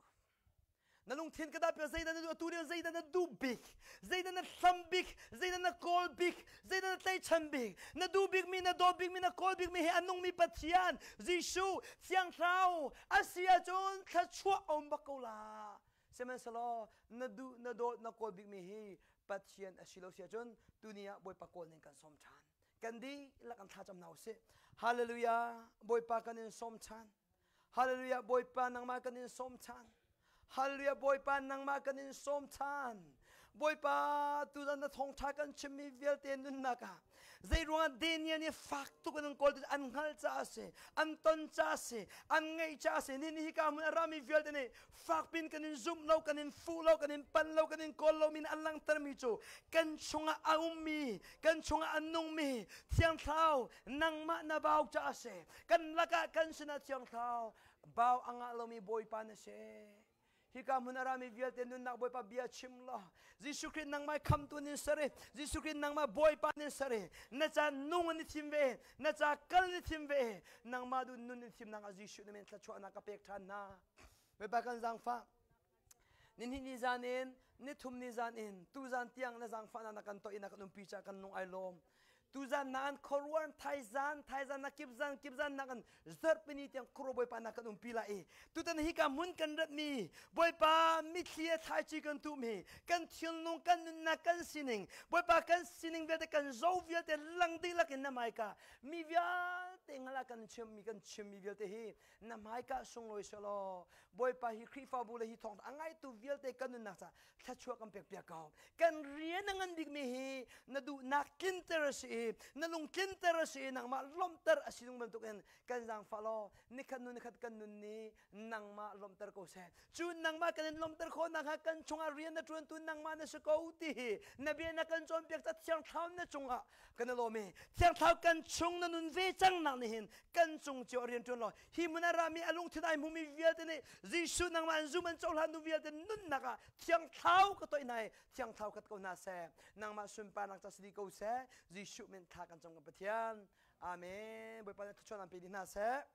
Na lungthin ka dah zeidah na duh? Atu lio zeidah na duh bik? Zeidah na hlam bik? Zeidah na kawl bik? Zeidah na tlaihchan bik? Na duh bikmi, na dawt bikmi, na kawl bikmi hi a nungmi Pathian, Jesuh, Thiang Thlarau a si ahcun thluachuah a um bak ko la. Sihmanhsehlaw na duh, na dawt, na kawl bikmi hi Pathian a si lo si ahcun tuni ah Bawipa kawl ning kan sawm ṭhan. Kan dihlak an thlacam hna usih. Hallelujah! Bawipa kan in sawm ṭhan. Hallelujah! Bawipa nangmah kan in sawm ṭhan. Hallelujah! Bawipa nangmah kan in sawm ṭhan. Bawipa tuzan na thawngṭha kan chimmi vialte nunnak ah zeiruangah Daniel nih fak tuk in an kawl an hngal caah a si, an ton caah a si, an ngeih caah a si. Ni hika hmun a rami vialte nih fakpin kan in zumh lo, kan in fuh lo, kan in pan lo, kan in kawl lo min an langhtermi cu kan chungah a ummi, kan chungah a nungmi Thiang Thlarau nangmah na bau caah a si. Kan lakah kan sinah Thiang Thlarau bau a ngah lomi Bawipa na si. Hika hmun a rami vialte nunnak Bawipa bia chim law Jesuh Khrih nangmah khamtu nin sari Jesuh Khrih nangmah Bawipa nin sari na ca nung an i thim ve na ca kal ni thim ve nangmah du nun ni thim nak ah Jesuh na min thluachuahnak ka pek ṭhan hna Bawipa kan zaangfah ni ni zan in ni thum ni zan in tu zan tiang na zaangfahnak na kan toih na kan umpi ca kan nung ai lawm tuzan na an khuaruan thaizan thaizan na kipzan kipzan na kan zarhpini tiang khuaruah bawipa na kan umpi lai i tutan hi ka mun kan ratmi bawipa mithli a thlaici kan tuhmi kan thilnung kan nunnak kan sining bawipa kan sining vialte kan zo vialte lang dihlak in na hmaika mi vialte ngala kan chimmi kan chimmi vialte hi na hmaika sunglawi selaw bawipa hi Khrihfabu le hi thawng a ngaitu vialte kan nunnak ca thluachuah kan pek piak ko kan rian a ngan bikmi hi na duhnak tlinter a si i na lung tlinter a si i nangmah lawmhter a si nung bantukin kan zaangfah law nikhat nu nikhat kan nun nih nangmah lawmhter ko seh cu nangmah kan in lawmhter khawh nakhnga kan chungah rian na ṭuantu nangmah na si ko ti hi na bia na kan cawnpiak ca thiang thlarau na cungah kan i lawm i thiang thlarau kan chung na nun ve cang nak nih hin kan cung cio rian ṭuan law hi hmun ah rami a lungthin ai hmumi vialte nih Jesuh nangmah an zum an cohlan nu vialte nunnak ah thiang thlarau ka toih hna i thiang thlarau khat ko hna seh nangmah sunparnak ca si dih ko seh Jesuh min thla kan cam kan Pathian Amen Bawipa nih thluachuah nan pe dih hna seh.